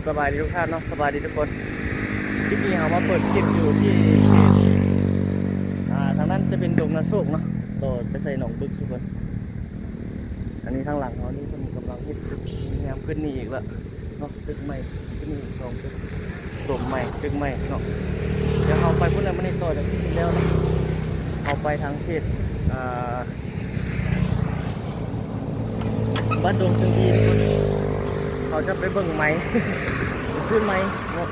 ສະບາຍດີທຸກທ່ານເນາະ ສະບາຍດີທຸກຄົນ. ຄລິບນີ້ເຮົາມາເປີດຄລິບຢູ່ທີ່ ອ່າ ທາງນັ້ນຈະເປັນດົງນາໂຊກເນາະ ຕໍ່ໄປໃສ່ໜອງບຶກທຸກຄົນ. ອັນນີ້ທາງຫຼັງເຮົານີ້ເພິ່ນກຳລັງເຮັດຕຶກແຮມຂຶ້ນນີ້ອີກແລ້ວເນາະ ຕຶກໃໝ່ຂຶ້ນນີ້ສອງຕຶກ ໂດມໃໝ່ ຕຶກໃໝ່ເນາະ. ດຽວເຮົາໄປພຸ້ນແລ້ວ ມື້ນີ້ຕໍ່ຈາກທີ່ແລ້ວເນາະ ເຮົາໄປທາງເຂດ ອ່າ ບ້ານດົງເຊີງດີ ເຮົາຈະໄປເບິ່ງໄມ້ ໄປຊື້ໄມ້ເນາະ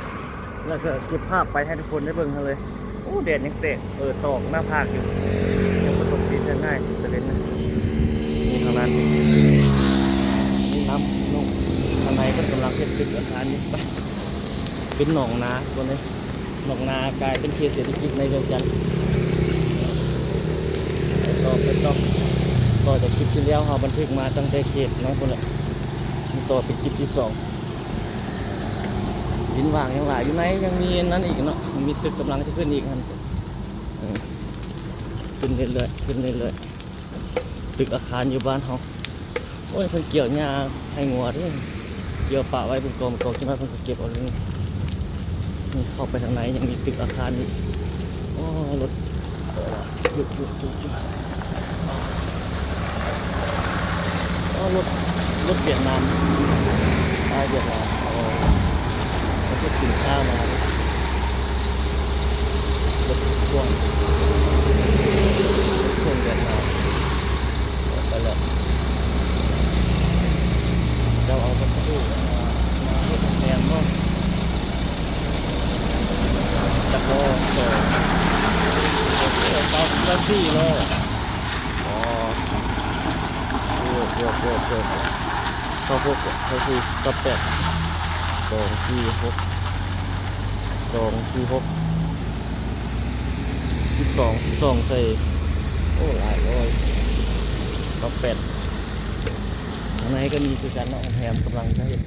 ແລ້ວກໍເກັບພາບໄປໃຫ້ທຸກຄົນໄດ້ເບິ່ງກັນເລີຍ. ໂອ້ ແດດຍັງແຕກ ເອີ ຕອກໜ້າຜາກຢູ່ ຍັງບໍ່ຕົກດິນ ຍັງງ່າຍຕະເວັນນະ. ນີ້ທາງດ້ານນີ້ ນີ້ນ້ຳເນາະ ທາງໃນເພິ່ນກຳລັງເຮັດຕຶກອາຄານຢູ່ ໄປ ເປັນໜອງນາທຸກຄົນເອີຍ. ໜອງນາກາຍເປັນເຂດເສດຖະກິດໃນວຽງຈັນ. ໄປຕໍ່ ໄປຕໍ່ ຕໍ່ຈາກຄລິບທີ່ແລ້ວ ເຮົາບັນທຶກມາຕັ້ງແຕ່ເຂດນັ້ນພຸ້ນແຫຼະ ນີ້ຕໍ່ເປັນຄລິບທີສອງ. ດິນຫວ່າງຍັງຫຼາຍຢູ່ໃນ ຍັງມີອັນນັ້ນອີກເນາະ ມີຕຶກກຳລັງຈະຂຶ້ນອີກຫັ້ນ ເອີ ຂຶ້ນເລື້ອຍໆ ຂຶ້ນເລື້ອຍໆ. ຕຶກອາຄານຢູ່ບ້ານເຮົາ. ໂອ້ຍ ເພິ່ນກ່ຽວຫຍ້າໃຫ້ງົວເດ້ ກ່ຽວປະໄວ້ເປັນກອງເປັນກອງ ຈັກໜ້ອຍເພິ່ນກໍເກັບເອົາເລີຍ. ນີ້ເຂົ້າໄປທາງໃນຍັງມີຕຶກອາຄານອີກ. ໂອ້ ລົດ ໂອ້ ລົດ ລົດຫວຽດນາມ ປ້າຍຫວຽດນາມ ເອົາ ເຂົາເກັບສິນຄ້າມາ ລົດພ່ວງ ລົດພ່ວງຫວຽດນາມ ໄປແລ້ວ. ເຈົ້າເອົາວັດຖຸມາເຮັດໂຮງແຮມເນາະ. ຈັກລໍ້ ສອງ ສາມ ສີ່ລໍ້. ອໍ ເກີບ ເກີບ ເກີບ ເກີບ ຊາວຫົກ ຊາວສີ່ ຊາວແປດ ສອງ ສີ່ ຫົກ ສອງ ສີ່ ຫົກ ສິບສອງ ສິບສອງ ໃສ່ ໂອ້ ຫຼາຍຮ້ອຍ ຊາວແປດ. ທາງໃນກໍມີຄືກັນເນາະ ໂຮງແຮມກຳລັງຈະເຮັດ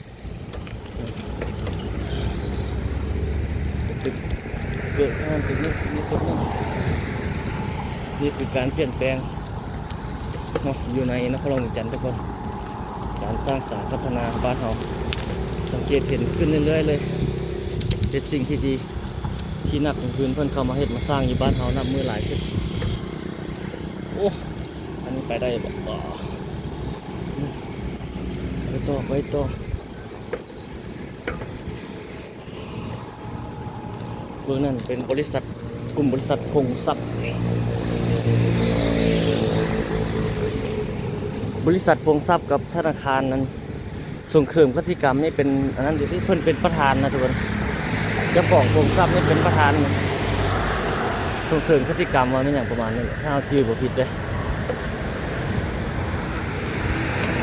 ຕຶກເກີດງານຕຶກນີ້ ມີຕຶກນີ້ ນີ້ຄືການປ່ຽນແປງເນາະ ຢູ່ໃນນະຄອນຫຼວງວຽງຈັນທຸກຄົນ. ການສ້າງສາພັດທະນາບ້ານເຮົາ ສັງເກດເຫັນຂຶ້ນເລື້ອຍໆເລີຍ ເປັນສິ່ງທີ່ດີ ທີ່ນັກລົງທຶນເພິ່ນເຂົ້າມາເຮັດມາສ້າງຢູ່ບ້ານເຮົານັບມື້ຫຼາຍຂຶ້ນ. ໂອ້ ອັນນີ້ໄປໄດ້ບໍ່? ໄປຕໍ່ ໄປຕໍ່. ເບື້ອງນັ້ນເປັນບໍລິສັດ ກຸ່ມບໍລິສັດພົງຊັບ ບໍລິສັດພົງຊັບກັບທະນາຄານນັ້ນ ສົ່ງເສີມກະສິກຳນີ້ເປັນອັນນັ້ນຢູ່ທີ່ ເພິ່ນເປັນປະທານນະທຸກຄົນ ເຈົ້າຂອງພົງຊັບນີ້ເປັນປະທານ ສົ່ງເສີມກະສິກຳວ່າແມ່ນຫຍັງປະມານນີ້ແຫຼະ ຖ້າເຮົາຈື່ບໍ່ຜິດເດ້.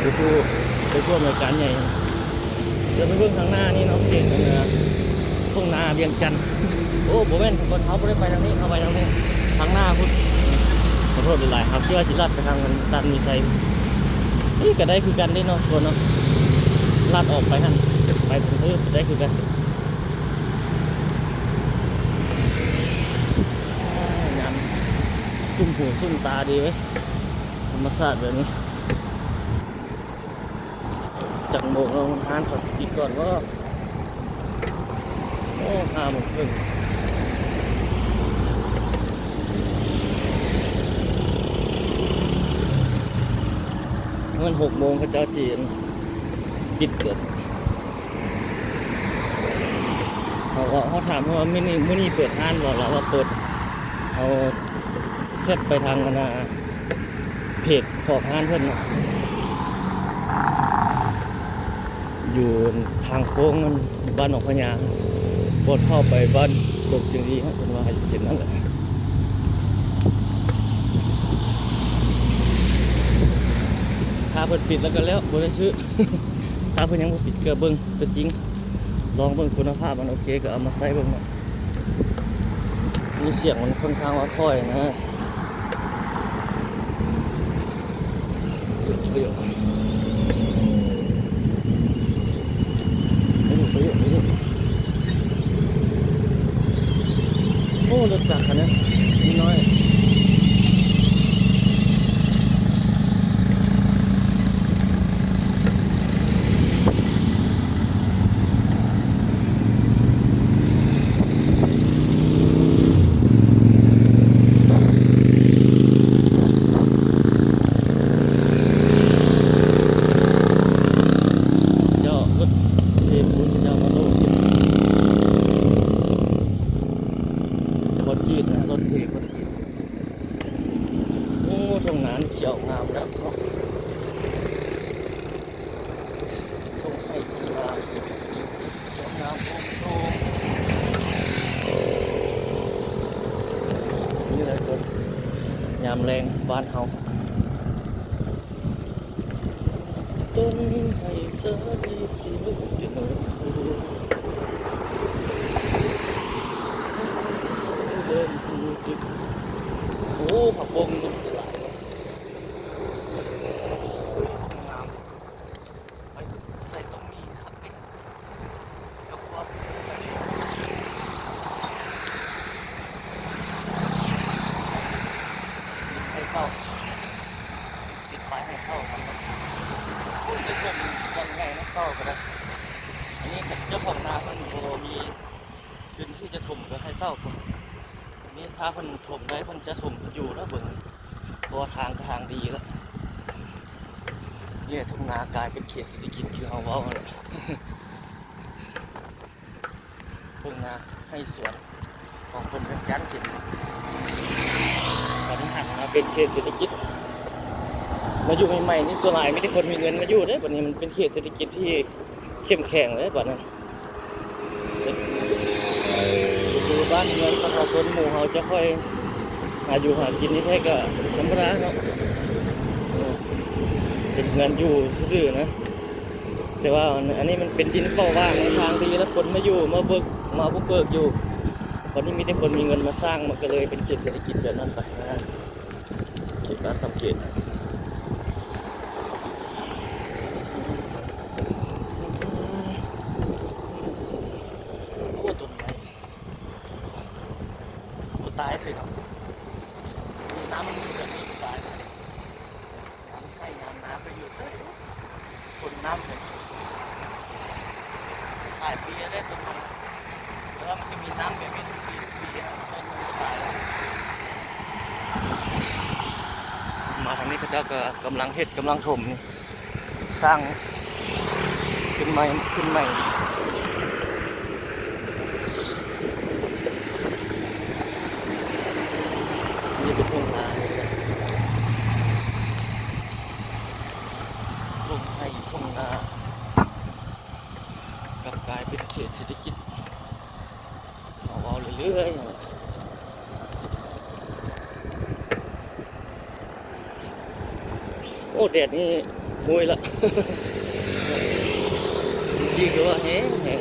ໄປຜູ້ ໄປຜູ້ອຳນວຍການໃຫຍ່ ຈະໄປເບິ່ງທາງໜ້ານີ້ເນາະ ເຂດອັນນ່າ ທົ່ງນາວຽງຈັນ. ໂອ້ ບໍ່ແມ່ນທຸກຄົນ ເຮົາບໍ່ໄດ້ໄປທາງນີ້ ເຮົາໄປທາງນີ້ ທາງໜ້າພຸ້ນ. ຂໍໂທດຫຼາຍໆ ເຮົາຄິດວ່າຊິລັດໄປທາງອັນຕັນມີໄຊ ນີ້ກໍໄດ້ຄືກັນເດ້ເນາະທຸກຄົນເນາະ ລັດອອກໄປຫັ້ນ ໄປທາງເອີໄດ້ຄືກັນ. ງາມ ຊຸ່ມຫູຊຸ່ມຕາດີເວີຍ ທຳມະຊາດແບບນີ້. ຈັກໂມງແລ້ວ ຮ້ານເຂົາຊິປິດກ່ອນບໍ່? ໂອ້ ຫ້າໂມງເຄິ່ງ ແມ່ນຫົກໂມງເຂົາເຈົ້າຊິປິດເກີບ. ເຮົາ ເຮົາຖາມເພິ່ນວ່າ ມື້ນີ້ ມື້ນີ້ເປີດຮ້ານບໍ່? ລາວວ່າເປີດ. ເຮົາແຊັດໄປທາງອັນນ່າ ເພຈຂອງຮ້ານເພິ່ນເນາະ ຢູ່ທາງໂຄ້ງນັ້ນ ບ້ານໜອງພະຍາ ບ່ອນເຂົ້າໄປບ້ານດົງຊຽງດີຫັ້ນ ເພິ່ນວ່າຢູ່ເສັ້ນນັ້ນແຫຼະ. ຖ້າເພິ່ນປິດແລ້ວກໍແລ້ວ ບໍ່ໄດ້ຊື້. ຖ້າເພິ່ນຍັງບໍ່ປິດ ກໍເບິ່ງຕົວຈິງ ລອງເບິ່ງຄຸນນະພາບມັນໂອເຄ ກໍເອົາມາໃຊ້ເບິ່ງເນາະ. ນີ້ສຽງມັນຄ່ອນຂ້າງວ່າຄ່ອຍນະ. ໂອ້ ລົດຈັກຄັນນັ້ນນ້ອຍ. ນຳແລງບ້ານເຮົາ. ຕົ້ນໄມ້ສາລີຊິລົງຈະໜູນ ໂອ້ ຜັກບົ້ງນີ້ຫຼາຍ ງາມ. ໃສ່ຕ້ອງມີຄັກເດ້ ກັບຄວາມໃຫ້ເຊົ່າ ຕິດປ້າຍໃຫ້ເຊົ່ານຳເນາະ. ໂອ້ຍ ໄດ້ເພິ່ນບ່ອນໃຫຍ່ນະ ເຊົ່າກໍໄດ້. ອັນນີ້ເຈົ້າຂອງນາເພິ່ນບໍ່ມີທຶນທີ່ຈະຖົມ ກໍໃຫ້ເຊົ່າພຸ້ນ. ນີ້ຖ້າເພິ່ນຖົມໄດ້ ເພິ່ນຈະຖົມຢູ່ແລ້ວເບິ່ງ ເພາະວ່າທາງກໍທາງດີແລ້ວ. ນີ້ແຫຼະ ທົ່ງນາກາຍເປັນເຂດເສດຖະກິດຄືເຮົາເວົ້າຫັ້ນແຫຼະ ທົ່ງນາໄຮ່ສວນຂອງຄົນວຽງຈັນກິນ. ຕອນນີ້ຫັນມາເປັນເຂດເສດຖະກິດ ມາຢູ່ໃໝ່ໆນີ້ ສ່ວນຫຼາຍມີແຕ່ຄົນມີເງິນມາຢູ່ເດ້. ບັດນີ້ມັນເປັນເຂດເສດຖະກິດທີ່ ເຂັ້ມແຂງເລີຍບັດນັ້ນ. ຄືບ້ານເຮືອນປະຊາຊົນໝູ່ເຮົາຈະຄ່ອຍຫາຢູ່ຫາກິນ ທີ່ແທ້ກໍທຳມະດາເນາະ ເປັນເຮືອນຢູ່ຊື່ໆນະ. ແຕ່ວ່າອັນ ອັນນີ້ມັນເປັນດິນເປົ່າວ່າງ ທາງດີ ແລ້ວຄົນມາຢູ່ ມາເບີກ ມາບຸກເບີກຢູ່. ບັດນີ້ມີແຕ່ຄົນມີເງິນມາສ້າງ ມັນກໍເລີຍເປັນເຂດເສດຖະກິດແບບນັ້ນໄປນະ. ເຂດການສັງເກດນະ. ໂອ້ ຕົ້ນໄມ້ບໍ່ຕາຍເສີຍເນາະ. ມີນ້ຳແບບນີ້ບໍ່ຕາຍເລີຍ. ຍາມໄຮ່ຍາມນາໄປຢູ່ເສີຍ. ພົ່ນນ້ຳເລີຍ ຫຼາຍປີແລ້ວຕົ້ນໄມ້ ແຕ່ວ່າມັນຈະມີນ້ຳແບບນີ້ທຸກປີ ທຸກປີ ຕົ້ນມັນຈະຕາຍ. ມາທາງນີ້ເຂົາເຈົ້າກໍກຳລັງເຮັດ ກຳລັງຖົມ ສ້າງຂຶ້ນໃໝ່ ຂຶ້ນໃໝ່. ນີ້ເປັນທົ່ງນາ ທົ່ງໄຮ່ທົ່ງນາ ກັບກາຍເປັນເຂດເສດຖະກິດ. ເອົາເວົ້າເລື້ອຍໆ. ໂອ້ ແດດນີ້ໂຫຍລະ ດີຄືວ່າແຮງ ແຮງ.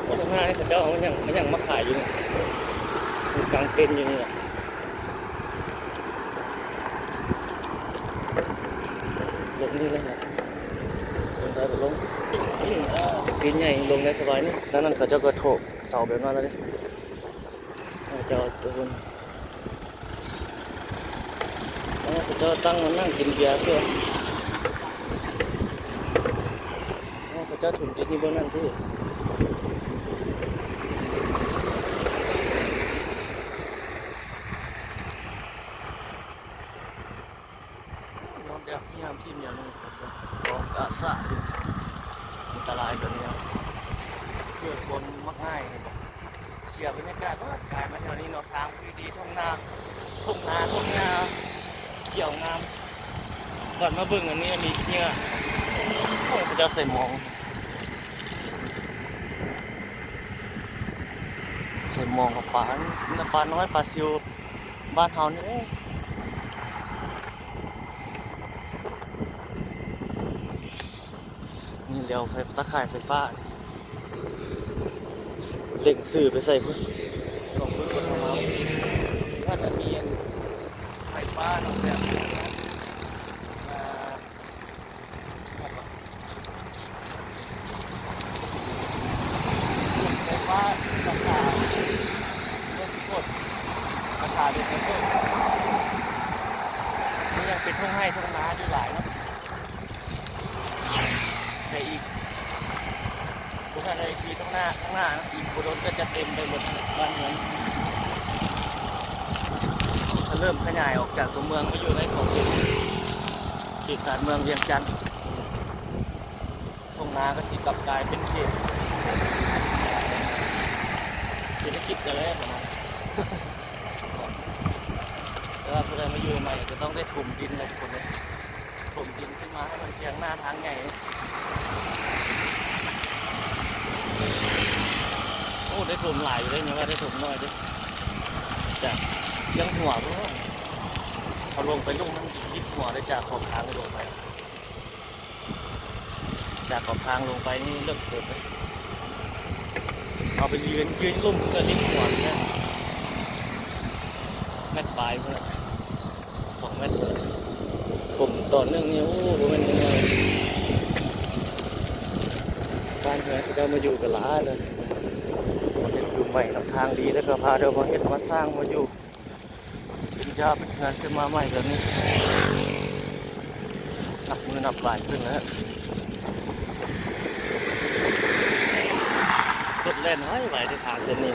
ໂອ້ ທາງໜ້ານີ້ເຂົາເຈົ້າເອົາຫຍັງ ຫຍັງມາຂາຍຢູ່ນີ້ ກາງເຕັນຢູ່ນີ້ລະ. ລົງນີ້ເລີຍເນາະ ລົງໄດ້ບໍ່ລົງ ປີນໃຫຍ່ລົງໄດ້ສະບາຍນີ້. ທາງນັ້ນເຂົາເຈົ້າກໍໂຖກເສົາແບບນັ້ນແລ້ວເດ້ ເຂົາເຈົ້າ ເຂົາເຈົ້າຕັ້ງມານັ່ງກິນເບຍເຊື່ອ. ເຂົາເຈົ້າຖົມດິນຢູ່ເບື້ອງນັ້ນຕິ. ນອກຈາກທີ່ຫ້າມທີມແນວນີ້ ກໍອອກອາສາຢູ່ ອັນຕະລາຍແບບນີ້ ເພື່ອຄົນມັກງ່າຍນີ້ບໍ່ ເສຍບັນຍາກາດເນາະ. ກາຍມາແຖວນີ້ເນາະ ທາງຄືດີ ທົ່ງນາ ທົ່ງນາ ທົ່ງນາຂຽວງາມ. ບັດມາເບິ່ງອັນນີ້ ອັນນີ້ເຫຍື້ອ ໂອ້ຍ ເຂົາເຈົ້າໃສ່ມອງ ໃສ່ມອງກັບປາ ມີແຕ່ປານ້ອຍ ປາຊິວ ບ້ານເຮົານີ້ເດ້. ນີ້ແລ້ວໄຟ ຕາຂ່າຍໄຟຟ້າ ເລັ່ງຊື້ໄປໃສ່ພຸ້ນ ຂອງເພິ່ນເອົາມາ ວ່າຈະມີໄຟຟ້າເນາະ ແບບ ອ່າ ໄຟຟ້າ ສາຂາເມືອງສຸໂຂດ ສາຂາເດນໄມເຄິນ ນີ້ຍັງເປັນທົ່ງໄຮ່ທົ່ງນາຢູ່ຫຼາຍເນາະ. ແຕ່ອີກບໍ່ທັນໄດ້ ປີຂ້າງໜ້າ ຂ້າງໜ້າເນາະ ອີກບໍ່ດົນກໍຈະເຕັມໄປໝົດບ້ານເຮືອນ. ເຂົາເລີ່ມຂະຫຍາຍອອກຈາກຕົວເມືອງມາຢູ່ໃນຂອບເຂດ ເຂດຊານເມືອງວຽງຈັນ. ທົ່ງນາກໍຊິກັບກາຍເປັນເຂດເສດຖະກິດໄປແລ້ວນະ. ແຕ່ວ່າຜູ້ໃດມາຢູ່ໃໝ່ກໍຕ້ອງໄດ້ຖົມດິນແຫຼະທຸກຄົນເອີຍ ຖົມດິນຂຶ້ນມາໃຫ້ມັນພຽງໜ້າທາງໃຫຍ່. ໂອ້ ໄດ້ຖົມຫຼາຍຢູ່ເດ້ ຍັງວ່າໄດ້ຖົມໜ້ອຍເດ້ ຈາກ ຍັງຫົວບໍ່? ເຮົາລົງໄປ ລົງມັນລິບຫົວເລີຍ ຈາກຂອບທາງລົງໄປ ຈາກຂອບທາງລົງໄປນີ້ເລິກເຕີບເລີຍ. ເຮົາໄປຢືນ ຢືນລົງກໍລິບຫົວເລີຍ ແມັດປາຍພຸ້ນລະ ສອງແມັດພຸ້ນລະ. ຜົມຕອນໜຶ່ງນີ້ ໂອ້ ບໍ່ແມ່ນນ້ອຍໆ. ບ້ານເຮືອນເຂົາເຈົ້າມາຢູ່ກໍຫຼາຍເລີຍ ເຮັດຢູ່ໃໝ່ນຳທາງດີ ແລ້ວກໍພາເຈົ້າມາເຮັດມາສ້າງມາຢູ່. ເປັນຢາເປັນເຮືອນຂຶ້ນມາໃໝ່ແບບນີ້ ນັບມື້ນັບຫຼາຍຂຶ້ນແລ້ວ. ລົດແລ່ນໄວໆ ເດ້ທາງເສັ້ນນີ້.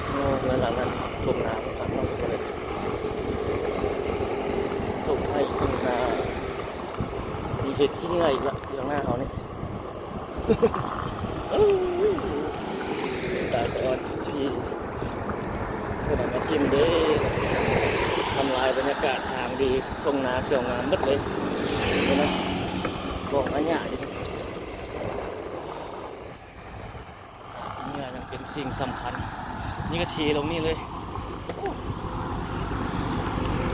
ໂອ້ ເຮືອນຫຼັງນັ້ນ ທົ່ງນາຄັກເນາະ ທຸກຄົນເອີຍ ທົ່ງໄຮ່ທົ່ງນາ. ມີເຫັດຂີ້ເຫຍື້ອອີກລະ ຢູ່ທາງໜ້າເຮົານີ້. ຕາສະອອນຊີ ເພິ່ນເອົາມາຖິ້ມເດ້ ທຳລາຍບັນຍາກາດທາງດີ ທົ່ງນາຂຽວງາມໝົດເລີຍ. ເຫັນນະ ບອກວ່າຫຍ້າຢູ່ ຂີ້ເຫຍື້ອຍັງເປັນສິ່ງສຳຄັນ. ນີ້ກໍເທລົງນີ້ເລີຍ. ໂອ້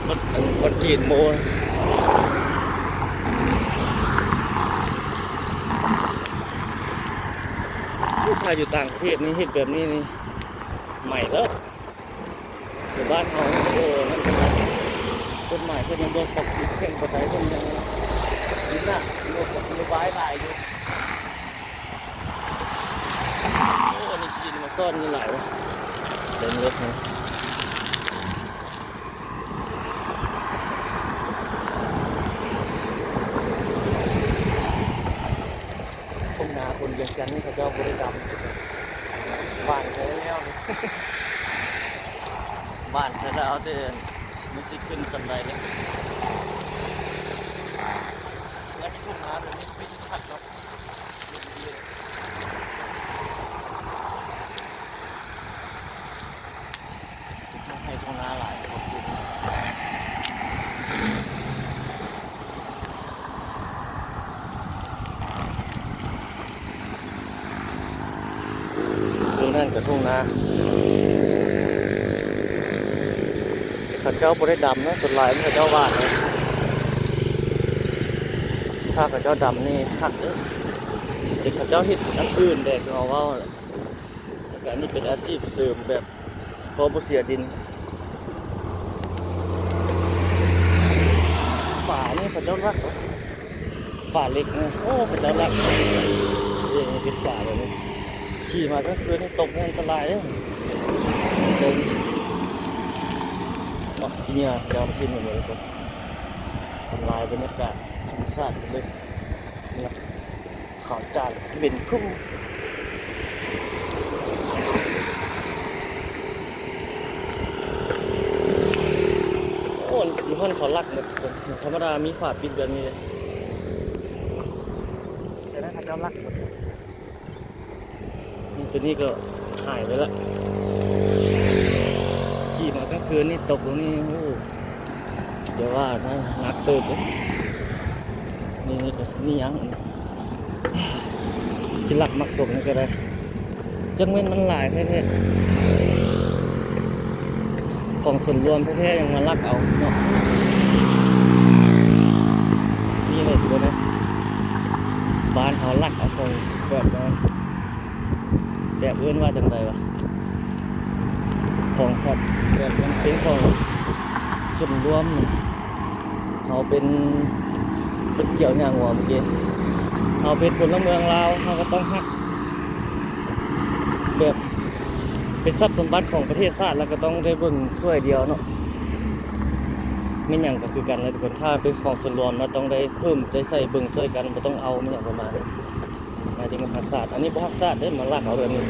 ລົດອັນຄອນກຣີດໂມ້ ຖ້າຢູ່ຕ່າງປະເທດນີ້ເຮັດແບບນີ້ນີ້ໃໝ່ແລ້ວ. ແຕ່ບ້ານເຮົາ ໂອ້ ນັ້ນຂະໜາດ ກົດໝາຍເພິ່ນຍັງບໍ່ສັກສິດເຄັ່ງປານໃດ ເພິ່ນຍັງມີນະໂຍບາຍຫຼາຍຢູ່. ໂອ້ ອັນນີ້ຂີ້ດິນມາຊ້ອນນີ້ຫຼາຍເວີ້ຍ ເຕັມລົດນີ້. ທົ່ງນາຄົນວຽງຈັນນີ້ເຂົາເຈົ້າບໍ່ໄດ້ດຳ ຫວ່ານແລ້ວ ຫວ່ານແລ້ວ ເອົາແຕ່ມັນຊິຂຶ້ນສ່ຳໃດເລີຍ. ແລ້ວມີທົ່ງນາແບບນີ້ ຄືຊິຄັກເນາະ. ໄຮ່ທົ່ງນາຫຼາຍ ຕົວນັ້ນກໍທົ່ງນາ ເຂົາເຈົ້າບໍ່ໄດ້ດຳນະ ສ່ວນຫຼາຍມັນເຂົາເຈົ້າຫວ່ານເນາະ. ຖ້າເຂົາເຈົ້າດຳນີ້ຄັກເດ້ ແຕ່ເຂົາເຈົ້າເຮັດອັນອື່ນແດ່ ຄືເຮົາເວົ້າ. ແລ້ວກະອັນນີ້ເປັນອາຊີບເສີມແບບພໍບໍ່ເສຍດິນ. ຝານີ້ເຂົາເຈົ້າລັກ ຝາເຫຼັກນະ ໂອ້ ເຂົາເຈົ້າລັກເອງ ເຮັດຝາແບບນີ້. ຂີ່ມາກາງຄືນນີ້ຕົກນີ້ອັນຕະລາຍເດ້ ຕົກ. ເນາະ ຂີ້ເຫຍື້ອເຈົ້າມາກິນໝົດເລີຍ ທຸກຄົນ ທຳລາຍບັນຍາກາດທຳມະຊາດເລີຍນະ. ເຂົາຈານເປັນຄູ່ ໂອ້ ຢູ່ຫັ້ນເຂົາລັກໝົດ ທຳມະດາມີຝາປິດແບບນີ້ເດ້ ແຕ່ນັ້ນເຂົາເຈົ້າລັກໝົດ. ນີ້ ຕົວນີ້ກໍຫາຍໄປລະ ຂີ່ມາກາງຄືນນີ້ຕົກລົງນີ້ ໂອ້ ຢ່າວ່ານະ ໜັກເຕີບເດ້. ນີ້ ນີ້ກໍມີຫຍັງ ຊິລັກໝາກສົມນີ້ກໍໄດ້ ຈັກແມ່ນມັນຫຼາຍແທ້ໆ ຂອງສ່ວນລວມແທ້ໆ ຍັງມາລັກເອົາເນາະ. ນີ້ແຫຼະ ທຸກຄົນເອີຍ ບ້ານເຮົາລັກເອົາຂອງແບບນັ້ນ ແບບເອີ້ນວ່າຈັ່ງໃດວະ ຂອງສັດ ແບບມັນເປັນຂອງສ່ວນລວມ. ເຮົາເປັນ ເປັນກ່ຽວຫຍ້າງົວເມື່ອກີ້ ເຮົາເປັນພົນລະເມືອງລາວ ເຮົາກໍຕ້ອງຮັກ ແບບເປັນຊັບສົມບັດຂອງປະເທດຊາດ ແລ້ວກໍຕ້ອງໄດ້ເບິ່ງຊ່ວຍເຫຼືອເນາະ. ແມ່ນຫຍັງກໍຄືກັນແຫຼະທຸກຄົນ ຖ້າເປັນຂອງສ່ວນລວມ ເຮົາຕ້ອງໄດ້ເພີ່ມໃຈໃສ່ເບິ່ງຊ່ວຍກັນ ບໍ່ຕ້ອງເອົາ ແມ່ນຫຍັງປະມານນີ້. ໜ້າຈະແມ່ນຮັກຊາດ ອັນນີ້ບໍ່ຮັກຊາດເດ້ ມາລັກເອົາແບບນີ້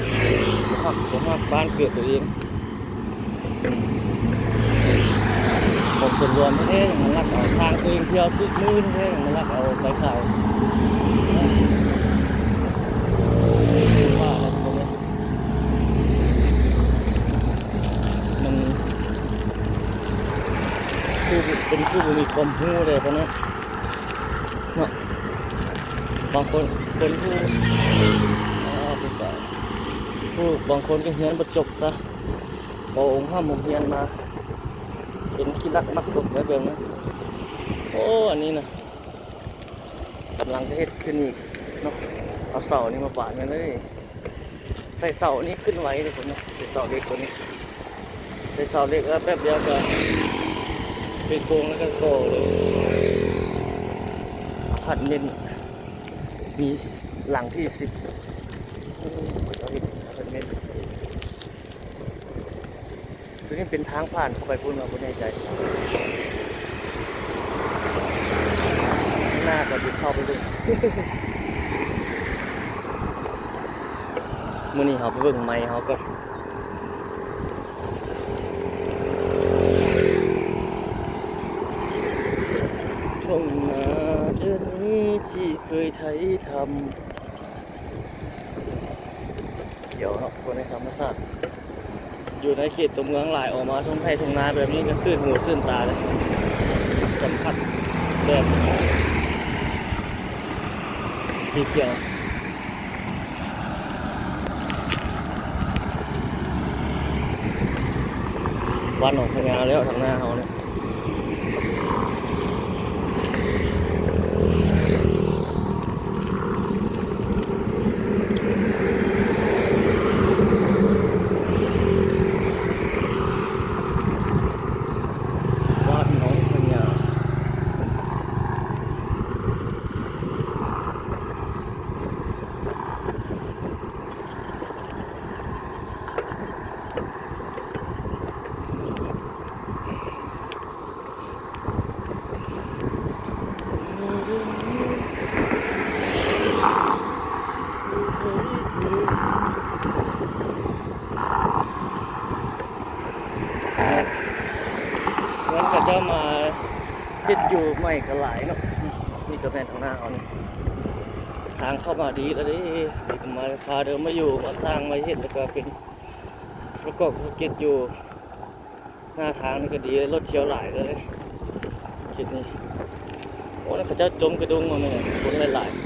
ບໍ່ຮັກ ບໍ່ຮັກບ້ານເກີດຕົວເອງ. ຂອງສ່ວນລວມແທ້ໆ ຍັງມາລັກເອົາ ທາງຕົວເອງທ່ຽວຊຶກມື້ແທ້ໆ ຍັງມາລັກເອົາໄປຂາຍ. ວ່າແລ້ວ ມັນ ຜູ້ ເປັນຜູ້ບໍ່ມີຄວາມຮູ້ເດ້ ເພາະນັ້ນເນາະ. ບາງຄົນ ຄົນທີ່ ບາງຄົນກໍຮຽນບໍ່ຈົບຊະ ບໍ່ອົບຮົມໂຮງຮຽນມາ ເປັນຂີ້ລັກມັກສົກໄປແບບນັ້ນ. ໂອ້ ອັນນີ້ນະ ກຳລັງຈະເຮັດຂຶ້ນອີກເນາະ ເອົາເສົານີ້ມາບານໄວ້ເລີຍ. ໃສ່ເສົານີ້ຂຶ້ນໄວເດ້ເພິ່ນເນາະ ໃສ່ເສົາເຫຼັກຕົວນີ້ ໃສ່ເສົາເຫຼັກແລ້ວແປັບດຽວກໍເປັນໂຄງແລ້ວກໍກໍ່ເລີຍ. ອາພາດເມັນ ມີຫຼັງທີສິບ ໂອ້ ເຂົາເຮັດອາພາດເມັນ. ຕົວນີ້ເປັນທາງຜ່ານເຂົ້າໄປພຸ້ນ ເຮົາບໍ່ແນ່ໃຈ ໜ້າກໍຊິເຂົ້າໄປເບິ່ງ. ມື້ນີ້ເຮົາໄປເບິ່ງໄມ້ເຮົາກ່ອນ. ທົ່ງນາເດີ່ນນີ້ທີ່ເຄີຍໄຖທຳ ຂຽວເນາະ ຄົນໃນທຳມະຊາດ ຢູ່ໃນເຂດຕົວເມືອງຫຼາຍ ອອກມາທົ່ງໄຮ່ທົ່ງນາແບບນີ້ກໍຊື່ນຫູຊື່ນຕາເລີຍ ສຳຜັດແບບສີຂຽວ. ບ້ານໜອງພະຍາແລ້ວ ທາງໜ້າເຮົານີ້ ບ້ານໜອງພະຍາ. ເຮືອນເຂົາເຈົ້າມາເຮັດຢູ່ໃໝ່ກໍຫຼາຍເນາະ. ນີ້ກໍແມ່ນທາງໜ້າເຮົານີ້ ທາງເຂົ້າມາດີແລ້ວເດ້. ນີ້ກໍມາ ພາເດີມມາຢູ່ ມາສ້າງ ມາເຮັດ ແລ້ວກໍເປັນປະກອບທຸລະກິດຢູ່ ໜ້າທາງນີ້ກໍດີ ລົດທ່ຽວຫຼາຍເລີຍເຂດນີ້. ໂອ້ ນັ້ນເຂົາເຈົ້າຈົ່ມກະດຸງວ່າແມ່ນ ຄົນຫຼາຍໆ.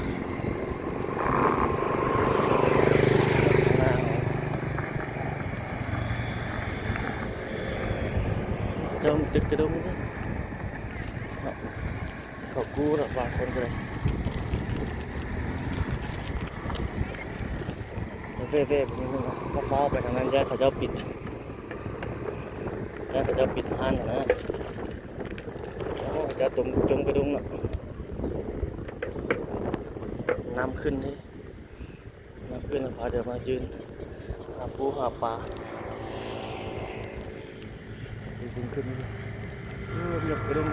ເຂົາເຈົ້າຕຶກກະດຸງເນາະ ເຂົາກູ້ລະບາງຄົນກໍໄດ້ ແວ່ໆ ໄປນິດໜຶ່ງ ເຮົາຟ້າວໄປທາງນັ້ນ ຢ້ານເຂົາເຈົ້າປິດ ຢ້ານເຂົາເຈົ້າປິດຮ້ານຫັ້ນນະ. ໂອ້ ເຂົາເຈົ້າຈົ່ມ ຈົ່ມກະດຸງເນາະ ນ້ຳຂຶ້ນເດ້ ນ້ຳຂຶ້ນ ພາເດີມມາຢືນຫາປູຫາປາ. ດຶງຂຶ້ນ ເອີ ຍົກກະດົງ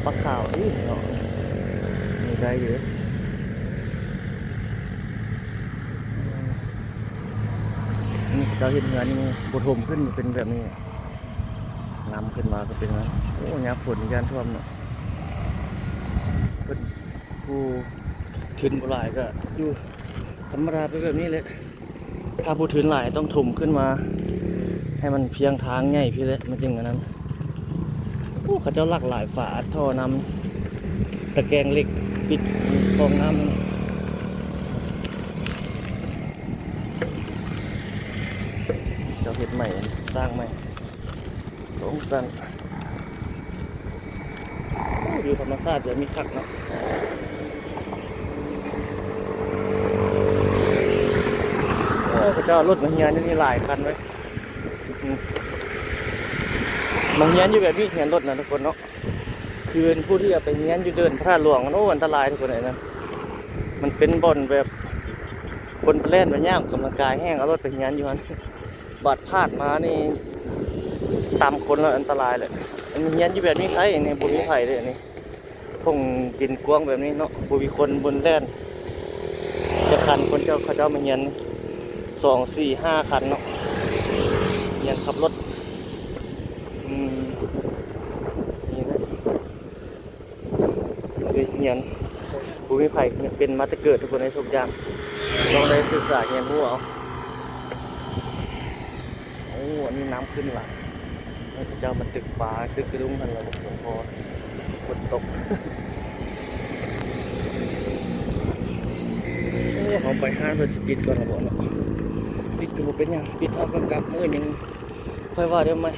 ປາຂາວນີ້ເນາະ ນີ້ໄດ້ຢູ່ເດ້. ນີ້ເຂົາເຈົ້າເຮັດເຮືອນບໍ່ຖົມຂຶ້ນ ເປັນແບບນີ້ ນ້ຳຂຶ້ນມາກໍເປັນນັ້ນ. ໂອ້ ຍາມຝົນຢ້ານຖ້ວມເນາະ ເພິ່ນ ຜູ້ທຶນບໍ່ຫຼາຍກໍຢູ່ທຳມະດາໄປແບບນີ້ແຫຼະ. ຖ້າຜູ້ທຶນຫຼາຍຕ້ອງຖົມຂຶ້ນມາໃຫ້ມັນພຽງທາງໃຫຍ່ພີ້ແຫຼະ ມັນຈຶ່ງອັນນັ້ນ. ໂອ້ ເຂົາເຈົ້າຫຼັກຫຼາຍ ຝາອັດທໍ່ນ້ຳ ຕະແກງເຫຼັກປິດຂອງນ້ຳ ເຈົ້າເຮັດໃໝ່ ສ້າງໃໝ່ ສອງຊັ້ນ. ໂອ້ ຢູ່ທຳມະຊາດແບບນີ້ຄັກເນາະ. ໂອ້ ເຂົາເຈົ້າເອົາລົດມາຮຽນຢູ່ນີ້ຫຼາຍຄັນເວີຍ. ອືມ ມາຮຽນຢູ່ແບບນີ້ ຮຽນລົດນະທຸກຄົນເນາະ. ຄືເປັນຜູ້ທີ່ເອົາໄປຮຽນຢູ່ເດີ່ນພະທາດຫຼວງ ໂອ້ ອັນຕະລາຍທຸກຄົນເອີຍນະ. ມັນເປັນບ່ອນແບບຄົນໄປແລ່ນໄປຍ່າງອອກກຳລັງກາຍແຮງ ເອົາລົດໄປຮຽນຢູ່ຫັ້ນ. ບາດພາດມານີ້ຕຳຄົນລະອັນຕະລາຍແຫຼະ. ອັນຮຽນຢູ່ແບບນີ້ໄຄນີ້ ບໍ່ມີໃຜເດ້ນີ້ ທົ່ງດິນກວ້າງແບບນີ້ເນາະ ບໍ່ມີຄົນ ບໍ່ແລ່ນ. ຈັກຄັນຄົນເຈົ້າ ເຂົາເຈົ້າມາຮຽນ ສອງ ສີ່ ຫ້າ ຄັນເນາະ ຮຽນຂັບລົດ. ອືມ ນີ້ນະ ໄດ້ຮຽນ ຜູ້ມີໃຜເປັນມາແຕ່ເກີດ ທຸກຄົນໃນທຸກຢ່າງ ຕ້ອງໄດ້ສຶກສາຮຽນຮູ້ເອົາ. ໂອ້ ອັນນີ້ນ້ຳຂຶ້ນຫຼາຍ ເຂົາເຈົ້າມາຕຶກປາ ຕຶກກະດຸງຫັ້ນລະ ສົມພໍຝົນຕົກ. ໂອ້ ເຮົາໄປຮ້ານເພິ່ນຊິປິດກ່ອນລະບໍເນາະ. ປິດກໍບໍ່ເປັນຫຍັງ, ປິດເຮົາກໍກັບມື້ໜຶ່ງ ຄ່ອຍວ່າເດີໃໝ່.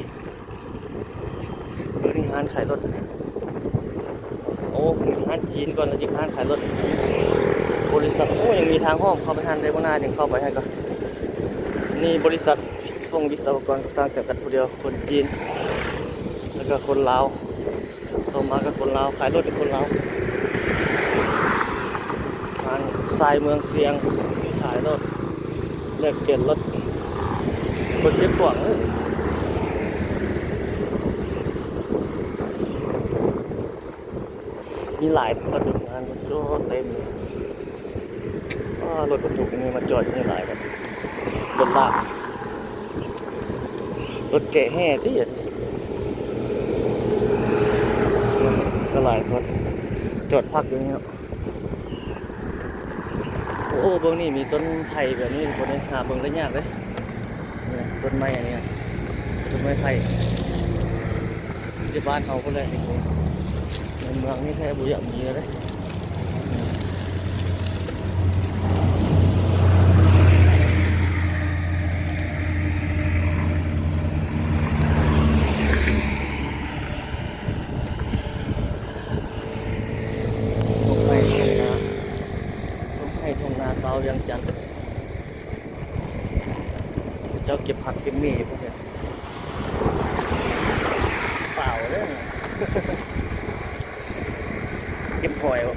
ເບິ່ງນີ້ຮ້ານຂາຍລົດ. ໂອ້ ມີຮ້ານຈີນກ່ອນ ແລ້ວຈຶ່ງຮ້ານຂາຍລົດ. ບໍລິສັດ ໂອ້ ຍັງມີທາງອ້ອມເຂົ້າໄປຫັ້ນໄດ້ ບໍ່ໜ້າຈຶ່ງເຂົ້າໄປໃຫ້ກ່ອນ. ນີ້ບໍລິສັດ ພົງວິສະວະກອນກໍ່ສ້າງຈຳກັດຜູ້ດຽວ ຄົນຈີນ ແລ້ວກໍຄົນລາວ. ຕໍ່ມາກໍຄົນລາວ ຂາຍລົດໃຫ້ຄົນລາວ. ຮ້ານຊາຍເມືອງຊຽງ ຊື້ຂາຍລົດ ແລກປ່ຽນລົດ. ຄົນຊຽງຂວາງເອີຍ ມີຫຼາຍ ບັນທຸກງານ ໂອ້ ເຕັມ. ອ້າ ລົດບັນທຸກນີ້ມາຈອດຢູ່ນີ້ຫຼາຍຄັກ. ລົດລາກ ລົດແກະແຮ່ຕິ ອັນນີ້ກໍຫຼາຍຄົນ ຈອດພັກຢູ່ນີ້ເນາະ. ໂອ້ ເບິ່ງນີ້ ມີຕົ້ນໄຜ່ແບບນີ້ ທຸກຄົນເອີຍ ຫາເບິ່ງໄດ້ຍາກເດ້. ນີ້ນະ ຕົ້ນໄມ້ອັນນີ້ນະ ຕົ້ນໄມ້ໄຜ່. ຢູ່ແຕ່ບ້ານເຮົາພຸ້ນແຫຼະ ໃນເມືອງນີ້ແທບບໍ່ຢາກມີເລີຍເດ້. ທົ່ງໄຮ່ທົ່ງນາ ທົ່ງໄຮ່ທົ່ງນາຊາວວຽງຈັນ. ເຈົ້າເກັບຜັກເກັບໝີ່ຢູ່ພຸ້ນເດ້ ສາວເດ້ ເກັບຫອຍບໍ? ໂ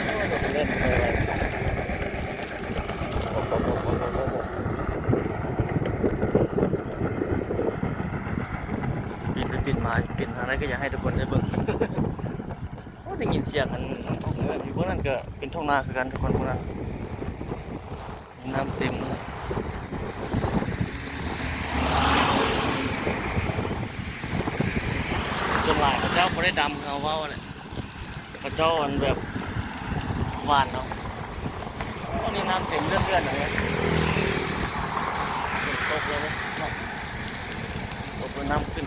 ອ້ ລົດແລ່ນໄປໄວ ປິດໄປປິດມາ ເປັນທາງໃດກໍຢາກໃຫ້ທຸກຄົນໄດ້ເບິ່ງ. ໂອ້ ໄດ້ຍິນສຽງອັນ ຢູ່ເບື້ອງນັ້ນກໍເປັນທົ່ງນາຄືກັນທຸກຄົນ ພວກນັ້ນ ນ້ຳເຕັມ. ສ່ວນຫຼາຍເຂົາເຈົ້າບໍ່ໄດ້ດຳຄືເຮົາເວົ້າແຫຼະ ເຂົາເຈົ້າອັນແບບຫວ່ານເອົາ. ໂອ້ ນີ້ນ້ຳເຕັມເລື່ອນໆ ເລີຍ ຝົນຕົກແລ້ວເນາະ. ຕົກແລ້ວນ້ຳຂຶ້ນ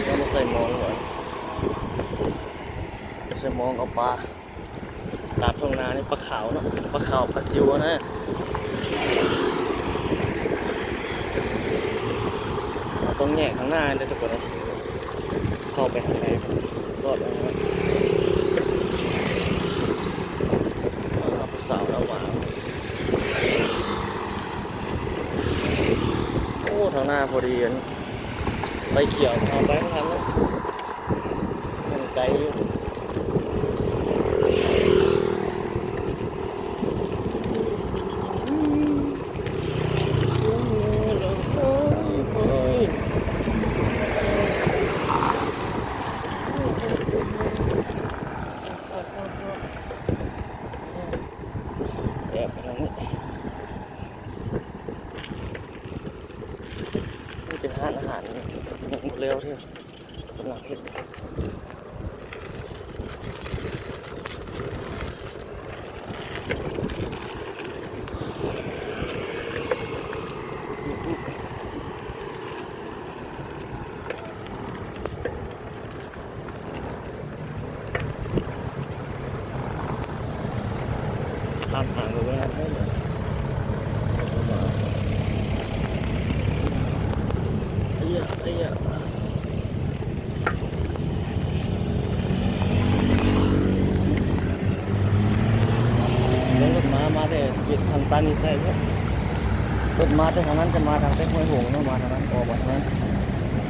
ຕ້ອງໃສ່ມອງກ່ອນ ໃສ່ມອງເອົາປາ. ຕາມທົ່ງນານີ້ປາຂາວເນາະ ປາຂາວ ປາຊິວນະ. ເຮົາຕ້ອງແຍກທາງໜ້າເດີທຸກຄົນເອີຍ ເຂົ້າໄປທາງໃດ ສອດເອົາເນາະ. ອ້າວ ຜູ້ສາວລາວມາ. ໂອ້ ທາງໜ້າພໍດີ ອັນໄຟຂຽວ ເຮົາໄປບໍ່ທັນແລ້ວ. ຍັງໄກຢູ່ ແອບໄປທາງນີ້ ນີ້ເປັນຮ້ານອາຫານ ຍັງບໍ່ແລ້ວເທື່ອ. ກຳລັງເຮັດ ຂ້າມທາງໄປເບິ່ງ ເອີຍ ເອີຍ. ລົດມາ ມາແຕ່ທາງຕັນນີ້ໃສ່ ລົດມາແຕ່ທາງນັ້ນ ຈະມາທາງແຕ່ຫ້ວຍຫົງເນາະ ມາທາງນັ້ນ ອອກມາທາງນັ້ນ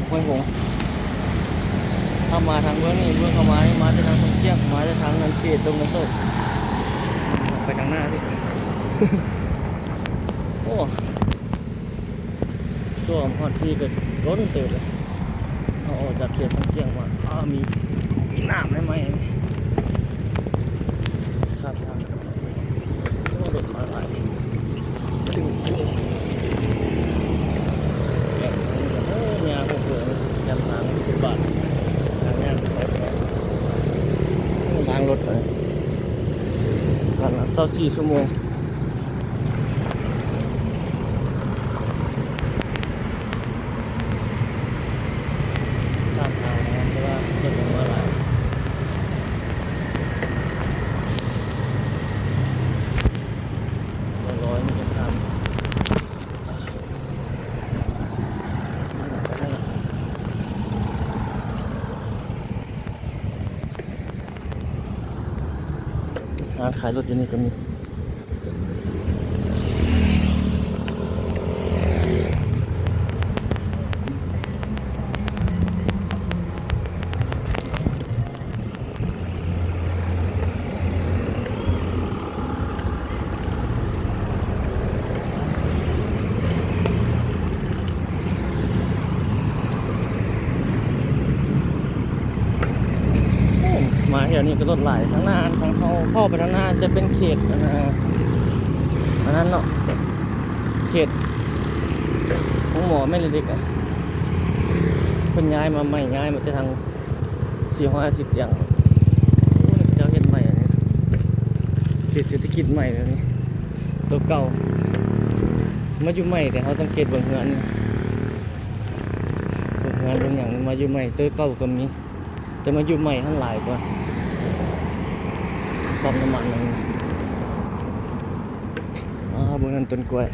ຫ້ວຍຫົງ. ຖ້າມາທາງເບື້ອງນີ້ ເບື້ອງເຂົ້າມານີ້ ມາແຕ່ທາງຊ່ອງກ້ຽງ ມາແຕ່ທາງເຂດດົງນາໂຊກ ໄປທາງໜ້າພີ້. ໂອ້ ຊົ່ວມາຮອດພີ້ກໍດົນເຕີບແລ້ວ ເຮົາອອກຈາກເຂດຊ່ອງກ້ຽງມາ. ອ້າ ມີ ມີນ້ຳໃໝ່ໆ ຂ້າມທາງ. ໂອ້ ລົດມາຫຼາຍ ໂອ້ ຍາວໂພດ ໂອ້ ຍາມທາງ ສິບບາດ ທາງຍາກ ໂອ້ ລາງລົດ ຊາວສີ່ຊົ່ວໂມງ. ຂ້າມທາງນະ ແຕ່ວ່າລົດຍັງມາຫຼາຍ ຮ້ອຍໆ ມັນຈະຂ້າມ. ຮ້ານຂາຍລົດຢູ່ນີ້ກໍມີ. ໂອ້ ມາແຖວນີ້ກໍລົດຫຼາຍ ທາງໜ້າ ທາງເຮົາເຂົ້າໄປທາງໜ້າຈະເປັນເຂດ ອັນ ອັນນັ້ນເນາະ ເຂດໂຮງໝໍແມ່ນເດັກ ເພິ່ນຍ້າຍມາໃໝ່ ຍ້າຍມາແຕ່ທາງ ສີ່ຮ້ອຍຫ້າສິບຕຽງ. ໂອ້ ເຂົາເຈົ້າເຮັດໃໝ່ອັນນີ້ ເຂດເສດຖະກິດໃໝ່ແບບນີ້ ໂຕເກົ່າມາຢູ່ໃໝ່. ແຕ່ເຮົາສັງເກດເບິ່ງເຮືອນ ເບິ່ງເຮືອນເບິ່ງຫຍັງມາຢູ່ໃໝ່ ໂຕເກົ່າກໍມີ ແຕ່ມາຢູ່ໃໝ່ຫັ້ນຫຼາຍກວ່າ ປ້ຳນ້ຳມັນນັ້ນ. ອ້າ ເບິ່ງນັ້ນຕົ້ນກ້ວຍ.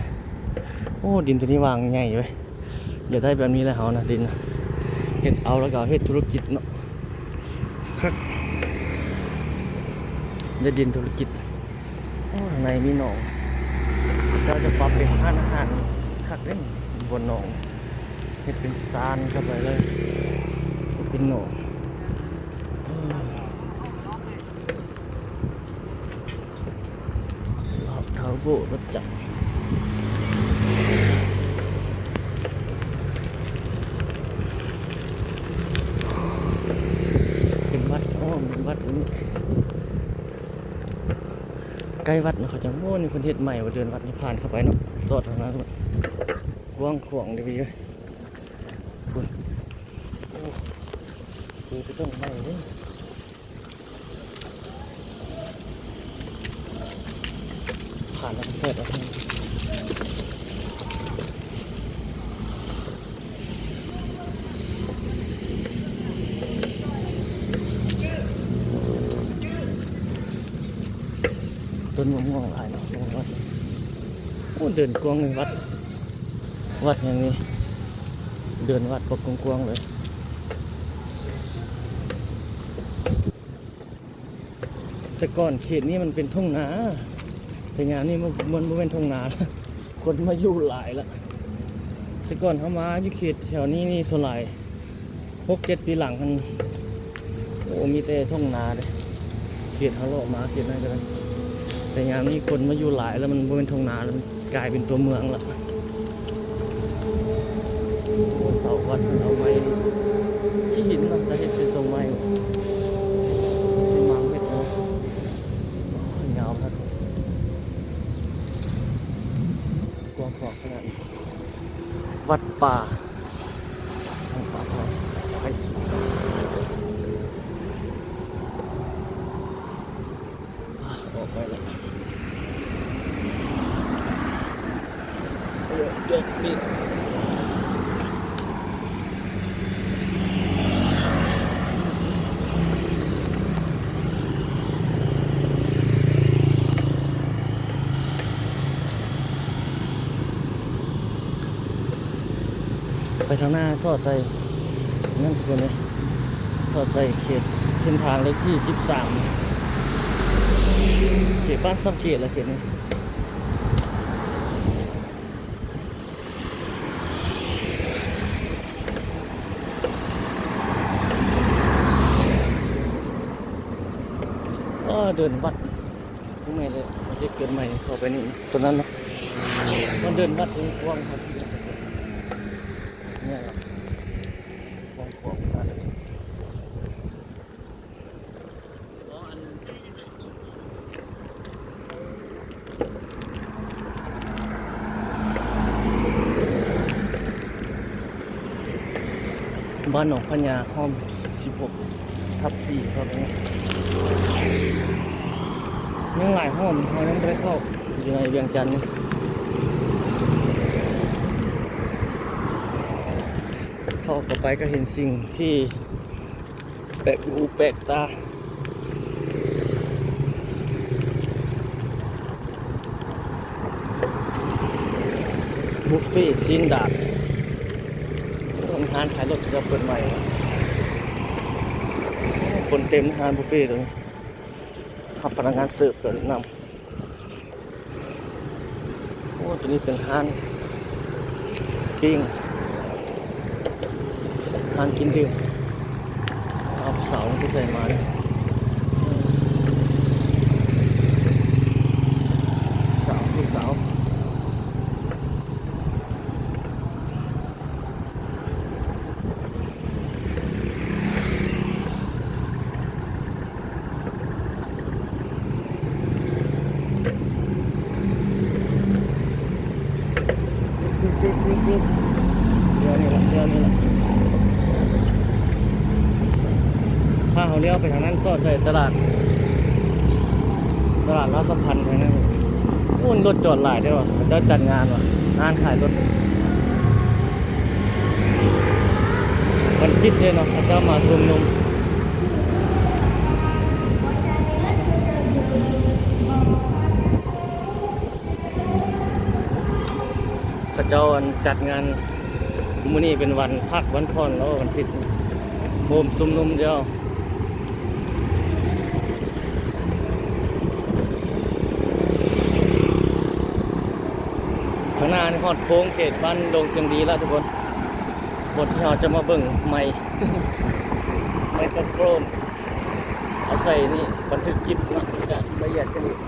ໂອ້ ດິນໂຕນີ້ຫວ່າງໃຫຍ່ເວີຍ. ຢາກໄດ້ແບບນີ້ແຫຼະເຮົານະ ດິນນະ ເຮັດເອົາ ແລ້ວກໍເຮັດທຸລະກິດເນາະ ຄັກ ໄດ້ດິນທຸລະກິດ. ໂອ້ ຂ້າງໃນມີໜອງ ເຈົ້າຈະປັບເປັນຮ້ານອາຫານ ຄັກເດ້ ບ່ອນໜອງ ເຮັດເປັນຊານເຂົ້າໄປເລີຍ ເປັນໜອງ. ເທົາໂບ້ລົດຈັກ ເປັນວັດ ອ້ອມເປັນວັດນີ້ ໃກ້ວັດນະ ເຂົາເຈົ້າ ໂອ້ ນີ້ເພິ່ນເຮັດໃໝ່ວ່າ ເດີ່ນວັດນີ້ ຜ່ານເຂົ້າໄປເນາະ ສອດເຂົ້າມາ ກວ້າງຂວາງດີເວີຍ ພຸ້ນ ໂອ້ ຄືເປັນຕົ້ນໄມ້ເດ້. ຜ່ານແລ້ວກໍເສີດເອົາ ຕົ້ນມະມ່ວງຫຼາຍເນາະ ໂອ້ ເດີ່ນກວ້າງເລີຍວັດ ວັດແຫ່ງນີ້ ເດີ່ນວັດບັກກວ້າງໆເລີຍ. ແຕ່ກ່ອນເຂດນີ້ມັນເປັນທົ່ງນາ ແຕ່ຍາມນີ້ມັນ ມັນບໍ່ແມ່ນທົ່ງນາ ຄົນມາຢູ່ຫຼາຍລະ. ແຕ່ກ່ອນເຮົາມາຢູ່ເຂດແຖວນີ້ນີ້ ສ່ວນຫຼາຍຫົກເຈັດປີຫຼັງຫັ້ນ ໂອ້ ມີແຕ່ທົ່ງນາເດ້ ເຂດເຮົາເລາະມາເຂດນັ້ນກໍໄດ້. ແຕ່ຍາມນີ້ຄົນມາຢູ່ຫຼາຍລະ ມັນບໍ່ແມ່ນທົ່ງນາລະ ກາຍເປັນຕົວເມືອງລະ. ໂອ້ ເສົາວັດເພິ່ນເອົາໄມ້ ຂີ້ຫີນເນາະ ຈະເຮັດເປັນຊົງໄມ້ ຊິມາເຮັດເນາະ ຍາວຄັກ ກວ້າງຂວາງຂະໜາດ ວັດປ່າ ວັດປ່າ ໄປ ອອກໄປແລ້ວ ເອີ ຈົບນີ້ ໄປທາງໜ້າສອດໃສ່ ນັ້ນທຸກຄົນເອີຍ ສອດໃສ່ເຂດເສັ້ນທາງເລກທີສິບສາມ ເຂດບ້ານຊຳເກດລະເຂດນີ້. ເອີ ເດີ່ນວັດ ບໍ່ແມ່ນເລີຍ ມັນຈະເກີດໃໝ່ເຂົ້າໄປນີ້ ຕົວນັ້ນນະ ມັນເດີ່ນວັດກວ້າງໆ ຄັກ ນີ້ລະ ກວ້າງໆ ຂະໜາດເລີຍ. ບ້ານໜອງພະຍາ ຫ້ອມສິບຫົກທັບສີ່ ເຂົ້າໄປ. ຍັງຫຼາຍຫ້ອງ ເຮົາຍັງບໍ່ໄດ້ເຂົ້າຢູ່ໃນວຽງຈັນນີ້. ເຂົ້າໄປກໍເຫັນສິ່ງທີ່ແປກຫູແປກຕາ. ບຸບເຟຊີ້ນດາດ. ໂອ້ ຮ້ານຂາຍລົດຈະເປີດໃໝ່. ຄົນເຕັມຮ້ານບຸບເຟໂຕນີ້. ຮັບພະນັກງານເສີບກໍນຳ. ໂອ້ ຕົວນີ້ເປັນຮ້ານປີ້ງ ຮ້ານກິນດື່ມ. ເອົາ ຜູ້ສາວນີ້ໄປໃສມານີ້? ຜູ້ສາວ ຜູ້ສາວ. ດຽວນີ້ລະ ດຽວນີ້ລະ ພາເຮົາລ້ຽວໄປທາງນັ້ນ ສອດໃສ່ຕະຫຼາດ ຕະຫຼາດລາວສະພັນທາງນັ້ນ. ໂອ້ ລົດຈອດຫຼາຍແທ້ວ່າ ເຂົາເຈົ້າຈັດງານວ່າ ງານຂາຍລົດ ວັນທິດເດ້ເນາະ ເຂົາເຈົ້າມາຊຸມນຸມ. ເຂົາເຈົ້າ ອັນ ຈັດງານ ມື້ນີ້ເປັນວັນພັກວັນຜ່ອນເນາະ ວັນທິດ ໂຮມຊຸມນຸມດຽວ. ຂ້າງໜ້ານີ້ຮອດໂຄ້ງເຂດບ້ານດົງຊຽງດີແລ້ວທຸກຄົນ. ບ່ອນທີ່ເຮົາຈະມາເບິ່ງໄມ ໄມໂຄຣໂຟນ ເອົາໃສ່ນີ້ບັນທຶກຄລິບເນາະ ຈະລະອຽດຂຶ້ນອີກ.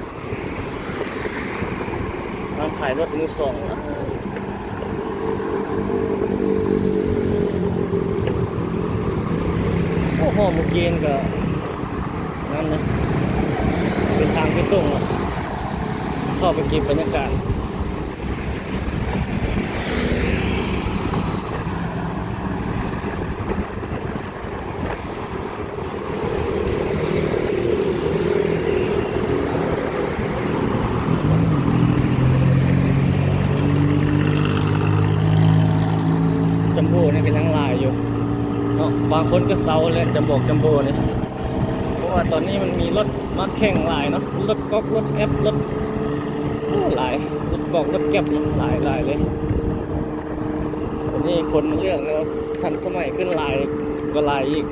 ຮ້ານຂາຍລົດມືສອງ. ໂອ້ ຮອດມື້ກີ້ກໍນັ້ນນະ ເປັນທາງທີ່ຕົງ ເຂົ້າໄປເກັບບັນຍາກາດ. ຈັມໂບ້ນີ້ກໍຍັງຫຼາຍຢູ່ເນາະ ບາງຄົນກໍເຊົາແລ້ວ ຈຳບອກ ຈັມໂບ້ນີ້ ເພາະວ່າຕອນນີ້ມັນມີລົດມາແຂ່ງຫຼາຍເນາະ ມີລົດກ໋ອກ ລົດແອັບ ລົດ ໂອ້ ຫຼາຍ ລົດກ໋ອກ ລົດແກັບ ຫຼາຍໆເລີຍ. ດຽວນີ້ຄົນເລືອກແນວທັນສະໄໝຂຶ້ນຫຼາຍກວ່າຫຼາຍອີກ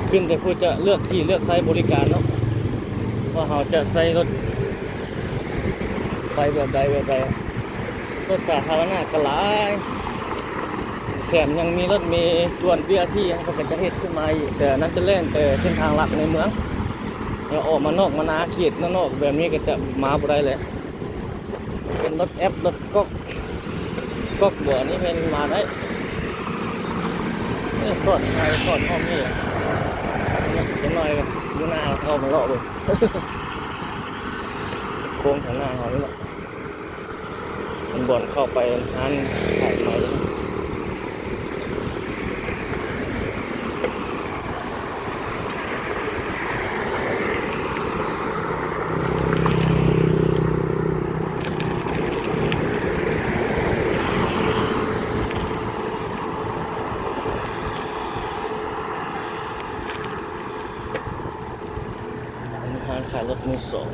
ຂຶ້ນແຕ່ຜູ້ຈະເລືອກຂີ່ເລືອກໃຊ້ບໍລິການເນາະ ວ່າເຮົາຈະໃຊ້ລົດໄຟແບບໃດແບບໃດ. ລົດສາທາລະນະກໍຫຼາຍ ແຖມຍັງມີລົດເມດ່ວນ ບີອາທີ ເຂົາກໍຈະເຮັດຂຶ້ນມາອີກ ແຕ່ນັ້ນຈະແລ່ນແຕ່ເສັ້ນທາງຫຼັກໃນເມືອງ ແລ້ວອອກມານອກມານາເຂດນອກໆແບບນີ້ກໍຈະມາບໍ່ໄດ້ແລ້ວ. ເປັນລົດແອັບ ລົດກ໋ອກ ກ໋ອກບໍ່ ອັນນີ້ແມ່ນມາໄດ້. ເອີ ສອດໄປ ສອດອ້ອມນີ້ ຈັກໜ່ອຍຢູ່ໜ້າເຮົາມາເລາະເບິ່ງ ໂຄ້ງຂ້າງໜ້າເຮົານີ້ແຫຼະ ມັນບ່ອນເຂົ້າໄປຮ້ານຂາຍໄມ້. ຮ້ານຂາຍລົດມືສອງ.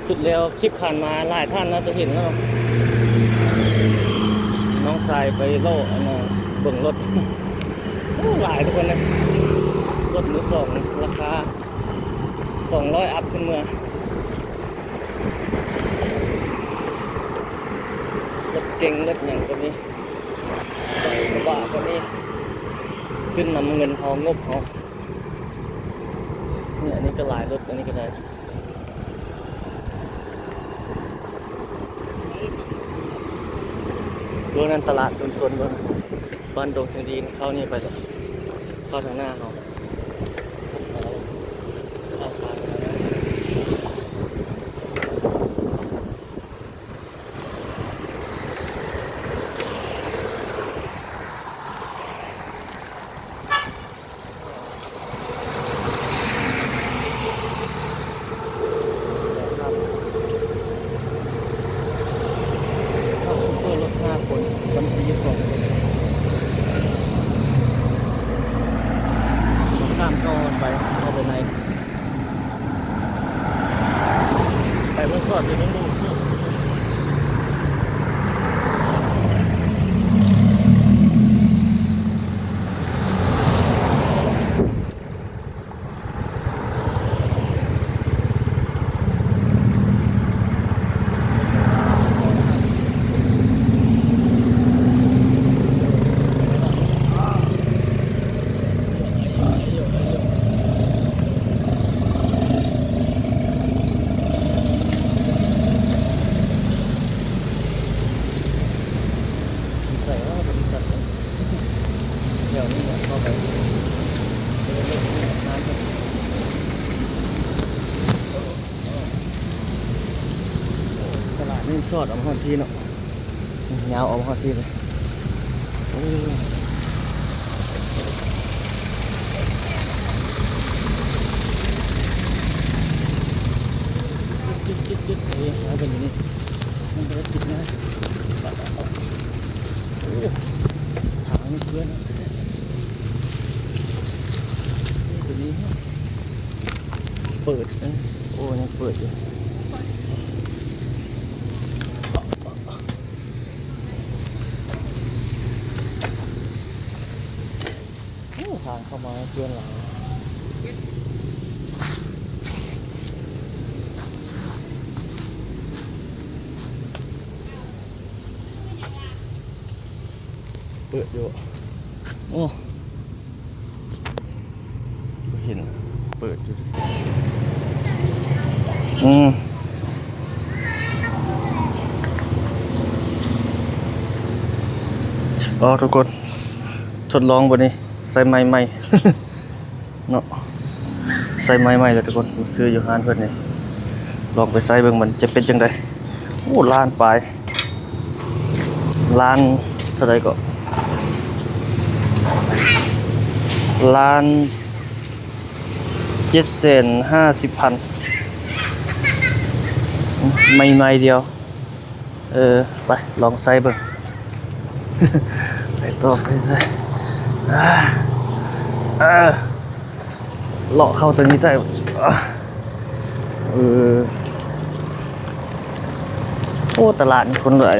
ສຸດແລ້ວ ຄລິບຜ່ານມາຫຼາຍທ່ານໜ້າຈະເຫັນແລ້ວເນາະ ນ້ອງຊາຍໄປເລາະ ອັນນ່າ ເບິ່ງລົດ ໂອ້ ຫຼາຍທຸກຄົນເລີຍ ລົດມືສອງລາຄາສອງຮ້ອຍອັບຂຶ້ນເມືອ ລົດເກັງ ລົດຫຍັງກໍມີ ລົດກະບະກໍມີ ຂຶ້ນນຳເງິນເຮົາ ງົບເຮົາ. ນີ້ ອັນນີ້ກໍຫຼາຍລົດ ອັນນີ້ກໍໄດ້ ເບິ່ງນັ້ນຕະຫຼາດຊຸມຊົນ ເບິ່ງບ້ານດົງຊຽງດີ ເຂົ້ານີ້ໄປ ເຂົ້າທາງໜ້າເຮົາ. ກໍຊິໄດ້ຮູ້. ຢູ່ໃສວະ ບໍ່ຮູ້ຈັກເລີຍ. ແຖວນີ້ແຫຼະ ເຂົ້າໄປ ຕະຫຼາດນີ້ມັນສອດອອກມາຮອດພີ້ເນາະ, ຍາວອອກມາຮອດພີ້ເລີຍ. ໂອ້ ຈຶດໆໆ ເອີ ເອົາໄປຢູ່ນີ້ ມັນບໍ່ໄດ້ປິດນະ. ໂອ້ ທາງນີ້ເພື່ອນ ຕົວນີ້ເປີດນະ. ໂອ້ ຍັງເປີດຢູ່. ໂອ້ ທາງເຂົ້າມາໃນເຮືອນຫຼັງ ເປີດຢູ່. ໂອ້ ບໍ່ເຫັນ ເປີດຢູ່. ອືມ ເອົາ ທຸກຄົນ ທົດລອງບາດນີ້ ໃສ່ໄມ້ໃໝ່ເນາະ, ໃສ່ໄມ້ໃໝ່ແລ້ວທຸກຄົນ ມາຊື້ຢູ່ຮ້ານເພິ່ນນີ້ ລອງໄປໃຊ້ເບິ່ງມັນຈະເປັນຈັ່ງໃດ. ໂອ້ ລ້ານປາຍ ລ້ານເທົ່າໃດເກາະ ລ້ານເຈັດແສນຫ້າສິບພັນ ໃໝ່ໆດຽວ. ເອີ ໄປລອງໃຊ້ເບິ່ງ ໄປຕໍ່ໄປໃຊ້ ເອີ ເລາະເຂົ້າຕົວນີ້ໄດ້. ເອີ ໂອ້ ຕະຫຼາດນີ້ຄົນຫຼາຍ.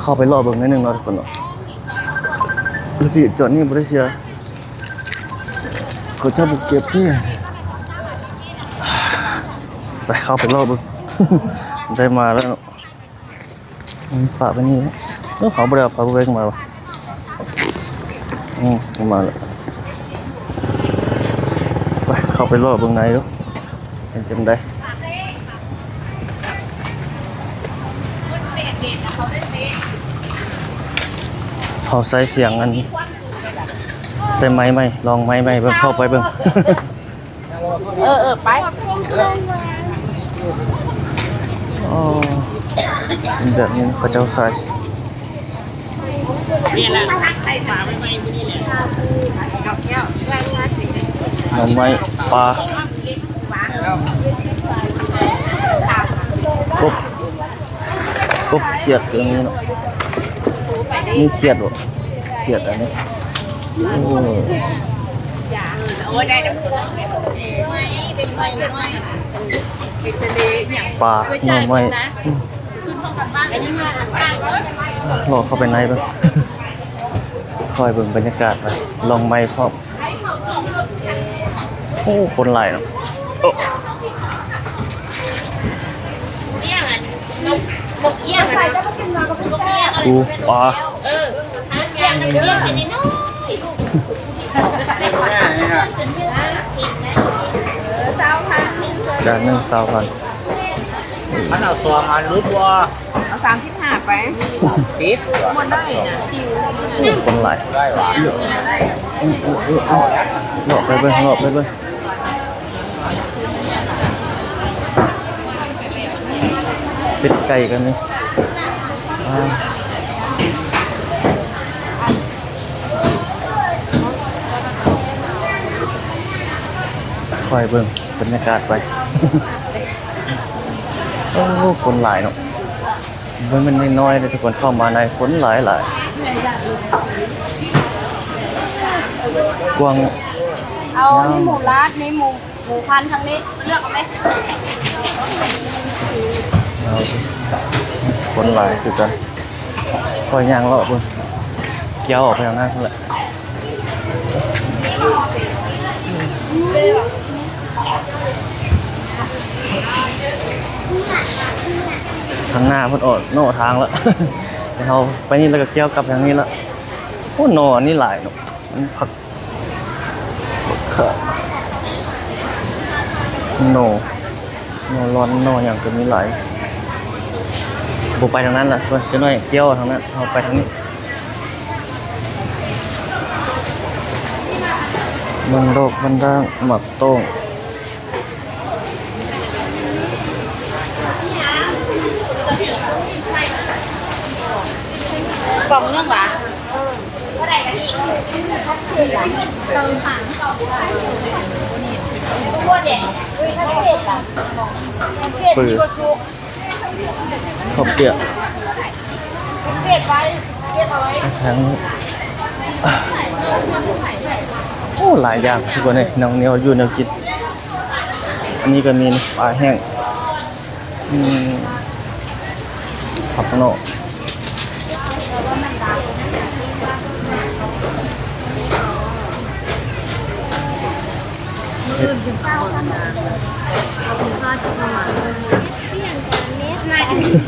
ເຂົ້າໄປເລາະເບິ່ງໜ້ອຍໜຶ່ງເນາະ ທຸກຄົນເນາະ. ລະຊິຈອດນີ້ບໍ່ໄດ້ເສຍ ເຂົາເຈົ້າບໍ່ເກັບເດ້. ໄປ ເຂົ້າໄປເລາະເບິ່ງ ໄດ້ມາແລ້ວເນາະ. ອືມ ປະໄວ້ນີ້ແຫຼະ. ເອີ ເຂົາບໍ່ໄດ້ເອົາ power bank ມາຫວາ? ອືມ ມາແລ້ວ. ໄປ ເຂົ້າໄປເລາະເບິ່ງໃນດູ ເປັນຈັ່ງໃດ. ເຮົາໃຊ້ສຽງອັນ ໃຊ້ໄມ້ໃໝ່ ລອງໄມ້ໃໝ່ເບິ່ງ ເຂົ້າໄປເບິ່ງ. ເອີ ເອີ ໄປ. ອໍ ແບບນີ້ເຂົາເຈົ້າຂາຍ ນີ້ລະ ປາໃໝ່ໆ ມື້ນີ້ແຫຼະ ໜໍ່ໄມ້ປາ ກົບ ກົບຂຽດກໍມີເນາະ. ມີຂຽດບໍ່? ຂຽດອັນນີ້. ໂອ້ ປາ ໜໍ່ໄມ້ ເລາະເຂົ້າໄປໃນເບິ່ງ ຄ່ອຍເບິ່ງບັນຍາກາດ ລອງໄມ້ພ້ອມ. ໂອ້ ຄົນຫຼາຍເນາະ. ໂອ້ ນກ ນົກອຽງຫັ້ນນະ ນົກອຽງຫັ້ນນະ ໂອ້ ປາ ເອີ ນກອຽງຫັ້ນນ້ອຍໆ. ຈານໜຶ່ງຊາວພັນ. ມັນເອົາສອງອັນຫຼຸດບໍ່? ເອົາສາມສິບຫ້າໄປ. ສິບ ໝົດໄດ້ນະ. ໂອ້ ຄົນຫຼາຍ ເລາະໄປເບິ່ງ ເລາະໄປເບິ່ງ. ເປັດໄກ່ກໍມີ. ຄ່ອຍເບິ່ງບັນຍາກາດໄປ. ໂອ້ ຄົນຫຼາຍເນາະ. ມັນແມ່ນນ້ອຍໆເດ້ທຸກຄົນ ເຂົ້າມາໃນຄົນຫຼາຍໆ ກວ້າງ. ເອົາ ມີໝູລາດ ມີໝູ ໝູພັນທາງນີ້ ເລືອກເອົາເລີຍ. ເອົາ ຄົນຫຼາຍຄືກັນ ຂ້ອຍຍ່າງເລາະເບິ່ງ ກ້ຽວອອກໄປທາງນັ້ນພຸ້ນແຫຼະ. ທາງໜ້າເພິ່ນອອກນອກທາງລະ ແຕ່ເຮົາໄປນີ້ແລ້ວກໍກ້ຽວກັບທາງນີ້ລະ. ໂອ້ ໜໍ່ອັນນີ້ຫຼາຍເນາະ ມັນຜັກ ບັກຂາ ໜໍ່ ໜໍ່ລອນ ໜໍ່ຫຍັງກໍມີຫຼາຍ. ບໍ່ໄປທາງນັ້ນລະ ເພິ່ນຈະໜ້ອຍກ້ຽວທາງນັ້ນ ເຮົາໄປທາງນີ້. ມັນດອກ ມັນດ້າງ ໝາກຕ້ອງ ກ່ອງໜຶ່ງຫວາ? ເຝີ ເຂົ້າປຽກ ທາງ ໂອ້ ຫຼາຍຢ່າງທຸກຄົນເອີຍ ແນວ ແນວຢູ່ແນວກິນ. ອັນນີ້ກໍມີປາແຫ້ງ ອືມ ຜັກໜໍ່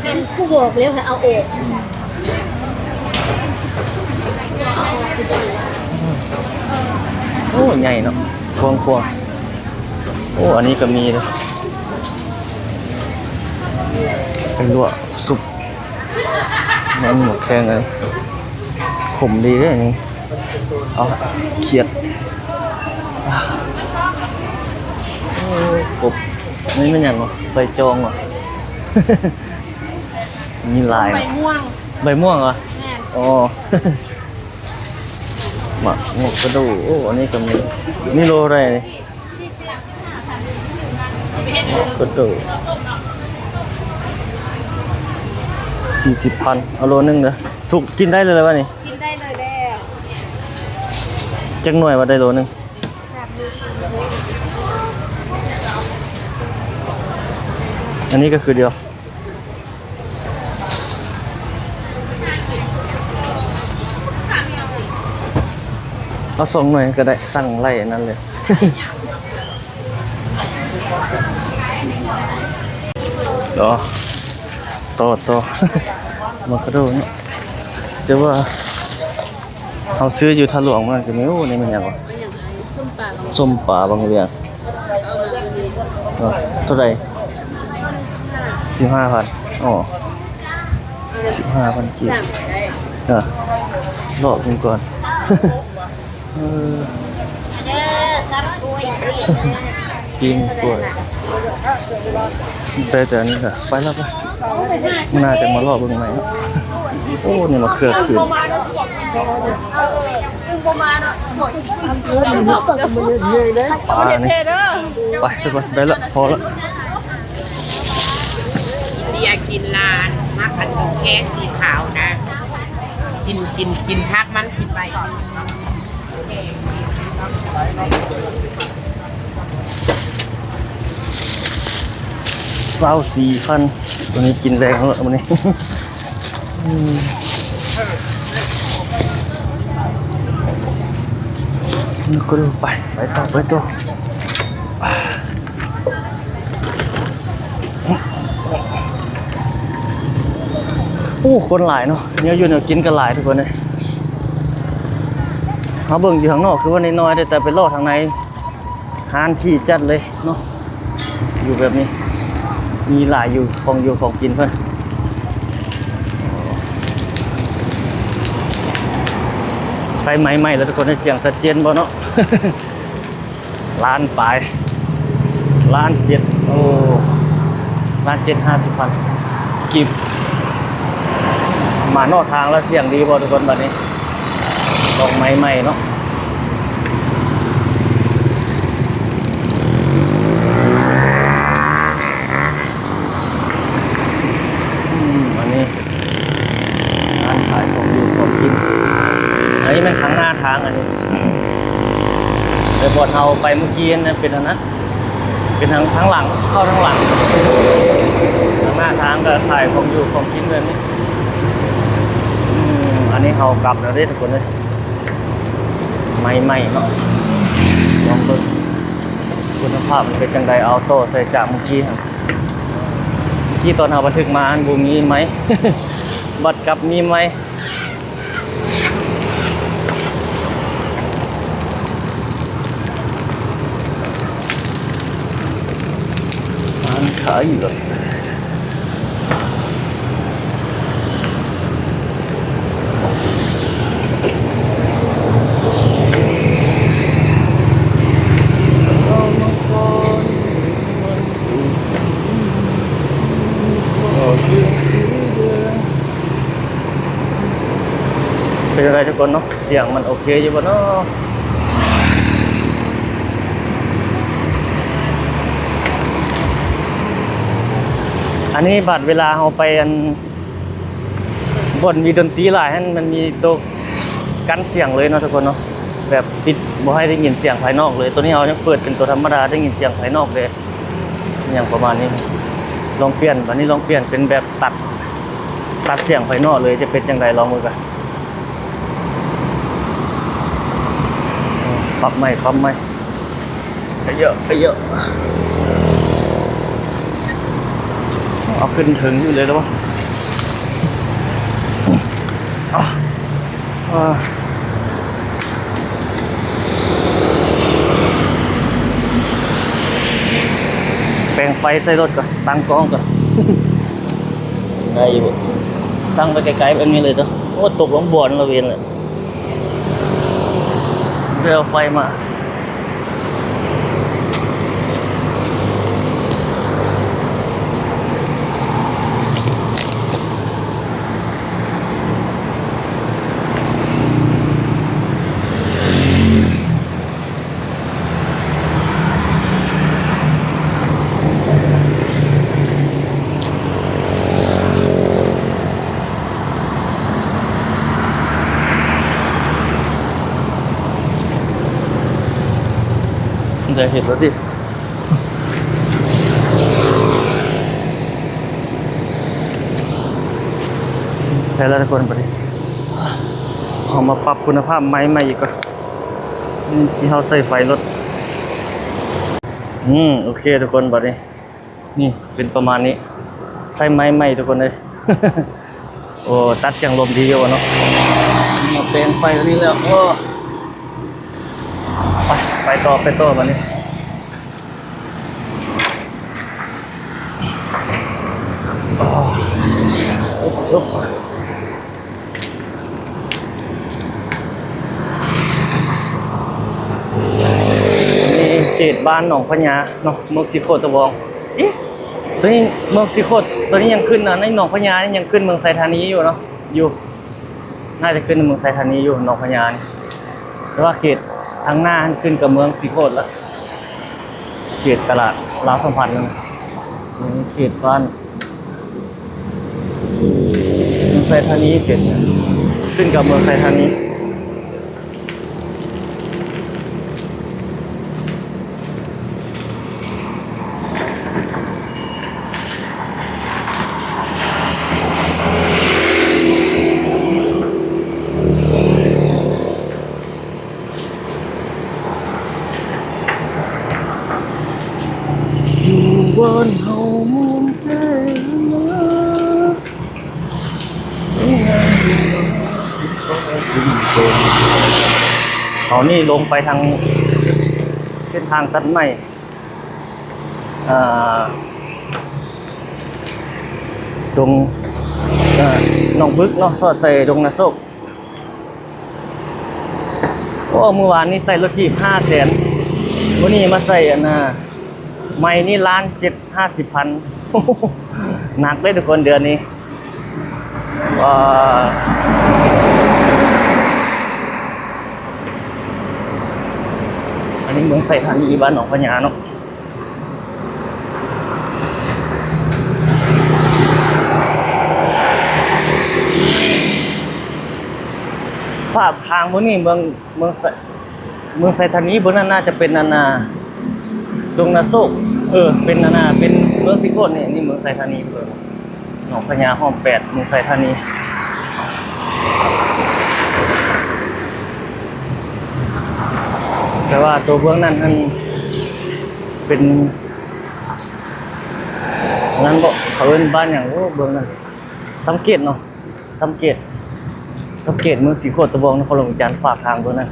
ເຫັດ ກູບອກແລ້ວໃຫ້ເອົາອອກ. ໂອ້ ໃຫຍ່ເນາະ ກວ້າງຂວາງ. ໂອ້ ອັນນີ້ກໍມີເດ້ ໄປລວກຊຸບ ມັນໝາກແຂ້ງ ອັນນີ້ ຂົມດີເດ້ ອັນນີ້ ເອົາ ຂຽດ ໂອ້ ກົບ ນີ້ແມ່ນຫຍັງຫວາ? ໃບຈອງຫວາ? ມີຫຼາຍ ໃບມ່ວງ ໃບມ່ວງຫວາ? ແມ່ນ ອໍ ໝາກ ໝາກກະດູ. ໂອ້ ອັນນີ້ກໍມີ ນີ້ໂລເທົ່າໃດນີ້? ກະດູ ສີ່ສິບພັນ ເອົາໂລໜຶ່ງເດີ. ສຸກ ກິນໄດ້ເລີຍຫວານີ້? ກິນໄດ້ເລີຍແລ້ວ. ຈັກໜ່ວຍຫວາໄດ້ໂລໜຶ່ງ? ອັນນີ້ກໍຄືດຽວ ເອົາສອງໜ່ວຍກໍໄດ້ ສັ່ງໄລ່ອັນນັ້ນເລີຍ. ຕໍ່ ຕໍ່ ຕໍ່ ມາກະໂດເນາະ ແຕ່ວ່າ ເຮົາຊື້ຢູ່ທ່າຫຼວງມາກໍມີ. ໂອ້ ນີ້ແມ່ນຫຍັງຫວາ? ສົ້ມປາ ສົ້ມປາບັງວຽງ. ເອີ ເທົ່າໃດ? ສິບຫ້າພັນ. ອໍ ສິບຫ້າພັນກີບ. ເອີ ເລາະເບິ່ງກ່ອນ. ເອີ ເດີ ຊັບກ້ວຍ ປີ້ງກ້ວຍ ໄດ້ແຕ່ອັນນີ້ລະ ໄປລະ ໄປ ມື້ໜ້າຈັ່ງມາເລາະເບິ່ງໃໝ່ເນາະ. ໂອ້ ນີ້ມະເຂືອຂຶ້ນ ປານີ້ ໄປທຸກຄົນ ໄດ້ລະ ພໍລະ. ເດຍກິນລານ ມັກອັນແກງສີຂາວນະ ກິນ ກິນ ກິນຜັກມັນ ກິນໄປ. ຊາວສີ່ພັນ ມື້ນີ້ກິນແລງແລ້ວມື້ນີ້. ອືມ ກໍໄປ ໄປຕໍ່ ໄປຕໍ່. ໂອ້ ຄົນຫຼາຍເນາະ ແນວຢູ່ແນວກິນກໍຫຼາຍທຸກຄົນເອີຍ. ເຮົາເບິ່ງຢູ່ທາງນອກຄືວ່ານ້ອຍໆ ແຕ່ໄປເລາະທາງໃນ ຮ້ານທີ່ຈັດເລີຍເນາະ ຢູ່ແບບນີ້ ມີຫຼາຍຢູ່ ຂອງຢູ່ຂອງກິນເພິ່ນ ໃສ່ໄມໃໝ່ແລ້ວທຸກຄົນ ໄດ້ສຽງຊັດເຈນບໍ່ເນາະ? ລ້ານປາຍ ລ້ານເຈັດ ໂອ້ ລ້ານເຈັດຫ້າສິບພັນກີບ. ມານອກທາງແລ້ວສຽງດີບໍ່ທຸກຄົນ? ບັດນີ້ ຕ້ອງໄມໃໝ່ເນາະ. ອືມ ອັນນີ້ ທາງອັນນີ້ ແຕ່ບ່ອນເຮົາໄປມື້ກີ້ນັ້ນເປັນອັນນັ້ນ ເປັນທາງ ທາງຫຼັງ ເຂົ້າທາງຫຼັງ. ທາງໜ້າທາງກໍຂາຍຂອງຢູ່ຂອງກິນແບບນີ້. ອືມ ອັນນີ້ເຮົາກັບແລ້ວເດ້ທຸກຄົນເອີຍ. ໃໝ່ໆເນາະ ລອງເບິ່ງຄຸນນະພາບມັນເປັນຈັ່ງໃດ. ເອົາຕໍ່ໃສ່ຈາກມື້ກີ້ຫັ້ນ ເມື່ອກີ້ຕອນເຮົາບັນທຶກມາຫັ້ນບໍ່ມີໄມ ບັດກັບມີໄມ. ຮ້ານຂາຍຢູ່ ເປັນຈັ່ງໃດທຸກຄົນເນາະ? ສຽງມັນໂອເຄຢູ່ບໍ່ເນາະ? ອັນນີ້ບັດເວລາເຮົາໄປ ອັນ ບ່ອນມີດົນຕີຫຼາຍຫັ້ນ ມັນມີໂຕກັນສຽງເລີຍເນາະທຸກຄົນເນາະ, ແບບປິດບໍ່ໃຫ້ໄດ້ຍິນສຽງພາຍນອກເລີຍ. ໂຕນີ້ເຮົາຍັງເປີດເປັນໂຕທຳມະດາ ໄດ້ຍິນສຽງພາຍນອກເດ້ ຫຍັງປະມານນີ້. ລອງປ່ຽນ ບາດນີ້ລອງປ່ຽນເປັນແບບຕັດ ຕັດສຽງພາຍນອກເລີຍ ຈະເປັນຈັ່ງໃດ ລອງເບິ່ງກ່ອນ. ປັບໃໝ່ ປັບໃໝ່. ໄປເຍາະ ໄປເຍາະ ເອົາຂຶ້ນເທິງຢູ່ເລີຍລະວະ. ແປງໄຟໃສ່ລົດກ່ອນ ຕັ້ງກ້ອງກ່ອນ ໄດ້ຢູ່ບໍ່? ຕັ້ງໄວ້ໄກໆແບບນີ້ເລີຍເດີ້. ໂອ້ ຕົກລົງບ່ອນລະເວນແຫຼະ. ໄດ້ເອົາໄຟມາ ໄດ້ເຮັດແລ້ວຕິ. ໃຊ້ແລ້ວທຸກຄົນ. ບັດນີ້ເຮົາມາປັບຄຸນນະພາບໄມ້ໃໝ່ອີກກ່ອນ ທີ່ເຮົາໃສ່ໄຟລົດ. ອືມ ໂອເຄທຸກຄົນ ບັດນີ້ ນີ້ເປັນປະມານນີ້ ໃສ່ໄມ້ໃໝ່ທຸກຄົນເອີຍ. ໂອ້ ຕັດສຽງລົມດີຢູ່ເນາະ. ມາແປງໄຟຕົວນີ້ແລ້ວ ໂອ້ ໄປ ໄປຕໍ່ ໄປຕໍ່ບັດນີ້. ນີ້ເຂດບ້ານໜອງພະຍາເນາະ ເມືອງສີໂຄດຕະບອງ. ເອີ ຕົວນີ້ເມືອງສີໂຄດ ຕົວນີ້ຍັງຂຶ້ນ ອັນນີ້ໜອງພະຍານີ້ຍັງຂຶ້ນເມືອງໄຊທານີຢູ່ເນາະ ຢູ່ ໜ້າຈະຂຶ້ນເມືອງໄຊທານີຢູ່ ໜອງພະຍານີ້. ແຕ່ວ່າເຂດທາງໜ້າຫັ້ນຂຶ້ນກັບເມືອງສີໂຄດລະ ເຂດຕະຫຼາດລາວສຳພັນນັ້ນນະ. ເຂດບ້ານ ເມືອງໄຊທານີ ເຂດ ຂຶ້ນກັບເມືອງໄຊທານີ. ຢູ່ບ້ານເຮົາມ່ວນແທ້ນະ. ເຮົານີ້ລົງໄປທາງເສັ້ນທາງຕັດໄມ້ ອ່າ ດົງ ເອີ ໜອງບຶກເນາະ ສອດໃສ່ດົງນາໂຊກ. ໂອ້ ມື້ວານນີ້ໃສ່ລົດຖີບຫ້າແສນ ມື້ນີ້ມາໃສ່ອັນນ່າ ໄມ້ນີ້ລ້ານເຈັດ ຫ້າສິບພັນ ໜັກເດ້ທຸກຄົນເດືອນນີ້. ເອີ ອັນນີ້ເມືອງໄຊທານີ ບ້ານໜອງພະຍາເນາະ. ໄປ ພາບທາງພວກນີ້ ເມືອງ ເມືອງໄຊ ເມືອງໄຊທານີ ເບິ່ງນັ້ນໜ້າຈະເປັນອັນນ່າ ດົງນາໂຊກ ເອີ ເປັນອັນນ່າ ເປັນເມືອງສີໂຄດນີ້ ນີ້ເມືອງໄຊທານີ ເບິ່ງ ໜອງພະຍາຫ້ອມແປດ ເມືອງໄຊທານີ ແຕ່ວ່າໂຕເບື້ອງນັ້ນຫັ້ນເປັນ ນັ້ນບໍ ເຂົາເອີ້ນບ້ານຫຍັງ ໂອ້ ເບື້ອງນັ້ນ ສຳເກດເນາະ ສຳເກດ ສຳເກດເມືອງສີໂຄດຕະບອງ ນະຄອນຫຼວງວຽງຈັນ ຝາກທາງເບິ່ງນັ້ນ.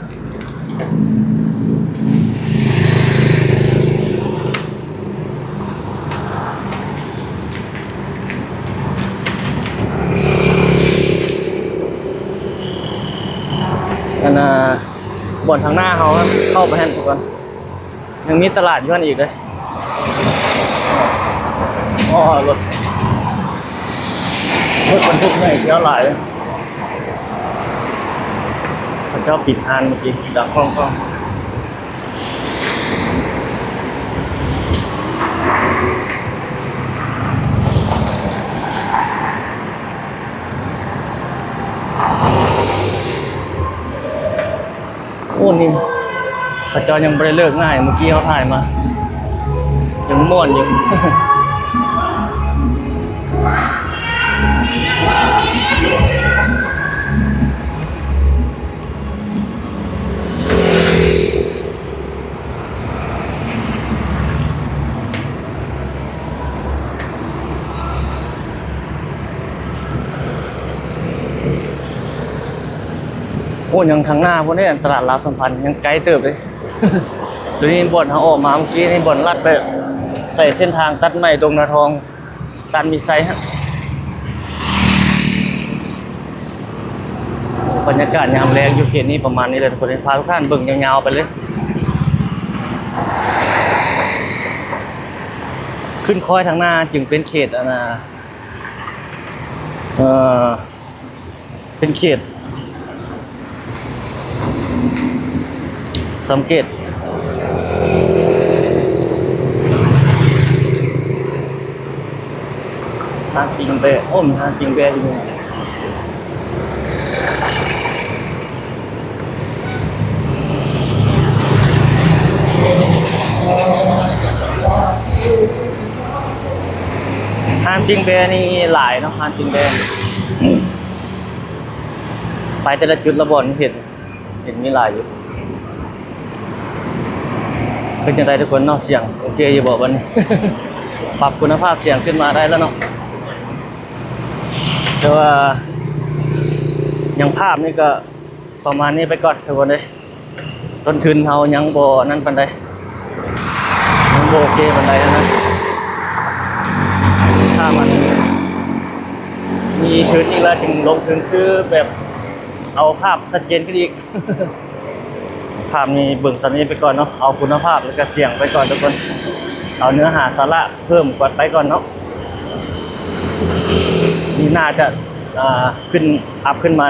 ອັນນ່າ ບ່ອນທາງໜ້າເຮົາເຂົ້າໄປຫັ້ນກ່ອນ ຍັງມີຕະຫຼາດຢູ່ຫັ້ນອີກເດ້. ອໍ ລົດ ລົດບັນທຸກໃຫຍ່ແຖວຫຼາຍ ເຂົາເຈົ້າປິດຮ້ານເມື່ອກີ້ ດັງກ້ອງໆ. ໂອ້ ນີ້ເຂົາເຈົ້າຍັງບໍ່ໄດ້ເລີກງ່າຍ ເມື່ອກີ້ເຮົາຖ່າຍມາ ຍັງມ່ວນຢູ່. ໂອ້ ຍັງທາງໜ້າພຸ້ນເດ້ ອັນຕະຫຼາດລາວສຳພັນ ຍັງໄກເຕີບເດ້. ໂຕນີ້ບ່ອນເຮົາອອກມາເມື່ອກີ້ນີ້ ບ່ອນລັດໄປໃສ່ເສັ້ນທາງຕັດໄມ້ ດົງນາທອງ ຕານມີໄຊຫັ້ນ. ບັນຍາກາດຍາມແລງຢູ່ເຂດນີ້ປະມານນີ້ແຫຼະທຸກຄົນ ພາທຸກທ່ານເບິ່ງຍາວໆໄປເລີຍ. ຂຶ້ນຄອຍທາງໜ້າຈຶ່ງເປັນເຂດ ອັນນ່າ ເອີ ເປັນເຂດ ສຳເກດ ທາງຈິງແບ ໂອ້ ມີທາງຈິງແບຢູ່ນີ້. ຮ້ານປິງແບນີ້ຫຼາຍເນາະ ຮ້ານປິງແບນີ້ ໄປແຕ່ລະຈຸດລະບ່ອນເຫັນ ເຫັນມີຫຼາຍຢູ່. ເປັນຈັ່ງໃດທຸກຄົນເນາະ ສຽງໂອເຄຢູ່ບໍ່ບັດນີ້? ປັບຄຸນນະພາບສຽງຂຶ້ນມາໄດ້ແລ້ວເນາະ ແຕ່ວ່າຍັງພາບນີ້ກໍ ປະມານນີ້ໄປກ່ອນທຸກຄົນເອີຍ. ຕົ້ນທຶນເຮົາຍັງບໍ່ນັ້ນປານໃດ ຍັງບໍ່ໂອເຄປານໃດຫັ້ນນະ. ຖ້າມັນມີທຶນອີກແລ້ວ ຈຶ່ງລົງທຶນຊື້ແບບເອົາພາບຊັດເຈນຂຶ້ນອີກ. ພາບນີ້ເບິ່ງສ່ຳນີ້ໄປກ່ອນເນາະ ເອົາຄຸນນະພາບ ແລ້ວກະສຽງໄປກ່ອນທຸກຄົນ ເອົາເນື້ອຫາສາລະເພີ່ມກວ່າໄປກ່ອນເນາະ. ນີ້ໜ້າຈະ ອ່າ ຂຶ້ນ ອັບຂຶ້ນມາ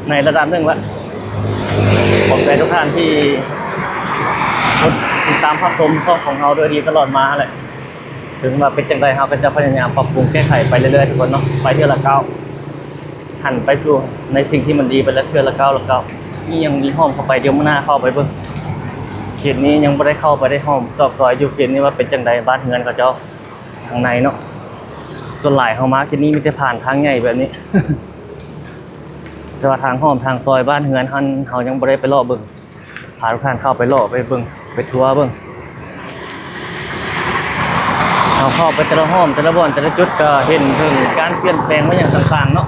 ໃນລະດັບໜຶ່ງລະ. ຂອບໃຈທຸກທ່ານທີ່ກົດຕິດຕາມຮັບຊົມຊ່ອງຂອງເຮົາໂດຍດີຕະຫຼອດມາຫັ້ນແຫຼະ. ເຖິງວ່າເປັນຈັ່ງໃດ ເຮົາກໍຈະພະຍາຍາມປັບປຸງແກ້ໄຂໄປເລື້ອຍໆ ທຸກຄົນເນາະ ໄປເທື່ອລະກ້າວ ຫັນໄປສູ່ໃນສິ່ງທີ່ມັນດີໄປລະເທື່ອລະກ້າວລະກ້າວ. ນີ້ຍັງມີຫ້ອມເຂົ້າໄປ ດຽວມື້ໜ້າເຂົ້າໄປເບິ່ງ. ເຂດນີ້ຍັງບໍ່ໄດ້ເຂົ້າໄປໄດ້ຫ້ອມຊອກຊອຍຢູ່ເຂດນີ້ວ່າເປັນຈັ່ງໃດ ບ້ານເຮືອນເຂົາເຈົ້າທາງໃນເນາະ. ສ່ວນຫຼາຍເຮົາມາເຂດນີ້ມີແຕ່ຜ່ານທາງໃຫຍ່ແບບນີ້. ແຕ່ວ່າທາງຫ້ອມທາງຊອຍບ້ານເຮືອນຫັ້ນ ເຮົາຍັງບໍ່ໄດ້ໄປເລາະເບິ່ງ ພາທຸກທ່ານເຂົ້າໄປເລາະໄປເບິ່ງ ໄປທົວເບິ່ງ. ເຮົາເຂົ້າໄປແຕ່ລະຫ້ອມ ແຕ່ລະບ່ອນ ແຕ່ລະຈຸດ ກໍເຫັນເຖິງການປ່ຽນແປງມາຫຍັງຕ່າງໆເນາະ.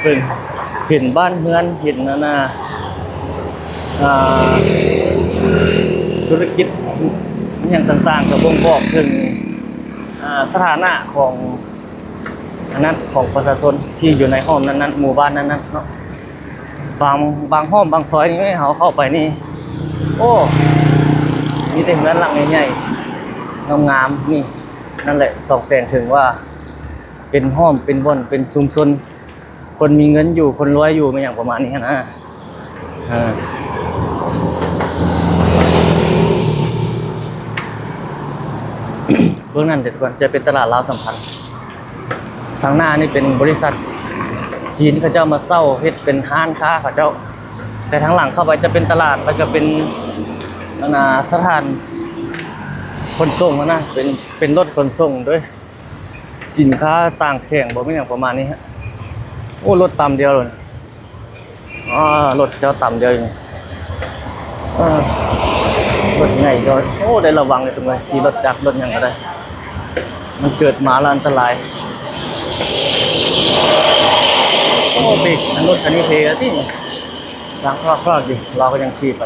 ເບິ່ງ ເຫັນບ້ານເຮືອນ ເຫັນອັນນ່າ ອ່າ ທຸລະກິດຫຍັງຕ່າງໆ ກໍບົ່ງບອກເຖິງ ອ່າ ສະຖານະຂອງ ອັນນັ້ນຂອງປະຊາຊົນທີ່ຢູ່ໃນຫ້ອມນັ້ນໆ ໝູ່ບ້ານນັ້ນໆເນາະ. ບາງ ບາງຫ້ອມບາງຊອຍນີ້ ເຮົາເຂົ້າໄປນີ້ ໂອ້ ມີແຕ່ເຮືອນຫຼັງໃຫຍ່ໆ ງາມໆ ນີ້ ນັ້ນແຫຼະ ສ່ອງແສງເຖິງວ່າເປັນຫ້ອມ ເປັນບ່ອນ ເປັນຊຸມຊົນ ຄົນມີເງິນຢູ່ ຄົນລວຍຢູ່ ແມ່ນຫຍັງປະມານນີ້ຫັ້ນນະ. ເອີ ເບື້ອງນັ້ນເດີທຸກຄົນ ຈະເປັນຕະຫຼາດລາວສຳພັນ. ທາງໜ້ານີ້ເປັນບໍລິສັດ ຈີນເຂົາເຈົ້າມາເຊົ່າເຮັດເປັນຮ້ານຄ້າເຂົາເຈົ້າ, ແຕ່ທາງຫຼັງເຂົ້າໄປຈະເປັນຕະຫຼາດ ແລ້ວກໍເປັນ ອັນນ່າ ສະຖານຂົນສົ່ງຫັ້ນນະ, ເປັນ ເປັນລົດຂົນສົ່ງໂດຍສິນຄ້າຕ່າງແຂວງບໍ ແມ່ນຫຍັງປະມານນີ້ຮະ. ໂອ້ ລົດຕຳດຽວໂລດ. ອາ ລົດເຂົາເຈົ້າຕຳດຽວຢູ່ນີ້. ເອີ ລົດໃຫຍ່ກໍ ໂອ້ ໄດ້ລະວັງເດ້ ທຸກຄົນ ຂີ່ລົດຈັກລົດຫຍັງກໍໄດ້ ມັນເກີດມາແລ້ວອັນຕະລາຍ. ໂອ້ ເບຣກ ອັນລົດຄັນນີ້ເທ່ແທ້ຕິ ສາງຄອກໆຢູ່ ລາວກໍຍັງຂີ່ໄປ.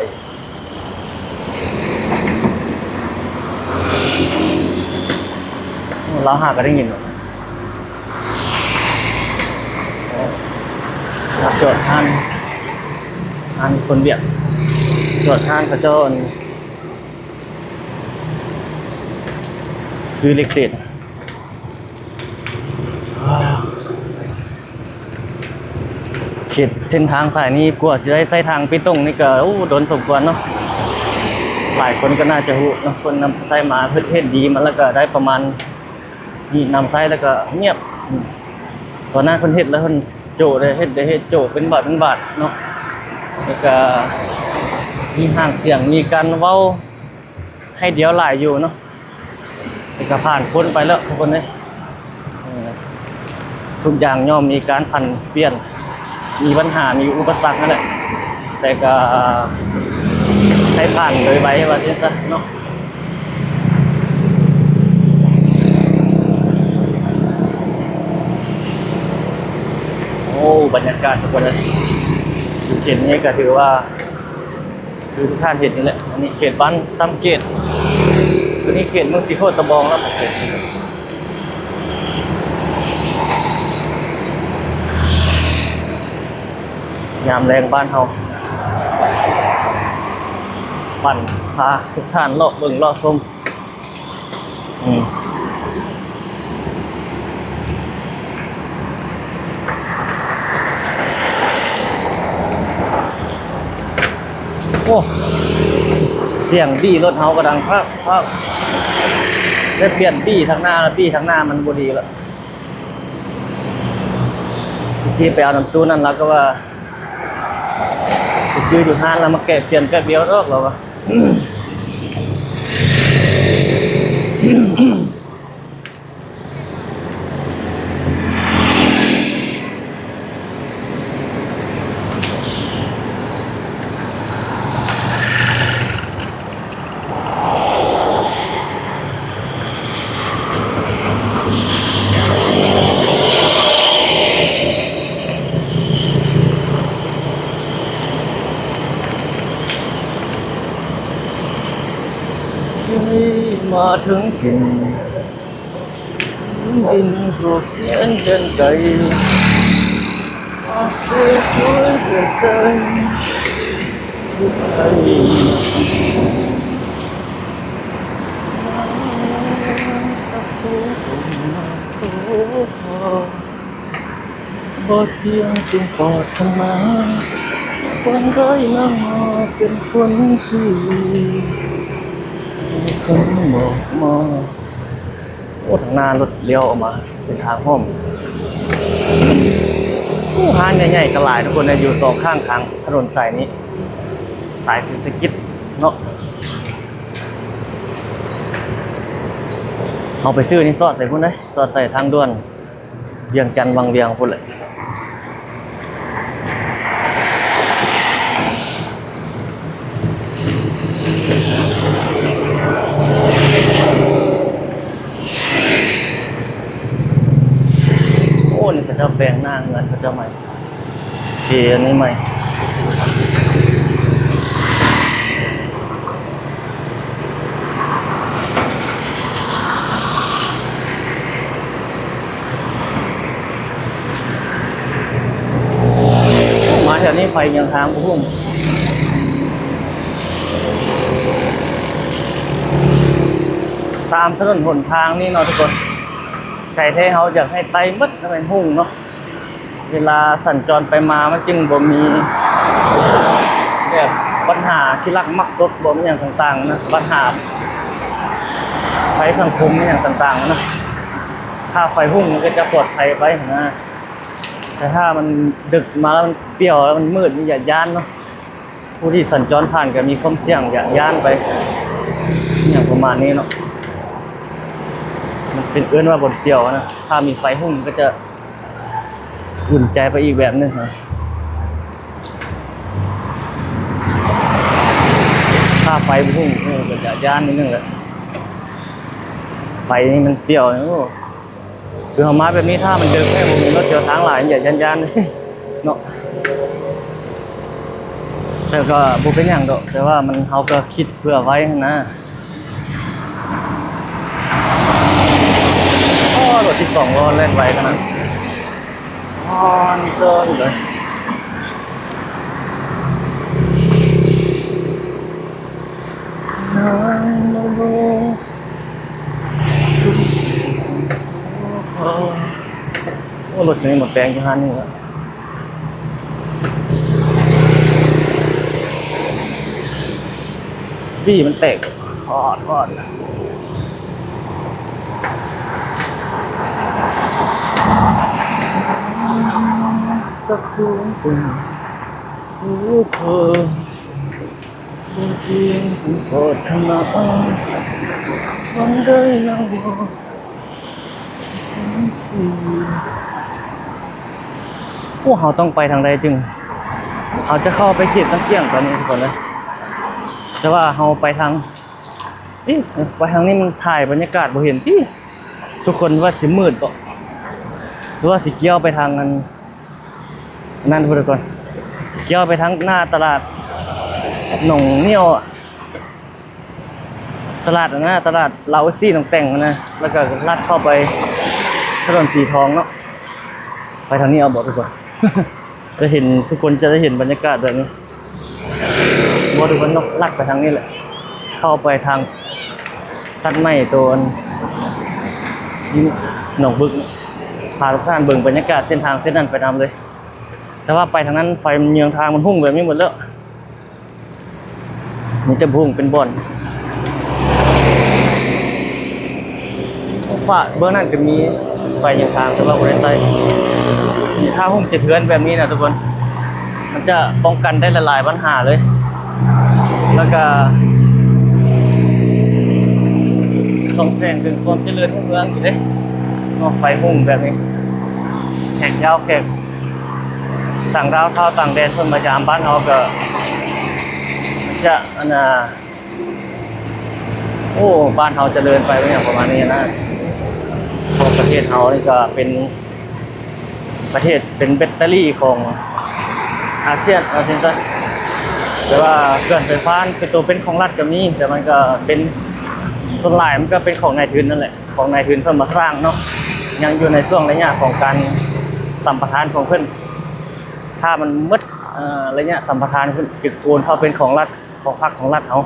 ລາວຫາກໍໄດ້ຍິນ ມາຈອດຮ້ານ ຮ້ານຄົນວຽດ ຈອດຮ້ານເຂົາເຈົ້າ ອັນ ຊື້ເຫຼັກເສດ. ເຂດເສັ້ນທາງສາຍນີ້ ກວ່າຊິໄດ້ໃຊ້ທາງເປຕົງນີ້ກໍ ໂອ້ ດົນສົມຄວນເນາະ. ຫຼາຍຄົນກໍໜ້າຈະຮູ້ເນາະ ຄົນນຳໃຊ້ມາ ເຮັດ ເຮັດດີມາແລ້ວກໍໄດ້ປະມານນີ້ ນຳໃຊ້ແລ້ວກໍງຽບ. ຕອນນັ້ນເພິ່ນເຮັດແລ້ວເພິ່ນໂຈະເດ້ ເຮັດໄດ້ເຮັດໂຈະເປັນບາດເປັນບາດເນາະ, ແລ້ວກໍມີຫາງສຽງ ມີການເວົ້າ ໃຫ້ດຽວຫຼາຍຢູ່ເນາະ ແຕ່ກໍຜ່ານພົ້ນໄປແລ້ວທຸກຄົນເອີຍ. ເອີ ທຸກຢ່າງຍ່ອມມີການຜັນປ່ຽນ ມີບັນຫາ ມີອຸປະສັກນັ້ນແຫຼະ ແຕ່ກໍໃຫ້ຜ່ານໂດຍໄວວ່າຊັ້ນຊະເນາະ. ໂອ້ ບັນຍາກາດທຸກຄົນເອີຍ ຢູ່ເຂດນີ້ກໍຖືວ່າ ຄືທີ່ທ່ານເຫັນນີ້ແຫຼະ ອັນນີ້ເຂດບ້ານຊຳເກດ ຕົວນີ້ເຂດເມືອງສີໂຄດຕະບອງແລ້ວ ຍາມແລງບ້ານເຮົາ ປັ່ນພາທຸກທ່ານເລາະເບິ່ງເລາະຊົມ. ອືມ ໂອ້ ສຽງບີລົດເຮົາກໍດັງຄັກໆ ໄດ້ປ່ຽນບີທາງໜ້າລະ ບີທາງໜ້າມັນບໍ່ດີລະ. ທີ່ໄປເອົານຳຕູ້ນັ້ນ ລາວກໍວ່າ ໄປຊື້ຢູ່ຮ້ານ ລາວມາແກະປ່ຽນແປັບດຽວດອກ ລາວວ່າ. ມາເຖິງຖິ່ນ ດິນທົ່ວແຄນແດນໄກ ຫາກສວຍເກີນໃຈ ຜູ້ໄທ ສັກສູງສົມມາໂສພອ ບໍ່ທ່ຽງຈຶ່ງປາດຖະໜາ ຄວາມໄຮ້ນາມາເປັນຄົນຊື່ ຄົນມອບມອບ. ໂອ້ ທາງໜ້າລົດລ້ຽວອອກມາເປັນທາງຫ້ອມ. ໂອ້ ຮ້ານໃຫຍ່ໆກໍຫຼາຍທຸກຄົນເອີຍ ຢູ່ສອງຂ້າງທາງຖະໜົນສາຍນີ້ ສາຍເສດຖະກິດເນາະ. ເຮົາໄປຊື້ນີ້ສອດໃສ່ພຸ້ນເດ້ ສອດໃສ່ທາງດ່ວນວຽງຈັນວັງວຽງພຸ້ນແຫຼະ. ໂອ້ ນີ້ເຂົາເຈົ້າແປງໜ້າເຮືອນເຂົາເຈົ້າໃໝ່ ເຄອັນນີ້ໃໝ່. ມາແຖວນີ້ໄຟຍັງທາງບໍ່ຮູ້ ຕາມຖະໜົນຫົນທາງນີ້ເນາະທຸກຄົນ ໃຈແທ້ເຮົາຢາກໃຫ້ໄຕ້ໝົດໃຫ້ມັນຮຸ່ງເນາະ. ເວລາສັນຈອນໄປມາມັນຈຶ່ງບໍ່ມີແບບບັນຫາຂີ້ລັກມັກສົກ ບໍ່ມີຫຍັງຕ່າງໆນະ ບັນຫາໄພສັງຄົມອີ່ຫຍັງຕ່າງໆນະ. ຖ້າໄຟຮຸ່ງມັນກໍຈະປອດໄພໄປຫັ້ນນະ. ແຕ່ຖ້າມັນດຶກມາແລ້ວມັນປ່ຽວ ແລ້ວມັນມືດ ນີ້ຢ້ານເນາະ. ຜູ້ທີ່ສັນຈອນຜ່ານກໍມີຄວາມສ່ຽງ ຢ້ານ ຢ້ານໄປ ຫຍັງປະມານນີ້ເນາະ. ມັນເປັນ ເອີ້ນວ່າບ່ອນປ່ຽວນະ. ຖ້າມີໄຟຮຸ່ງກໍຈະອຸ່ນໃຈໄປອີກແບບໜຶ່ງນະ. ຖ້າໄຟບໍ່ຮຸ່ງ ເອີ ກໍຈະຢ້ານນິດໜຶ່ງແຫຼະ. ໄຟນີ້ມັນປ່ຽວ ໂອ້ ຄືເຮົາມາແບບນີ້ ຖ້າມັນເດິກແທ້ ບໍ່ມີລົດສວນທາງຫຼາຍ ຢ້ານໆເນາະ. ແຕ່ກໍບໍ່ເປັນຫຍັງດອກ ແຕ່ວ່າມັນ ເຮົາກໍຄິດເພື່ອໄວ້ຫັ້ນນະ. ໂອ້ ລົດສິບສອງລໍ້ແລ່ນໄວຂະໜາດ ຮ້ອນເຈີນເລີຍ. ໂອ້ ລົດຈະມີໝົດແປງຢູ່ຮ້ານນີ້ລະ. ປີ້ມັນແຕກ ຂອດ ຂອດ ສັກສູງສູງ ສູງເພີ່ມ ບໍ່ຈິງຈຶ່ງປາດຖະໜາ ວັນໃດນາງບໍ່ ໂອ້ ເຮົາຕ້ອງໄປທາງໃດຈຶ່ງ ເຮົາຈະເຂົ້າໄປເຂດສັງກຽງຕອນນີ້ທຸກຄົນເອີຍ. ແຕ່ວ່າເຮົາໄປທາງ ເອີ ໄປທາງນີ້ມັນຖ່າຍບັນຍາກາດບໍ່ເຫັນຕິ ທຸກຄົນ ວ່າຊິມືດບໍ່ ຫຼືວ່າຊິກ່ຽວໄປທາງອັນ ອັນນັ້ນພຸ້ນກ່ອນ ກ່ຽວໄປທາງໜ້າຕະຫຼາດໜອງນຽວ ຕະຫຼາດອັນນັ້ນ ຕະຫຼາດລາວໂອຊີໜອງແຕ່ງຫັ້ນນະ ແລ້ວກໍລັດເຂົ້າໄປຖະໜົນສີທອງເນາະ. ໄປທາງນີ້ເອົາບໍ່ທຸກຄົນ ຈະເຫັນ ທຸກຄົນຈະໄດ້ເຫັນບັນຍາກາດແບບນີ້ ບໍ່ ທຸກຄົນເນາະ. ລັດໄປທາງນີ້ແຫຼະ ເຂົ້າໄປທາງຕັດໄມ້ໂຕນ ໜອງບຶກ ພາທຸກທ່ານເບິ່ງບັນຍາກາດເສັ້ນທາງເສັ້ນນັ້ນໄປນຳເລີຍ. ແຕ່ວ່າໄປທາງນັ້ນໄຟມັນເຍືອງທາງ ມັນຮຸ່ງແບບນີ້ໝົດແລ້ວ. ມີແຕ່ບຸ້ງເປັນບ່ອນ ຟ້າເບື້ອງນັ້ນກໍມີໄຟຍັງທາງ ແຕ່ວ່າບໍ່ໄດ້ໄຕ້. ຖ້າຮຸ່ງຈະເຖືອນແບບນີ້ນະທຸກຄົນ ມັນຈະປ້ອງກັນໄດ້ຫຼາຍໆບັນຫາເລີຍ ແລ້ວກໍສ່ອງແສງເຖິງຄວາມຈະເລີນຮຸ່ງເຮືອງຢູ່ເດ້ເນາະ. ໄຟຮຸ່ງແບບນີ້ ແຂກຍາວແຂກ ຕ່າງດ້າວຊາວຕ່າງແດນເພິ່ນມາຢາມບ້ານເຮົາກໍຈະ ອັນນ່າ ໂອ້ ບ້ານເຮົາຈະເລີນໄປ ຫຍັງປະມານນີ້ນະ. ເພາະປະເທດເຮົານີ້ກໍເປັນປະເທດ ເປັນແບັດເຕີຣີຂອງອາຊຽນ ວ່າຊັ້ນຊະ. ແຕ່ວ່າເຂື່ອນໄຟຟ້າເປັນໂຕເປັນຂອງລັດກໍມີ ແຕ່ມັນກໍເປັນ ສ່ວນຫຼາຍມັນກໍເປັນຂອງນາຍທຶນນັ້ນແຫຼະ. ຂອງນາຍທຶນເພິ່ນມາສ້າງເນາະ ຍັງຢູ່ໃນຊ່ວງໄລຍະຂອງການສຳປະທານຂອງເພິ່ນ. ຖ້າມັນໝົດ ເອີ ໄລຍະສຳປະທານ ເພິ່ນຈະໂອນເຂົ້າເປັນຂອງລັດ ຂອງພັກຂອງລັດເຮົາ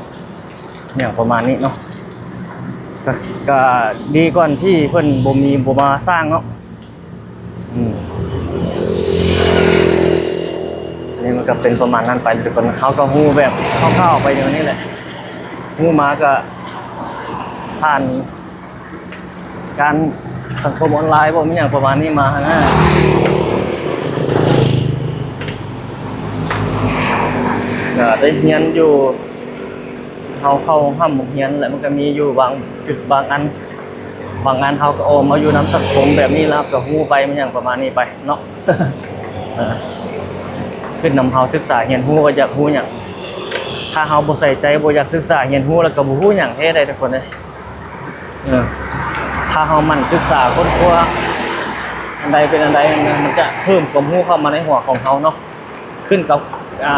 ຫຍັງປະມານນີ້ເນາະ. ກໍ ກໍດີກວ່າທີ່ເພິ່ນບໍ່ມີ ບໍ່ມາສ້າງເນາະ. ອືມ ນີ້ມັນກໍເປັນປະມານນັ້ນໄປທຸກຄົນ. ເຮົາກໍຮູ້ແບບຄ່າວໆໄປຢ່າງນີ້ແຫຼະ ຮູ້ມາກໍຜ່ານ ການສັງຄົມອອນລາຍບໍ ມີຫຍັງປະມານນີ້ມາຫັ້ນນະ. ກໍໄດ້ຮຽນຢູ່ ເຮົາເຂົ້າຮ່ຳໂຮງຮຽນແຫຼະ ມັນກໍມີຢູ່ບາງຈຸດບາງອັນ ບາງອັນເຮົາກໍເອົາມາຢູ່ນຳສັງຄົມແບບນີ້ ແລ້ວກໍຮູ້ໄປ ມີຫຍັງປະມານນີ້ໄປເນາະ. ເອີ ຂຶ້ນນຳເຮົາສຶກສາຮຽນຮູ້ວ່າຢາກຮູ້ຫຍັງ. ຖ້າເຮົາບໍ່ໃສ່ໃຈ ບໍ່ຢາກສຶກສາຮຽນຮູ້ ແລ້ວກໍບໍ່ຮູ້ຫຍັງແທ້ໃດ໋ທຸກຄົນເອີຍ. ເອີ ຖ້າເຮົາໝັ່ນສຶກສາຄົ້ນຄວ້າ ອັນໃດເປັນອັນໃດ ມັນຈະເພີ່ມຄວາມຮູ້ເຂົ້າມາໃນຫົວຂອງເຮົາເນາະ ຂຶ້ນກັບ ອ່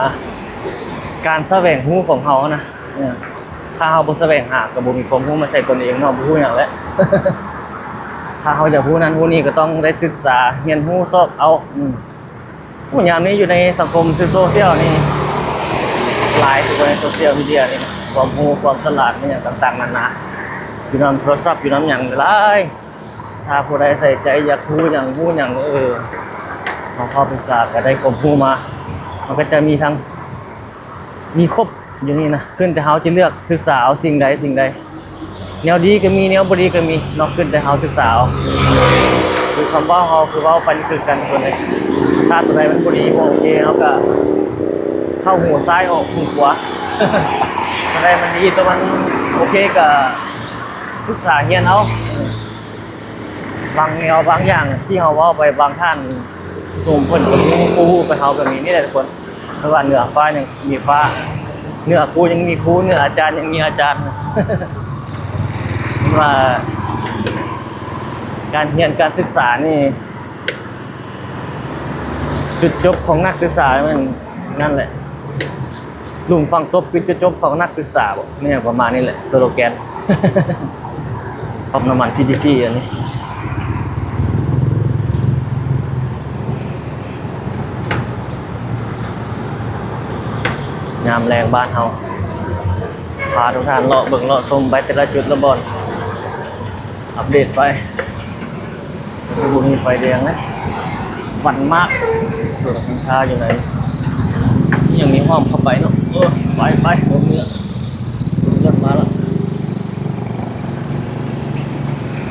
າ ການສະແຫວງຮູ້ຂອງເຮົານະ. ເອີ ຖ້າເຮົາບໍ່ສະແຫວງຫາ ກໍບໍ່ມີຄວາມຮູ້ມາໃສ່ຕົນເອງເນາະ ບໍ່ຮູ້ຫຍັງແຫຼະ. ຖ້າເຮົາຢາກຮູ້ນັ້ນຮູ້ນີ້ ກໍຕ້ອງໄດ້ສຶກສາຮຽນຮູ້ຊອກເອົາ. ອືມ ໂອ້ ຍາມນີ້ຢູ່ໃນສັງຄົມສື່ໂຊຊຽວນີ້ຫຼາຍ ຢູ່ໃນໂຊຊຽວມີເດຍນີ້ ຄວາມຮູ້ຄວາມສະຫຼາດ ມີຫຍັງຕ່າງໆນານາ ຢູ່ນຳໂທລະສັບ ຢູ່ນຳຫຍັງຫຼາຍ. ຖ້າຜູ້ໃດໃສ່ໃຈຢາກຮູ້ຫຍັງ ຮູ້ຫຍັງ ເອີ ເຮົາເຂົ້າປຶກສາກໍໄດ້ຄວາມຮູ້ມາ ມັນກໍຈະມີທັງ ມີຄົບຢູ່ນີ້ນະ ຂຶ້ນແຕ່ເຮົາຈະເລືອກສຶກສາເອົາສິ່ງໃດສິ່ງໃດ. ແນວດີກໍມີ ແນວບໍ່ດີກໍມີເນາະ ຂຶ້ນແຕ່ເຮົາສຶກສາເອົາ. ຄືຄຳເວົ້າເຮົາຄືເວົ້າໄປຄືກັນຄົນເດ້. ຖ້າຕົວໃດມັນບໍ່ດີ ບໍ່ໂອເຄ ເຮົາກໍເຂົ້າຫູຊ້າຍອອກຫູຂວາ. ຕົວໃດມັນດີ ຕົວມັນໂອເຄ ກໍສຶກສາຮຽນເອົາ. ບາງແນວບາງຢ່າງທີ່ເຮົາເວົ້າໄປ ບາງທ່ານ ຊຸມເພິ່ນກໍຮູ້ ຜູ້ຮູ້ກວ່າເຮົາກໍມີນີ້ແຫຼະທຸກຄົນ. ເພາະວ່າເໜືອຟ້າຍັງມີຟ້າ, ເໜືອຄູຍັງມີຄູ, ເໜືອອາຈານຍັງມີອາຈານ. ວ່າການຮຽນການສຶກສານີ້ ຈຸດຈົບຂອງນັກສຶກສາແມ່ນນັ້ນແຫຼະ. ຫຼຸມຝັງສົບຄືຈຸດຈົບຂອງນັກສຶກສາບໍ ແມ່ນຫຍັງປະມານນີ້ແຫຼະ ສະໂລແກນ ປ້ຳນ້ຳມັນ ພີທີຊີ ອັນນີ້. ຍາມແລງບ້ານເຮົາ ພາທຸກທ່ານເລາະເບິ່ງເລາະຊົມໄປແຕ່ລະຈຸດລະບ່ອນ ອັບເດດໄປ. ບໍ່ມີໄຟແດງເດ້ ວັນມາກ ສວນສິນຄ້າຢູ່ໃນ ຍັງມີຫ້ອມເຂົ້າໄປເນາະ. ເອີ ໄປ ໄປ ລົງເຮືອ ລົງລົດມາແລ້ວ.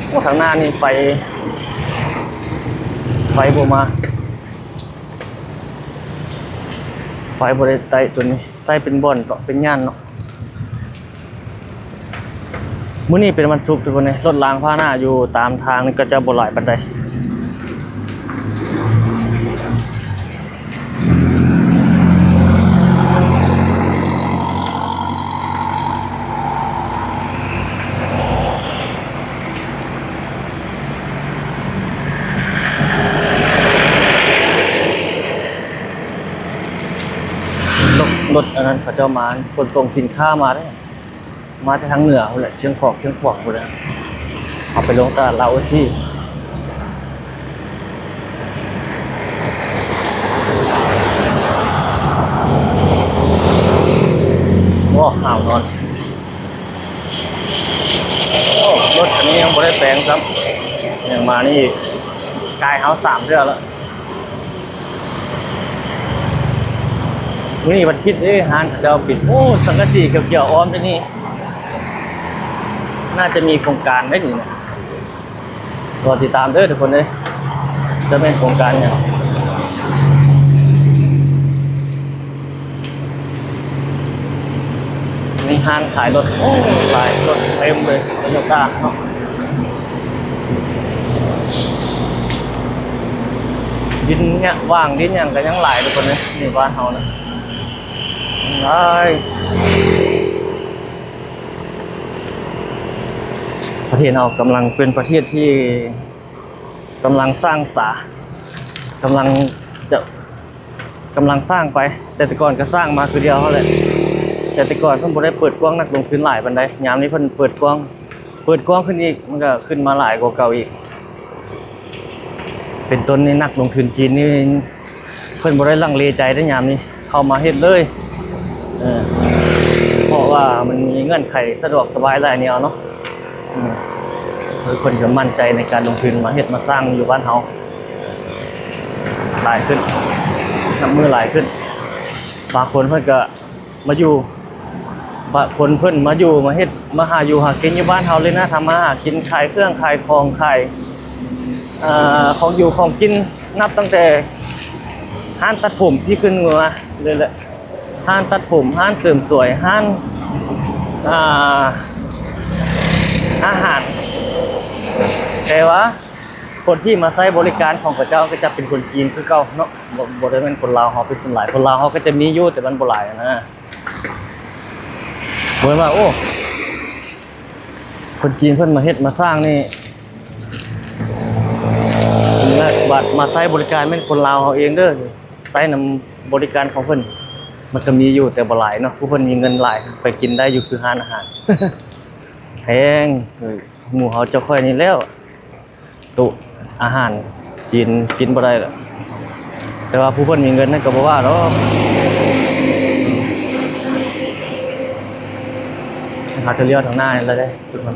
ໂອ້ ທາງໜ້ານີ້ໄຟ ໄຟບໍ່ມາ ໄຟບໍ່ໄດ້ໄຕ້ຕົວນີ້ ໄຕ້ເປັນບ່ອນເນາະ ເປັນຍ່ານເນາະ. ມື້ນີ້ເປັນວັນສຸກທຸກຄົນເອີຍ ລົດລາງພາຫະນະຢູ່ຕາມທາງນີ້ກໍຈະບໍ່ຫຼາຍປານໃດ. ລົດ ລົດອັນນັ້ນເຂົາເຈົ້າມາຂົນສົ່ງສິນຄ້າມາເດ້. ມາແຕ່ທາງເໜືອພຸ້ນແຫຼະ ຊຽງຂອງ ຊຽງຂວາງພຸ້ນແຫຼະ ເອົາໄປລົງຕະຫຼາດລາວໂອຊີ. ໂອ້ ຫາວນອນ. ໂອ້ ລົດຄັນນີ້ຍັງບໍ່ໄດ້ແປງຊ້ຳ ຍັງມານີ້ອີກ ກາຍເຮົາສາມເທື່ອແລ້ວ. ມື້ນີ້ວັນທິດເດ້ ຮ້ານເຂົາເຈົ້າປິດ. ໂອ້ ສັງກະສີຂຽວໆອ້ອມທີ່ນີ້ ໜ້າຈະມີໂຄງການໄດ້ນີ້ນະ. ລໍຕິດຕາມເດີທຸກຄົນເດີ ຈະແມ່ນໂຄງການຫຍັງ. ນີ້ຮ້ານຂາຍລົດ ໂອ້ ຫຼາຍ ລົດເຕັມເລີຍ ໂຕໂຍຕ້າເນາະ. ດິນຫຍ້າຫວ່າງ ດິນຫຍັງກໍຍັງຫຼາຍທຸກຄົນເອີຍ ນີ້ບ້ານເຮົານະ ຫຼາຍ. ປະເທດເຮົາກຳລັງເປັນປະເທດທີ່ກຳລັງສ້າງສາ ກຳລັງຈະ ກຳລັງສ້າງໄປ ແຕ່ແຕ່ກ່ອນກໍສ້າງມາຄືດຽວຫັ້ນແຫຼະ ແຕ່ແຕ່ກ່ອນເພິ່ນບໍ່ໄດ້ເປີດກວ້າງນັກລົງທຶນຫຼາຍປານໃດ ຍາມນີ້ເພິ່ນເປີດກວ້າງ ເປີດກວ້າງຂຶ້ນອີກ ມັນກໍຂຶ້ນມາຫຼາຍກວ່າເກົ່າອີກ. ເປັນຕົ້ນນີ້ ນັກລົງທຶນຈີນນີ້ ເພິ່ນບໍ່ໄດ້ລັງເລໃຈເດ້ ຍາມນີ້ເຂົ້າມາເຮັດເລີຍ ເອີ ເພາະວ່າມັນມີເງື່ອນໄຂສະດວກສະບາຍຫຼາຍແນວເນາະ. ເອີ ເພິ່ນກໍໝັ້ນໃຈໃນການລົງທຶນມາເຮັດມາສ້າງຢູ່ບ້ານເຮົາຫຼາຍຂຶ້ນ ນັບມື້ຫຼາຍຂຶ້ນ. ບາງຄົນເພິ່ນກໍມາຢູ່ ບາງຄົນເພິ່ນມາຢູ່ມາເຮັດມາຫາຢູ່ຫາກິນຢູ່ບ້ານເຮົາເລີຍນະ ທຳມາຫາກິນ ຂາຍເຄື່ອງຂາຍຂອງ ຂາຍ ເອີ ຂອງຢູ່ຂອງກິນ ນັບຕັ້ງແຕ່ຮ້ານຕັດຜົມທີ່ຂຶ້ນມາເລີຍແຫຼະ ຮ້ານຕັດຜົມ ຮ້ານເສີມສວຍ ຮ້ານ ອ່າ ອາຫານ ແຕ່ວ່າຄົນທີ່ມາໃຊ້ບໍລິການຂອງເຂົາເຈົ້າກໍຈະເປັນຄົນຈີນຄືເກົ່າເນາະ ບໍ່ ບໍ່ໄດ້ແມ່ນຄົນລາວເຮົາເປັນສ່ວນຫຼາຍ ຄົນລາວເຮົາກໍຈະມີຢູ່ ແຕ່ມັນບໍ່ຫຼາຍຫັ້ນນະ. ເພິ່ນວ່າ ໂອ້ ຄົນຈີນເພິ່ນມາເຮັດມາສ້າງນີ້ ແລະ ບັດມາໃຊ້ບໍລິການແມ່ນຄົນລາວເຮົາເອງເດີ ໃຊ້ນຳບໍລິການຂອງເພິ່ນ ມັນກໍມີຢູ່ ແຕ່ບໍ່ຫຼາຍເນາະ ຜູ້ເພິ່ນມີເງິນຫຼາຍໄປກິນໄດ້ຢູ່ຄືຮ້ານອາຫານ ແພງ ເອີ ໝູ່ເຮົາເຈົ້າຂ້ອຍນີ້ແລ້ວ ໂຕະອາຫານຈີນກິນບໍ່ໄດ້ແຫຼະ ແຕ່ວ່າຜູ້ເພິ່ນມີເງິນນັ້ນກໍບໍ່ວ່າດອກ. ເຮົາຈະລ້ຽວທາງໜ້ານີ້ແລ້ວເດ້ທຸກຄົນ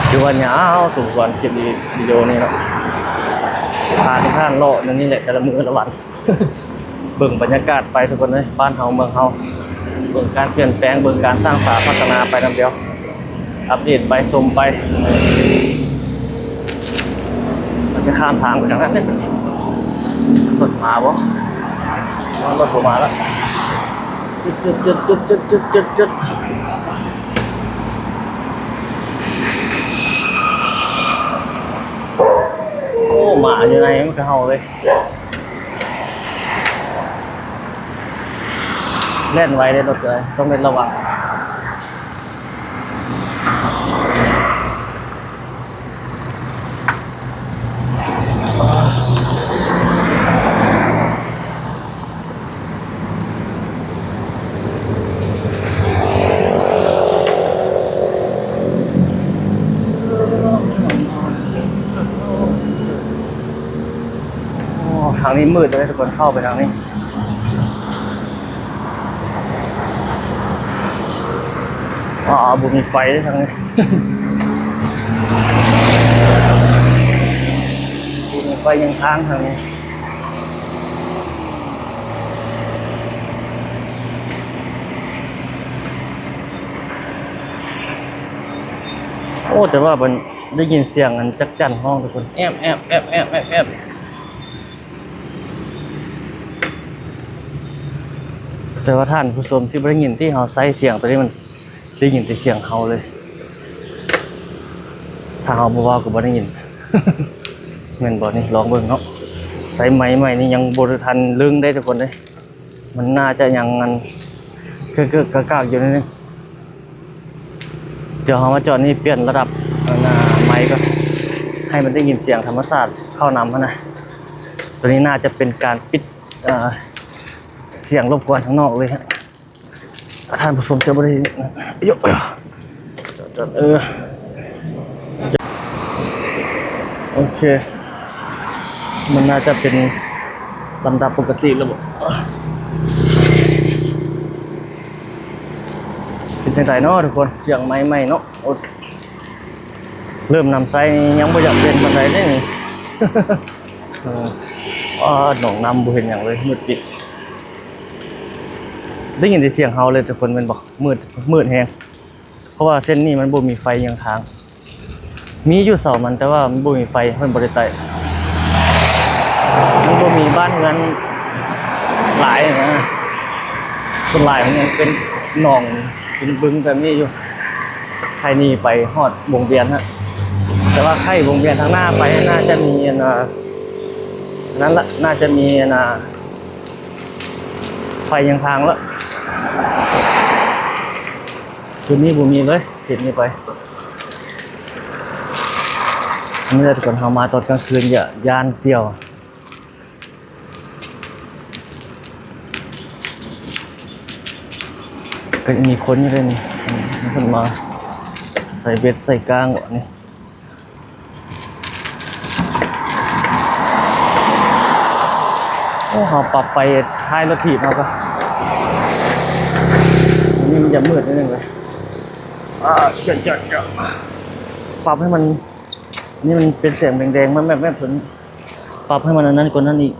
ຖືວ່າຍາວສົມຄວນຄລິບວິດີໂອນີ້ເນາະ ພາທຸກທ່ານເລາະແນວນີ້ແຫຼະ ແຕ່ລະມື້ລະວັນ. ເບິ່ງບັນຍາກາດໄປທຸກຄົນເອີຍ ບ້ານເຮົາເມືອງເຮົາ ເບິ່ງການປ່ຽນແປງ ເບິ່ງການສ້າງສາພັດທະນາໄປນຳດຽວ. ອັບເດດໄປ ຊົມໄປ. ມັນຈະຂ້າມທາງໄປທາງນັ້ນເດ້. ລົດມາບໍ່? ລົດບໍ່ມາແລ້ວ. ຈຶດໆ ໂອ້ ໝາຢູ່ໃນມັນກະເຫົ່າເລີຍ. ແລ່ນໄວເດ້ລົດເອີຍ ຕ້ອງເລັດລະວັງ. ໂອ້ ທາງນີ້ມືດເລີຍທຸກຄົນ ເຂົ້າໄປທາງນີ້. ອໍ ບໍ່ມີໄຟເດ້ທາງນີ້ ບໍ່ມີໄຟຍັງທາງທາງນີ້. ໂອ້ ແຕ່ວ່າມັນໄດ້ຍິນສຽງອັນຈັກຈັ່ນຮ້ອງທຸກຄົນ ແອບໆໆໆ. ແຕ່ວ່າທ່ານຜູ້ຊົມຊິບໍ່ໄດ້ຍິນຕິ ເຮົາໃຊ້ສຽງໂຕນີ້ ມັນໄດ້ຍິນແຕ່ສຽງເຮົາເລີຍ. ຖ້າເຮົາບໍ່ເວົ້າກໍບໍ່ໄດ້ຍິນ ແມ່ນບໍ່ນີ້? ລອງເບິ່ງເນາະ. ໃຊ້ໄມໃໝ່ນີ້ຍັງບໍ່ທັນລຶ້ງໄດ້ທຸກຄົນເດ້. ມັນໜ້າຈະຍັງອັນ ເກີກໆກາກໆຢູ່ໜ້ອຍໜຶ່ງ. ດຽວເຮົາມາຈອດນີ້ ປ່ຽນລະດັບອັນນ່າໄມກ່ອນ ໃຫ້ມັນໄດ້ຍິນສຽງທຳມະຊາດເຂົ້ານຳຫັ້ນນະ. ໂຕນີ້ໜ້າຈະເປັນການປິດ ເອີ ສຽງລົບກວນທາງນອກເລີຍ. ທ່ານຜູ້ຊົມຈະບໍ່ໄດ້ ເອີ ໂອເຄ ມັນໜ້າຈະເປັນລຳດັບປົກກະຕິແລ້ວບໍ? ເປັນຈັ່ງໃດເນາະທຸກຄົນ ສຽງໄມໃໝ່ເນາະ? ໂອ້ ເລີ່ມນຳໃຊ້ນີ້ຍັງບໍ່ຢາກເປັນປານໃດເດ້ນີ້. ເອີ ອ້າ ໜອງນ້ຳບໍ່ເຫັນຫຍັງເລີຍ ມືດປິດ. ໄດ້ຍິນແຕ່ສຽງເຮົາເລີຍທຸກຄົນແມ່ນບໍ່? ມືດ ມືດແຮງ ເພາະວ່າເສັ້ນນີ້ມັນບໍ່ມີໄຟຫຍັງທາງ. ມີຢູ່ເສົາມັນ ແຕ່ວ່າມັນບໍ່ມີໄຟ ເພິ່ນບໍ່ໄດ້ໄຕ້. ມັນບໍ່ມີບ້ານເຮືອນຫຼາຍນະ ສ່ວນຫຼາຍມັນຍັງເປັນໜອງເປັນບຶງແບບນີ້ຢູ່. ໄຄໜີໄປຮອດວົງວຽນຫັ້ນ ແຕ່ວ່າໄຄວົງວຽນທາງໜ້າໄປ ໜ້າຈະມີອັນ ນັ້ນລະ ໜ້າຈະມີອັນ ໄຟຫຍັງທາງລະ. ຈຸດນີ້ບໍ່ມີເລີຍ ເຂດນີ້ໄປ. ນີ້ແຫຼະທຸກຄົນ ເຮົາມາຕອນກາງຄືນ ຢ້ານ ຢ້ານປ່ຽວ. ກໍຍັງມີຄົນຢູ່ເດ້ນີ້ ມີຄົນມາໃສ່ເບັດໃສ່ກ້າງເບາະນີ້. ໂອ້ ເຮົາປັບໄຟທ້າຍລົດຖີບເຮົາກະ ນີ້ມັນຈະມືດໜ້ອຍໜຶ່ງເລີຍ. ອາ ຈະ ຈະ ຈະ ປັບໃຫ້ມັນ ນີ້ມັນເປັນແສງແດງໆ ແມັບໆ ຕົວນີ້ ປັບໃຫ້ມັນອັນນັ້ນກວ່ານັ້ນອີກ.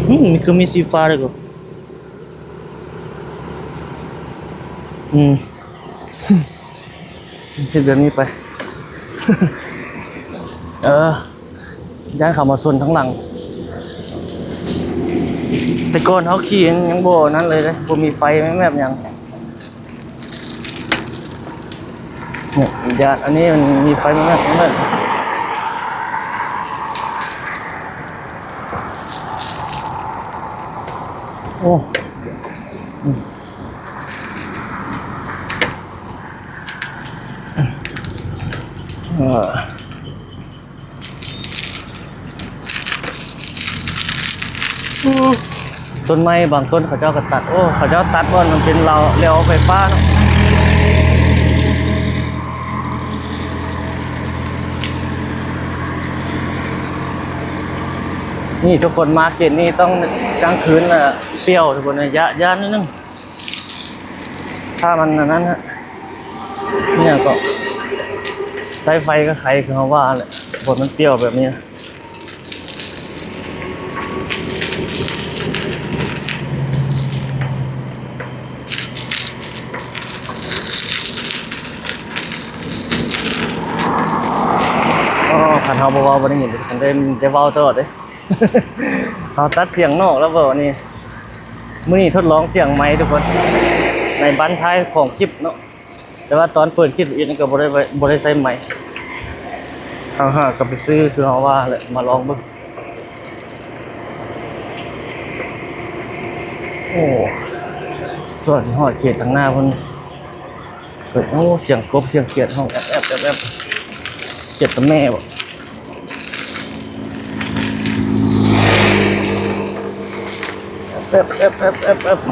ອືມ ນີ້ຄືມີສີຟ້າເດ້ກໍ ອືມ. ເຮັດແບບນີ້ໄປ ເອີ ຢ້ານເຂົາມາຊົນທາງຫຼັງ. ແຕ່ກ່ອນເຮົາຂີ່ຍັງບໍ່ນັ້ນເລີຍເດ້ ບໍ່ມີໄຟແມັບຫຍັງ. ນີ້ ຢ້ານ ອັນນີ້ມັນມີໄຟແມັບໆ ແມັບໆ. ໂອ້ ອືມ. ເອີ ຕົ້ນໄມ້ບາງຕົ້ນເຂົາເຈົ້າກໍຕັດ. ໂອ້ ເຂົາເຈົ້າຕັດບ່ອນມັນເປັນລາວ ແລວໄຟຟ້າເນາະ. ນີ້ທຸກຄົນ ມາເຂດນີ້ຕ້ອງກາງຄືນລະປ່ຽວທຸກຄົນ ຢ້ານ ຢ້ານໜ້ອຍໜຶ່ງ. ຖ້າມັນອັນນັ້ນຮະ ອີ່ຫຍັງເກາະ ໄຕ້ໄຟກໍໄຄຄືເຮົາວ່າແຫຼະ ບົດມັນປ່ຽວແບບນີ້. ອໍ ຄັນເຮົາບໍ່ເວົ້າບໍ່ໄດ້ຍິນ ຄັນໄດ້ ໄດ້ເວົ້າຕະຫຼອດເດ້. ເຮົາຕັດສຽງນອກແລ້ວເວົ້ານີ້. ມື້ນີ້ທົດລອງສຽງໄມທຸກຄົນ ໃນບັ້ນທ້າຍຂອງຄລິບເນາະ. ແຕ່ວ່າຕອນເປີດຄລິບອີກນັ້ນກໍບໍ່ໄດ້ ບໍ່ໄດ້ໃຊ້ໄມ. ເຮົາຫາກໍໄປຊື້ຄືເຮົາວ່າແຫຼະ ມາລອງເບິ່ງ. ໂອ້ ສ່ວນຊິຮອດເຂດທາງໜ້າພຸ້ນ. ໂອ້ ສຽງກົບ ສຽງຂຽດຮ້ອງແອບໆ ແອບໆ ຂຽດຕາແມ່ບໍ? ແອບໆ ແອບໆ ແອບໆ.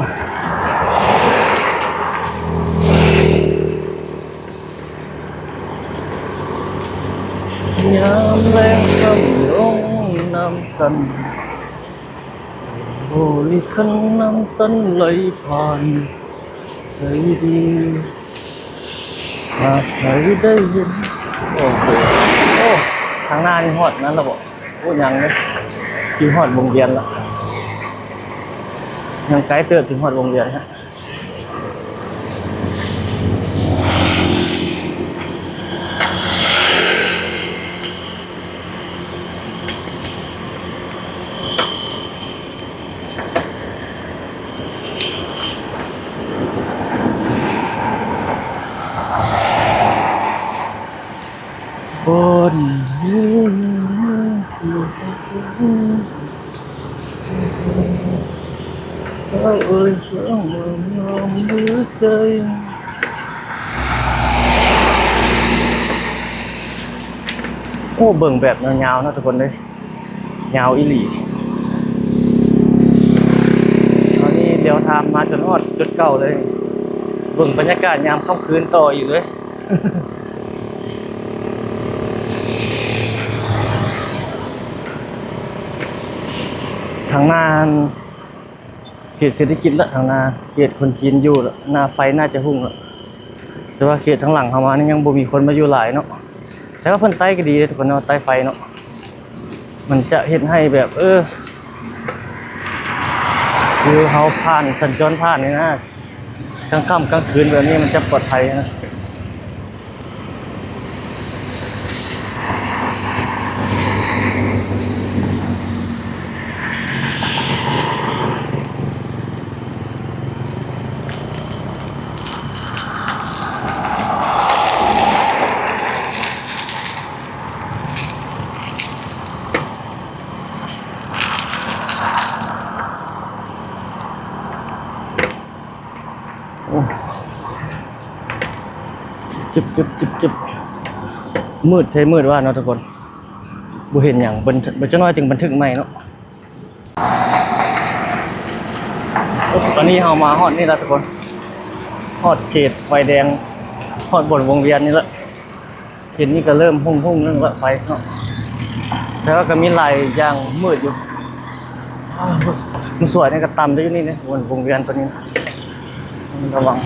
ຍາມແລງຄ່ຳລົງນ້ຳສັ່ນ ບໍລິຄັນນ້ຳສັ່ນໄຫຼຜ່ານ ໃສດີ ຫາກໃຜໄດ້ເຫັນ. ໂອ້ໂຫ ໂອ້ ທາງໜ້ານີ້ຮອດນັ້ນແລ້ວບໍ? ໂອ້ ຍັງເດ້ ຊິຮອດວົງວຽນລະ ຍັງໄກເຕີບ ຊິຮອດວົງວຽນຮະ. ໂອ້ ເບິ່ງແບບຍາວໆ ເນາະທຸກຄົນເອີຍ. ຍາວອີ່ຫຼີ. ຕອນນີ້ຫຼຽວຕາມມາຈົນຮອດຈຸດເກົ່າເລີຍ. ເບິ່ງບັນຍາກາດຍາມຄ່ຳຄືນຕໍ່ອີກເລີຍ. ທາງໜ້າ ເຂດເສດຖະກິດລະ ທາງໜ້າ ເຂດຄົນຈີນຢູ່ລະ ໜ້າໄຟໜ້າຈະຮຸ່ງລະ. ແຕ່ວ່າເຂດທາງຫຼັງເຮົາມານີ້ຍັງບໍ່ມີຄົນມາຢູ່ຫຼາຍເນາະ. ແຕ່ວ່າເພິ່ນໄຕ້ກໍດີເດ້ທຸກຄົນເນາະ ໄຕ້ໄຟເນາະ. ມັນຈະເຮັດໃຫ້ແບບ ເອີ ຄືເຮົາຜ່ານ ສັນຈອນຜ່ານນີ້ນະ ກາງຄ່ຳກາງຄືນແບບນີ້ມັນຈະປອດໄພນະ. ໂອ້ ຈຶບໆ ຈຶບໆ ມືດແທ້ ມືດວ່າເນາະທຸກຄົນ. ບໍ່ເຫັນຫຍັງ ເບິ່ງ ເບິ່ງຈັກໜ້ອຍຈຶ່ງບັນທຶກໃໝ່ເນາະ. ຕອນນີ້ເຮົາມາຮອດນີ້ລະທຸກຄົນ ຮອດເຂດໄຟແດງ ຮອດບ່ອນວົງວຽນນີ້ລະ. ເຂດນີ້ກໍເລີ່ມຮຸ່ງໆ ແລ້ວລະໄຟເນາະ ແຕ່ວ່າກໍມີຫຼາຍຢ່າງມືດຢູ່. ອ້າວ ມັນສວຍນີ້ກໍຕ່ຳໄດ້ຢູ່ນີ້ເດ້ ວົງ ວົງວຽນຕົວນີ້ ລະວັງ.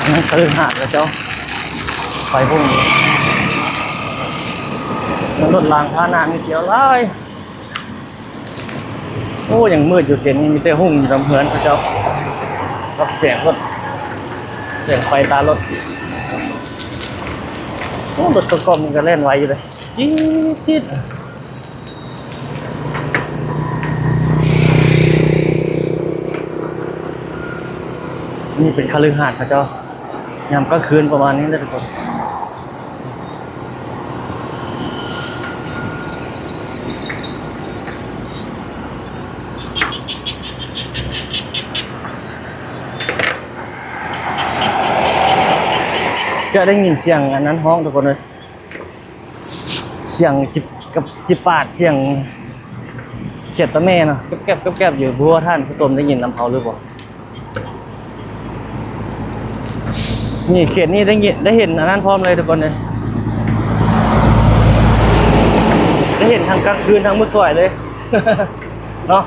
ອັນນັ້ນຄະລືຫາດເຂົາເຈົ້າ ໄຟຮຸ່ງ ລົດລາງພາຫະນະນີ້ກ່ຽວຫຼາຍ. ໂອ້ ຍັງມືດຢູ່ເຂດນີ້ ມີແຕ່ຮຸ່ງຢູ່ນຳເຮືອນເຂົາເຈົ້າ ກັບແສງລົດ ແສງໄຟຕາລົດ. ໂອ້ ລົດກະກອມມັນກະແລ່ນໄວຢູ່ເດ້ ຈີດໆ. ນີ້ເປັນຄະລືຫາດເຂົາເຈົ້າ ຍາມກາງຄືນປະມານນີ້ແຫຼະທຸກຄົນ. ຈະໄດ້ຍິນສຽງອັນນັ້ນຮ້ອງທຸກຄົນເອີຍ. ສຽງຈິບ ກັບຈິບປາດ ສຽງຂຽດຕາແມ່ເນາະ ແກັບໆ ແກັບໆ ຢູ່. ບໍ່ຮູ້ວ່າທ່ານຜູ້ຊົມໄດ້ຍິນນຳເຮົາຫຼືບໍ່? ນີ້ເຂດນີ້ໄດ້ຍິນ ໄດ້ເຫັນອັນນັ້ນພ້ອມເລີຍທຸກຄົນເອີຍ ໄດ້ເຫັນທັງກາງຄືນທັງມື້ສວຍເລີຍເນາະ.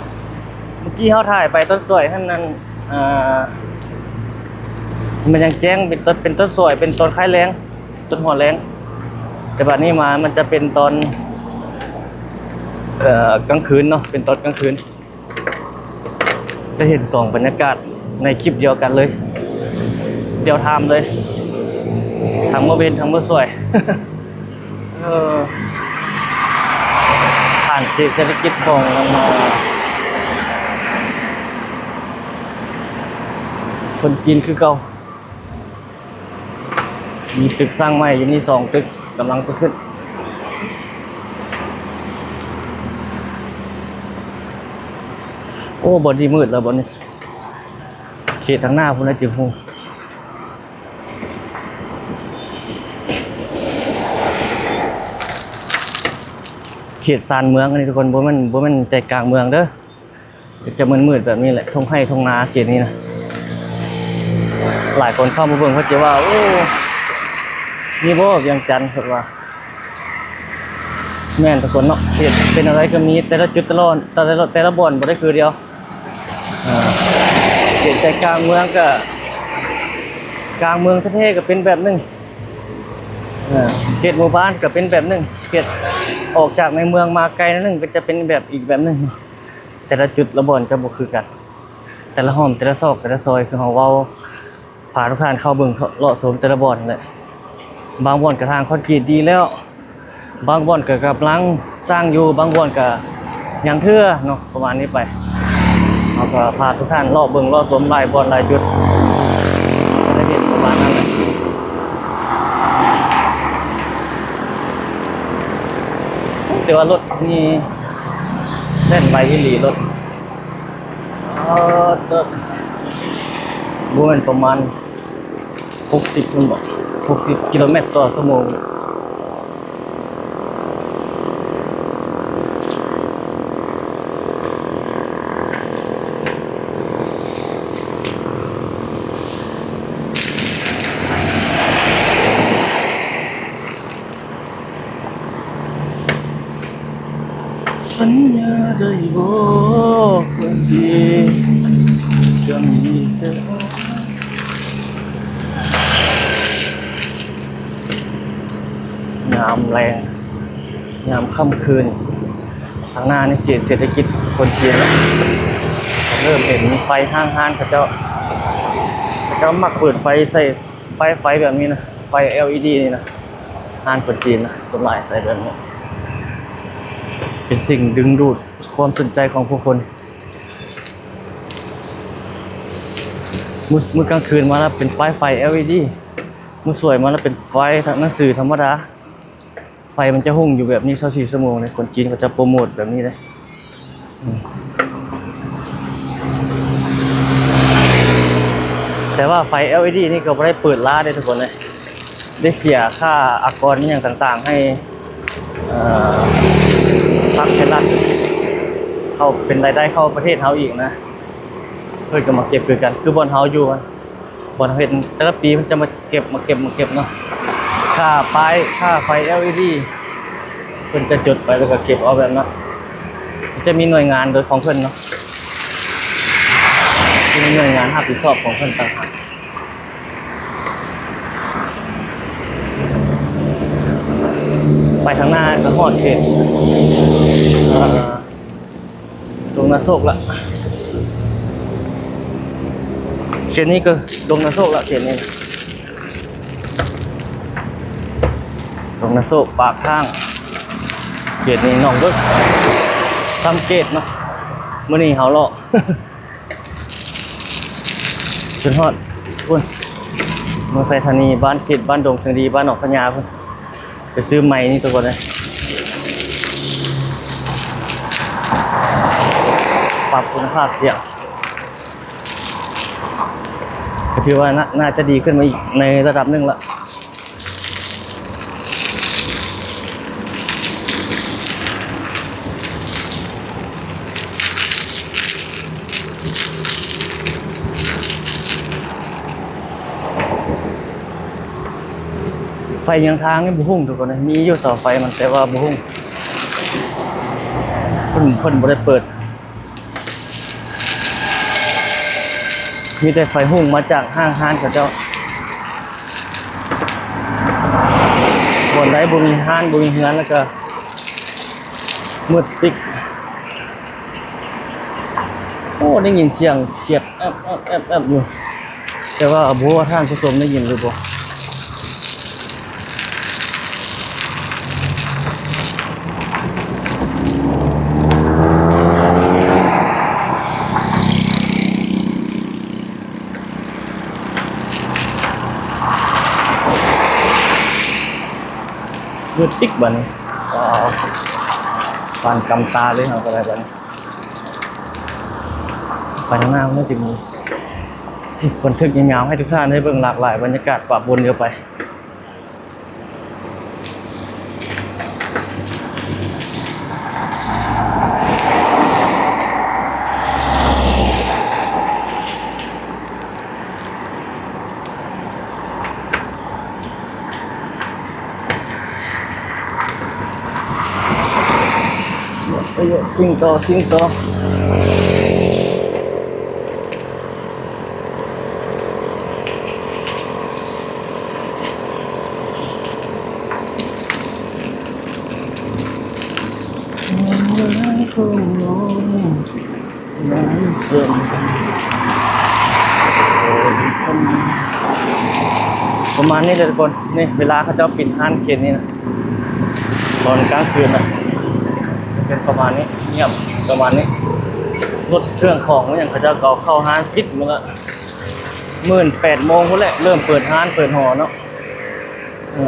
ເມື່ອກີ້ເຮົາຖ່າຍໄປຕອນສວຍຫັ້ນ ອັນ ອ່າ ມັນຍັງແຈ້ງ ເປັນຕອນ ເປັນຕອນສວຍ ເປັນຕອນຄ້າຍແລງ ຕອນຫົວແລງ. ແຕ່ບາດນີ້ມາ ມັນຈະເປັນຕອນ ເອີ ກາງຄືນເນາະ ເປັນຕອນກາງຄືນ. ຈະເຫັນສອງບັນຍາກາດໃນຄລິບດຽວກັນເລີຍ ດຽວທາມເລີຍ ທັງມື້ເວັນທັງມື້ສວຍ. ເອີ ຜ່ານເຂດເສດຖະກິດຂອງ ເອີ ຄົນຈີນຄືເກົ່າ. ມີຕຶກສ້າງໃໝ່ຢູ່ນີ້ສອງຕຶກ ກຳລັງຈະຂຶ້ນ. ໂອ້ ບ່ອນນີ້ມືດແລ້ວ ບ່ອນນີ້ ເຂດທາງໜ້າພຸ້ນນະ ຈຶ່ງຮູ້. ເຂດຊານເມືອງອັນນີ້ທຸກຄົນ ບໍ່ແມ່ນ ບໍ່ແມ່ນໃຈກາງເມືອງເດີ້. ຈະມືດໆແບບນີ້ແຫຼະ ທົ່ງໄຮ່ທົ່ງນາເຂດນີ້ນະ. ຫຼາຍຄົນເຂົ້າມາເບິ່ງເພິ່ນຈະວ່າ ໂອ້ ມີບໍ່ວຽງຈັນ ເພິ່ນວ່າ. ແມ່ນທຸກຄົນເນາະ ເຂດເປັນອະໄລກໍມີ ແຕ່ລະຈຸດ ແຕ່ລະ ແຕ່ລະ ແຕ່ລະບ່ອນບໍ່ໄດ້ຄືດຽວ. ເອີ ເຂດໃຈກາງເມືອງກໍ ກາງເມືອງແທ້ໆກໍເປັນແບບໜຶ່ງ. ເອີ ເຂດໝູ່ບ້ານກໍເປັນແບບໜຶ່ງ ເຂດອອກຈາກໃນເມືອງມາໄກໜ້ອຍໜຶ່ງກໍຈະເປັນແບບອີກແບບໜຶ່ງ. ແຕ່ລະຈຸດລະບ່ອນຈະບໍ່ຄືກັນ ແຕ່ລະຮ່ອມ ແຕ່ລະຊອກ ແຕ່ລະຊອຍ ຄືເຮົາເວົ້າ ພາທຸກທ່ານເຂົ້າເບິ່ງເລາະຊົມແຕ່ລະບ່ອນແຫຼະ. ບາງບ່ອນກະທາງຄອນກຣີດດີແລ້ວ ບາງບ່ອນກະກຳລັງສ້າງຢູ່ ບາງບ່ອນກະຍັງເທື່ອເນາະ ປະມານນີ້ໄປ. ເຮົາກະພາທຸກທ່ານເລາະເບິ່ງເລາະຊົມຫຼາຍບ່ອນຫຼາຍຈຸດ ຈະໄດ້ເຫັນປະມານນັ້ນແຫຼະ. ແຕ່ວ່າລົດນີ້ແລ່ນໄວອີ່ຫຼີ ລົດ ເອີ ບໍ່ແມ່ນປະມານຫົກສິບພຸ້ນບໍ ຫົກສິບກິໂລແມັດຕໍ່ຊົ່ວໂມງ. ສັນຍາໄດ້ບໍ່ ຄົນດີ ຈະມີແຕ່ ຍາມແລງ ຍາມຄ່ຳຄືນ ທາງໜ້ານີ້ເຂດເສດຖະກິດຄົນຈີນລະ ເລີ່ມເຫັນໄຟຫ້າງຮ້ານເຂົາເຈົ້າ ເຂົາເຈົ້າມັກເປີດໄຟໃສ່ ປ້າຍໄຟແບບນີ້ນະ ໄຟແອລອີດີນີ້ນະ ຮ້ານຄົນຈີນນະ ສ່ວນຫຼາຍໃສ່ແບບນີ້ ເປັນສິ່ງດຶງດູດຄວາມສົນໃຈຂອງຜູ້ຄົນ. ມື້ ມື້ກາງຄືນມາລະເປັນປ້າຍໄຟແອລອີດີ ມື້ສວຍມາລະເປັນປ້າຍໜັງສືທຳມະດາ. ໄຟມັນຈະຮຸ່ງຢູ່ແບບນີ້ຊາວສີ່ຊົ່ວໂມງເດ້ ຄົນຈີນເຂົາຈະໂປຣໂມດແບບນີ້ເດ້. ອືມ ແຕ່ວ່າໄຟແອລອີດີນີ້ກໍບໍ່ໄດ້ເປີດລ້າເດ້ທຸກຄົນເອີຍ ໄດ້ເສຍຄ່າອາກອນອີ່ຫຍັງຕ່າງໆໃຫ້ ເອີ ພັກແຄນລັດ ເຂົ້າເປັນລາຍໄດ້ເຂົ້າປະເທດເຮົາອີກນະ ເພິ່ນກໍມາເກັບຄືກັນ ຄືບ່ອນເຮົາຢູ່ ບ່ອນເຮົາເຮັດແຕ່ລະປີເພິ່ນຈະມາເກັບ ມາເກັບ ມາເກັບເນາະ ຄ່າປ້າຍ ຄ່າໄຟແອລອີດີ ເພິ່ນຈະຈົດໄປແລ້ວກໍເກັບເອົາແບບນັ້ນ ຈະມີໜ່ວຍງານໂດຍຂອງເພິ່ນເນາະ ຈະມີໜ່ວຍງານຮັບຜິດຊອບຂອງເພິ່ນຕ່າງຫາກ. ໄປທາງໜ້າກໍຮອດເຂດ ເອີ ດົງນາໂຊກລະ ເຂດນີ້ກໍດົງນາໂຊກລະ ເຂດນີ້ ດົງນາໂຊກ ປາກທາງ ເຂດນີ້ໜອງເດິກ ຊຳເກດເນາະ ມື້ນີ້ເຮົາເລາະ ຈົນຮອດພຸ້ນ ເມືອງໄຊທານີ ບ້ານເຂດ ບ້ານດົງເຊີງດີ ບ້ານໜອງພະຍາພຸ້ນ ໄປຊື້ໄມ້ນີ້ທຸກຄົນເອີຍ ປັບຄຸນນະພາບສຽງ ກໍຖືວ່າໜ້າ ໜ້າຈະດີຂຶ້ນມາອີກໃນລະດັບໜຶ່ງລະ. ໄຟຍາງທາງນີ້ບໍ່ຮຸ່ງທຸກຄົນເອີຍ ມີຢູ່ເສົາໄຟມັນ ແຕ່ວ່າບໍ່ຮຸ່ງ ເພິ່ນ ເພິ່ນບໍ່ໄດ້ເປີດ ມີແຕ່ໄຟຮຸ່ງມາຈາກຫ້າງຮ້ານເຂົາເຈົ້າ ໃດບໍ່ມີຮ້ານ ບໍ່ມີເຮືອນ ແລ້ວກໍມືດປິກ. ໂອ້ ໄດ້ຍິນສຽງສຽດແອບໆໆໆຢູ່ ແຕ່ວ່າບໍ່ຮູ້ວ່າທ່ານຜູ້ຊົມໄດ້ຍິນຫຼືບໍ່. ມືດປິກບາດນີ້ ປານກຳຕາເລີຍເຮົາກໍໄດ້ບາດນີ້. ໄປທາງໜ້າມັນຈະມີ ຊິບັນທຶກຍາວໆໃຫ້ທຸກທ່ານໄດ້ເບິ່ງຫຼາກຫຼາຍບັນຍາກາດປະປົນຢູ່ໄປ. ເອີ ຊິງຕໍ່ ຊິງຕໍ່. ປະມານນີ້ແຫຼະທຸກຄົນ. ນີ້ເວລາເຂົາເຈົ້າປິດຮ້ານເກດນີ້ນະ ຕອນກາງຄືນນະ ຈະເປັນປະມານນີ້ ງຽບປະມານນີ້. ລົດເຄື່ອງຂອງຫຍັງເຂົາເຈົ້າກໍເອົາເຂົ້າຮ້ານປິດໝົດລະ. ມື້ແປດໂມງພຸ້ນແຫຼະ ເລີ່ມເປີດຮ້ານເປີດຫໍເນາະ. ເອີ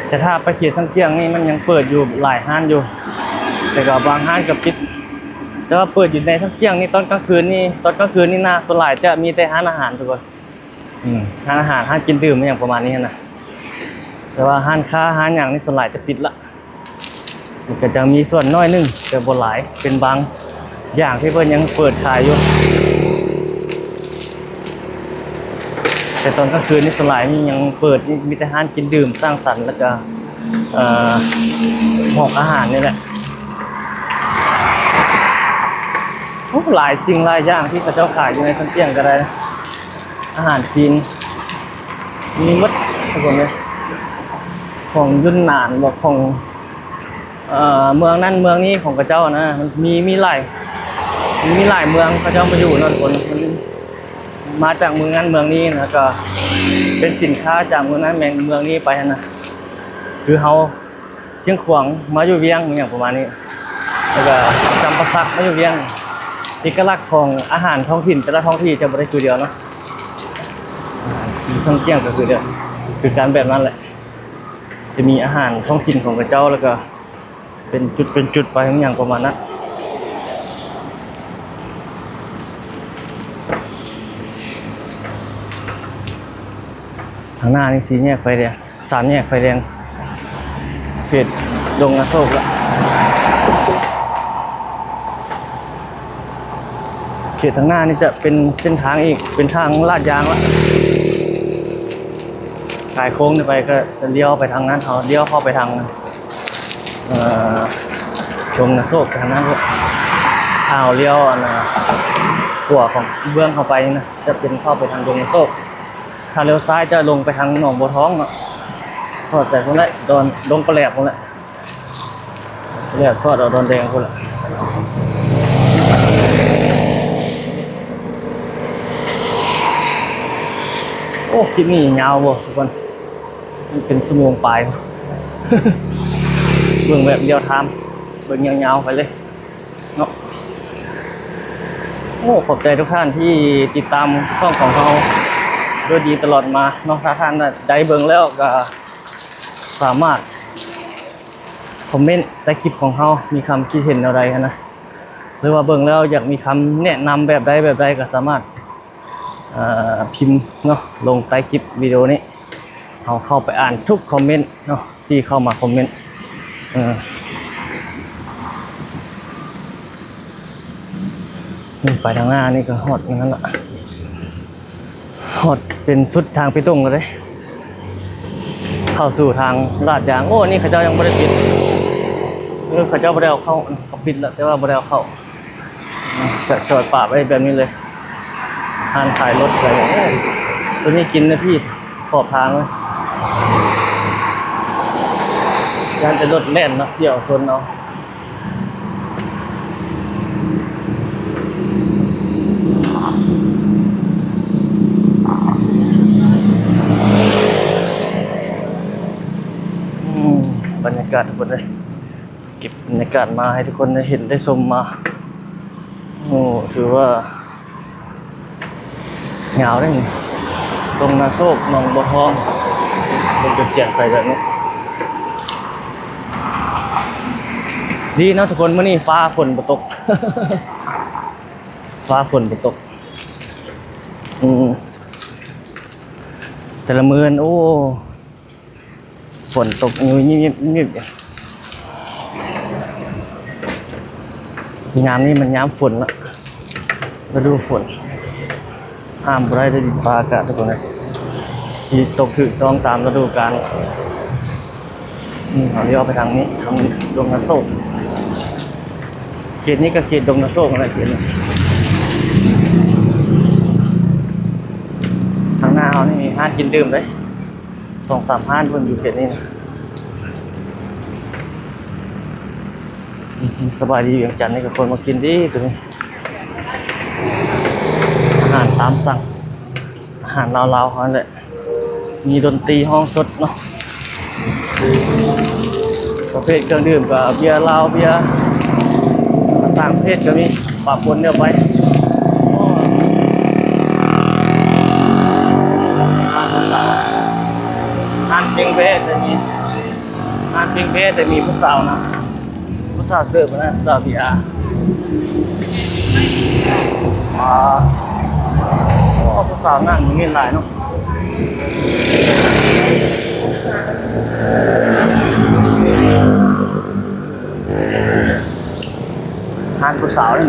ແຕ່ຖ້າໄປເຂດຊຽງຈຽງນີ້ມັນຍັງເປີດຢູ່ຫຼາຍຮ້ານຢູ່ ແຕ່ກໍບາງຮ້ານກໍປິດ. ແຕ່ວ່າເປີດຢູ່ໃນຊຽງຈຽງນີ້ຕອນກາງຄືນນີ້ ຕອນກາງຄືນນີ້ນະ ສ່ວນຫຼາຍຈະມີແຕ່ຮ້ານອາຫານທຸກຄົນ. ອືມ ຮ້ານອາຫານ ຮ້ານກິນດື່ມຫຍັງປະມານນີ້ຫັ້ນນະ. ແຕ່ວ່າຮ້ານຄ້າຮ້ານຫຍັງນີ້ສ່ວນຫຼາຍຈະປິດລະ. ມັນກໍຈະມີສ່ວນໜ້ອຍໜຶ່ງ ແຕ່ບໍ່ຫຼາຍ ເປັນບາງຢ່າງທີ່ເພິ່ນຍັງເປີດຂາຍຢູ່. ແຕ່ຕອນກາງຄືນນີ້ສ່ວນຫຼາຍນີ້ຍັງເປີດ ມີແຕ່ຮ້ານກິນດື່ມສັງສັນ ແລ້ວກໍ ເອີ ຫ້ອງອາຫານນີ້ແຫຼະ. ໂອ້ ຫຼາຍສິ່ງຫຼາຍຢ່າງທີ່ເຂົາເຈົ້າຂາຍຢູ່ໃນຊຽງຈຽງກໍໄດ້. ອາຫານຈີນມີໝົດທຸກຄົນເລີຍ ຂອງຢຸນນານບໍ ຂອງ ເອີ ເມືອງນັ້ນເມືອງນີ້ຂອງເຂົາເຈົ້ານະ. ມັນມີ ມີຫຼາຍ ມີຫຼາຍເມືອງເຂົາເຈົ້າມາຢູ່ເນາະທຸກຄົນ. ມັນມາຈາກເມືອງນັ້ນເມືອງນີ້ ແລ້ວກໍເປັນສິນຄ້າຈາກເມືອງນັ້ນແມ່ນເມືອງນີ້ໄປຫັ້ນນະ. ຄືເຮົາ ຊຽງຂວາງມາຢູ່ວຽງ ອີຫຍັງປະມານນີ້ ແລ້ວກໍຈຳປາສັກມາຢູ່ວຽງ. ເອກະລັກຂອງອາຫານທ້ອງຖິ່ນແຕ່ລະທ້ອງທີ່ຈະບໍ່ໄດ້ຄືດຽວເນາະ. ອາຫານທີ່ຊຽງຈຽງກໍຄືດຽວ ຄືກັນແບບນັ້ນແຫຼະ ຈະມີອາຫານທ້ອງຖິ່ນຂອງເຂົາເຈົ້າ ແລ້ວກໍເປັນຈຸດເປັນຈຸດໄປ ອີຫຍັງປະມານນັ້ນ. ທາງໜ້ານີ້ສີ່ແຍກໄຟແດງ ສາມແຍກໄຟແດງ ເຂດດົງອະໂສກລະ. ເຂດທາງໜ້ານີ້ຈະເປັນເສັ້ນທາງອີກ ເປັນທາງລາດຢາງລະ. ຂາຍໂຄ້ງນີ້ໄປກໍຈະລ້ຽວໄປທາງນັ້ນ ເຮົາລ້ຽວເຂົ້າໄປທາງ ເອີ ດົງອະໂສກ ໄປທາງນັ້ນ. ຖ້າເຮົາລ້ຽວອັນ ຂວາຂອງເບື້ອງເຂົ້າໄປນີ້ນະ ຈະເປັນເຂົ້າໄປທາງດົງອະໂສກ. ຖ້າລ້ຽວຊ້າຍຈະລົງໄປທາງໜອງບົວທອງເນາະ ຮອດໃສພຸ້ນແຫຼະ ດອນ ດົງປະແຫຼບພຸ້ນແຫຼະ ປະແຫຼບ ທອດເອົາດອນແດງພຸ້ນແຫຼະ. ໂອ້ ຄລິບນີ້ຍາວບໍ່ທຸກຄົນ ມັນເປັນຊົ່ວໂມງປາຍ ເບິ່ງແບບລຽວທາມ ເບິ່ງຍາວໆໄປເລີຍ ເນາະ. ໂອ້ ຂອບໃຈທຸກທ່ານທີ່ຕິດຕາມຊ່ອງຂອງເຮົາດ້ວຍດີຕະຫຼອດມາເນາະ. ຖ້າທ່ານໃດເບິ່ງແລ້ວກໍສາມາດຄອມເມັນໃຕ້ຄລິບຂອງເຮົາ ມີຄຳຄິດເຫັນແນວໃດຫັ້ນນະ ຫຼືວ່າເບິ່ງແລ້ວຢາກມີຄຳແນະນຳແບບໃດແບບໃດ ກໍສາມາດ ເອີ ພິມເນາະ ລົງໃຕ້ຄລິບວິດີໂອນີ້. ເຮົາເຂົ້າໄປອ່ານທຸກຄອມເມັນເນາະ ທີ່ເຂົ້າມາຄອມເມັນ. ເອີ ນີ້ໄປທາງໜ້ານີ້ກໍຮອດນັ້ນລະ ຮອດເປັນສຸດທາງເປຕົງແລ້ວເດ້ ເຂົ້າສູ່ທາງລາດຢາງ. ໂອ້ ອັນນີ້ເຂົາເຈົ້າຍັງບໍ່ໄດ້ປິດ ເອີ ເຂົາເຈົ້າບໍ່ໄດ້ເອົາເຂົ້າ ເຂົາປິດແລ້ວ ແຕ່ວ່າບໍ່ໄດ້ເອົາເຂົ້າ. ຈະຈອດປະໄວ້ແບບນີ້ເລີຍ ຮ້ານຂາຍລົດ ໂຕນີ້ກິນເນື້ອທີ່ຂອບທາງເລີຍ. ຢ້ານແຕ່ລົດແລ່ນເນາະ ສ່ຽວຊົນເອົາ. ອືມ ບັນຍາກາດທຸກຄົນເອີຍ ເກັບບັນຍາກາດມາໃຫ້ທຸກຄົນໄດ້ເຫັນໄດ້ຊົມມາ. ໂອ້ ຖືວ່າ ຍາວເດ້ນີ້ ດົງນາໂຊກ ໜອງບົວທອງ ເພິ່ນກໍຂຽນໃສ່ແບບນີ້. ດີເນາະທຸກຄົນ ມື້ນີ້ຟ້າຝົນບໍ່ຕົກ ຟ້າຝົນບໍ່ຕົກ. ອືມ ແຕ່ລະມື້ ໂອ້ ຝົນຕົກງຶບໆໆ ຍາມນີ້ມັນຍາມຝົນເນາະ ລະດູຝົນ ຫ້າມບໍ່ໄດ້ເດ້ ດິນຟ້າອາກາດທຸກຄົນເອີຍ ຊິຕົກຖືກຕ້ອງຕາມລະດູການ. ອືມ ເຮົາລ້ຽວໄປທາງນີ້ ທາງດົງນາໂຊກ ເຂດນີ້ກໍເຂດດົງນາໂຊກຫັ້ນແຫຼະ ເຂດນີ້. ທາງໜ້າເຮົານີ້ມີຮ້ານກິນດື່ມເດ້ ສອງສາມຮ້ານເພິ່ນຢູ່ເຂດນີ້ນະ. ອືມ ສະບາຍດີວຽງຈັນນີ້ກໍຄົນມາກິນດີໂຕນີ້ ອາຫານຕາມສັ່ງ ອາຫານລາວໆເຮົານັ້ນແຫຼະ ມີດົນຕີຮ້ອງສົດເນາະ. ປະເພດເຄື່ອງດື່ມກໍເບຍລາວ ເບຍຕ່າງປະເທດກໍມີ ປະປົນກັນໄປ. ຮ້ານເປັນເບສ ແຕ່ມີ ຮ້ານເປັນເບສ ແຕ່ມີຜູ້ສາວນຳ ຜູ້ສາວເສີບນະ ສາວບີອາ. ອ່າ ໂອ້ ຜູ້ສາວນັ່ງຢູ່ນີ້ຫຼາຍເນາະ ຮ້ານຜູ້ສາວນີ້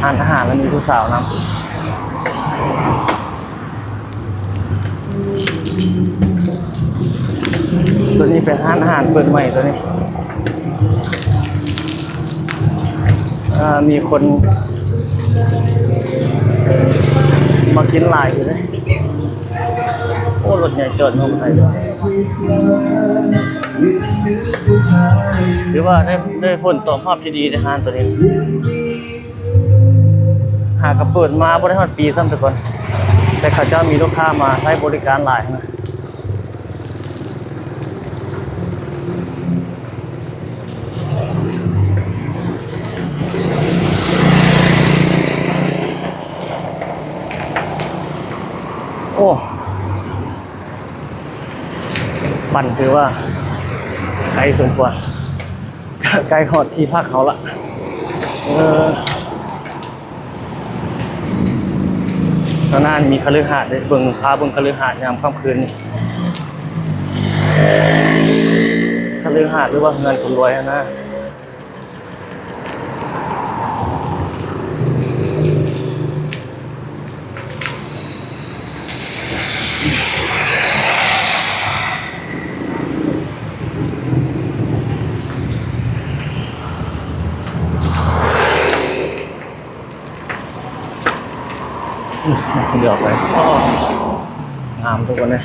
ຮ້ານອາຫານແລ້ວມີຜູ້ສາວນຳ. ໂຕນີ້ເປັນຮ້ານອາຫານເປີດໃໝ່ໂຕນີ້ ເອີ ມີຄົນມາກິນຫຼາຍຢູ່ເດ້. ໂອ້ ລົດໃຫຍ່ຈອດນຳໃຫ້ ຖືວ່າໄດ້ ໄດ້ຜົນຕອບຮັບທີ່ດີໃນຮ້ານໂຕນີ້. ຫາກະເປີດມາບໍ່ໄດ້ຮອດປີຊ້ຳທຸກຄົນ ແຕ່ເຂົາເຈົ້າມີລູກຄ້າມາໃຊ້ບໍລິການຫຼາຍນະ. ໂອ້ ປັ່ນຖືວ່າໄກສົມຄວນ ໃກ້ຮອດທີ່ພັກເຮົາລະ. ເອີ ທາງໜ້າມີຄະລືຫາດເດ້ ເບິ່ງ ພາເບິ່ງຄະລືຫາດຍາມຄ່ຳຄືນນີ້ ຄະລືຫາດ ຫຼືວ່າເຮືອນຄົນລວຍຫັ້ນນະ. ອືມ ດຽວໄປ ງາມທຸກຄົນເອີຍ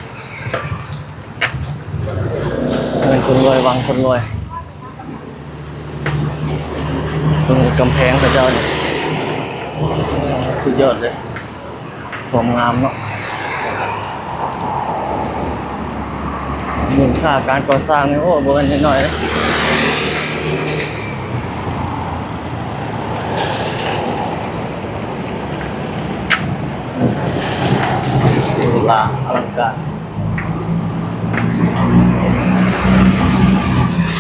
ເຮືອນຄົນລວຍ ວັງຄົນລວຍ. ເບິ່ງກຳແພງເຂົາເຈົ້ານີ້ ສຸດຍອດເລີຍ ຄວາມງາມເນາະ ມູນຄ່າການກໍ່ສ້າງນີ້ ໂອ້ ບໍ່ແມ່ນນ້ອຍໆເດ້ ຫຼູຫຼາອະລັງການ.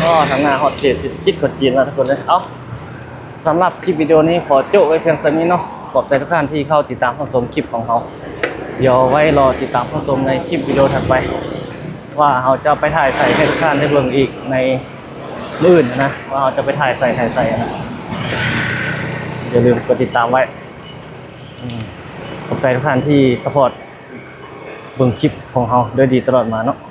ອໍ ທາງໜ້າຮອດເຂດເສດຖະກິດຂອງຈີນແລ້ວທຸກຄົນເອີຍ. ເອົ້າ ສຳລັບຄລິບວິດີໂອນີ້ຂໍໂຈະໄວ້ພຽງສ່ຳນີ້ເນາະ. ຂອບໃຈທຸກທ່ານທີ່ເຂົ້າຕິດຕາມຮັບຊົມຄລິບຂອງເຮົາ. ດຽວໄວ້ລໍຕິດຕາມຮັບຊົມໃນຄລິບວິດີໂອຖັດໄປ ວ່າເຮົາຈະໄປຖ່າຍໃສໃຫ້ທຸກທ່ານໄດ້ເບິ່ງອີກໃນມື້ອື່ນນະ ວ່າເຮົາຈະໄປຖ່າຍໃສ ຖ່າຍໃສນະ. ຢ່າລືມກົດຕິດຕາມໄວ້. ອືມ ຂອບໃຈທຸກທ່ານທີ່ຊັບພອດເບິ່ງຄລິບຂອງເຮົາດ້ວຍດີຕະຫຼອດມາເນາະ.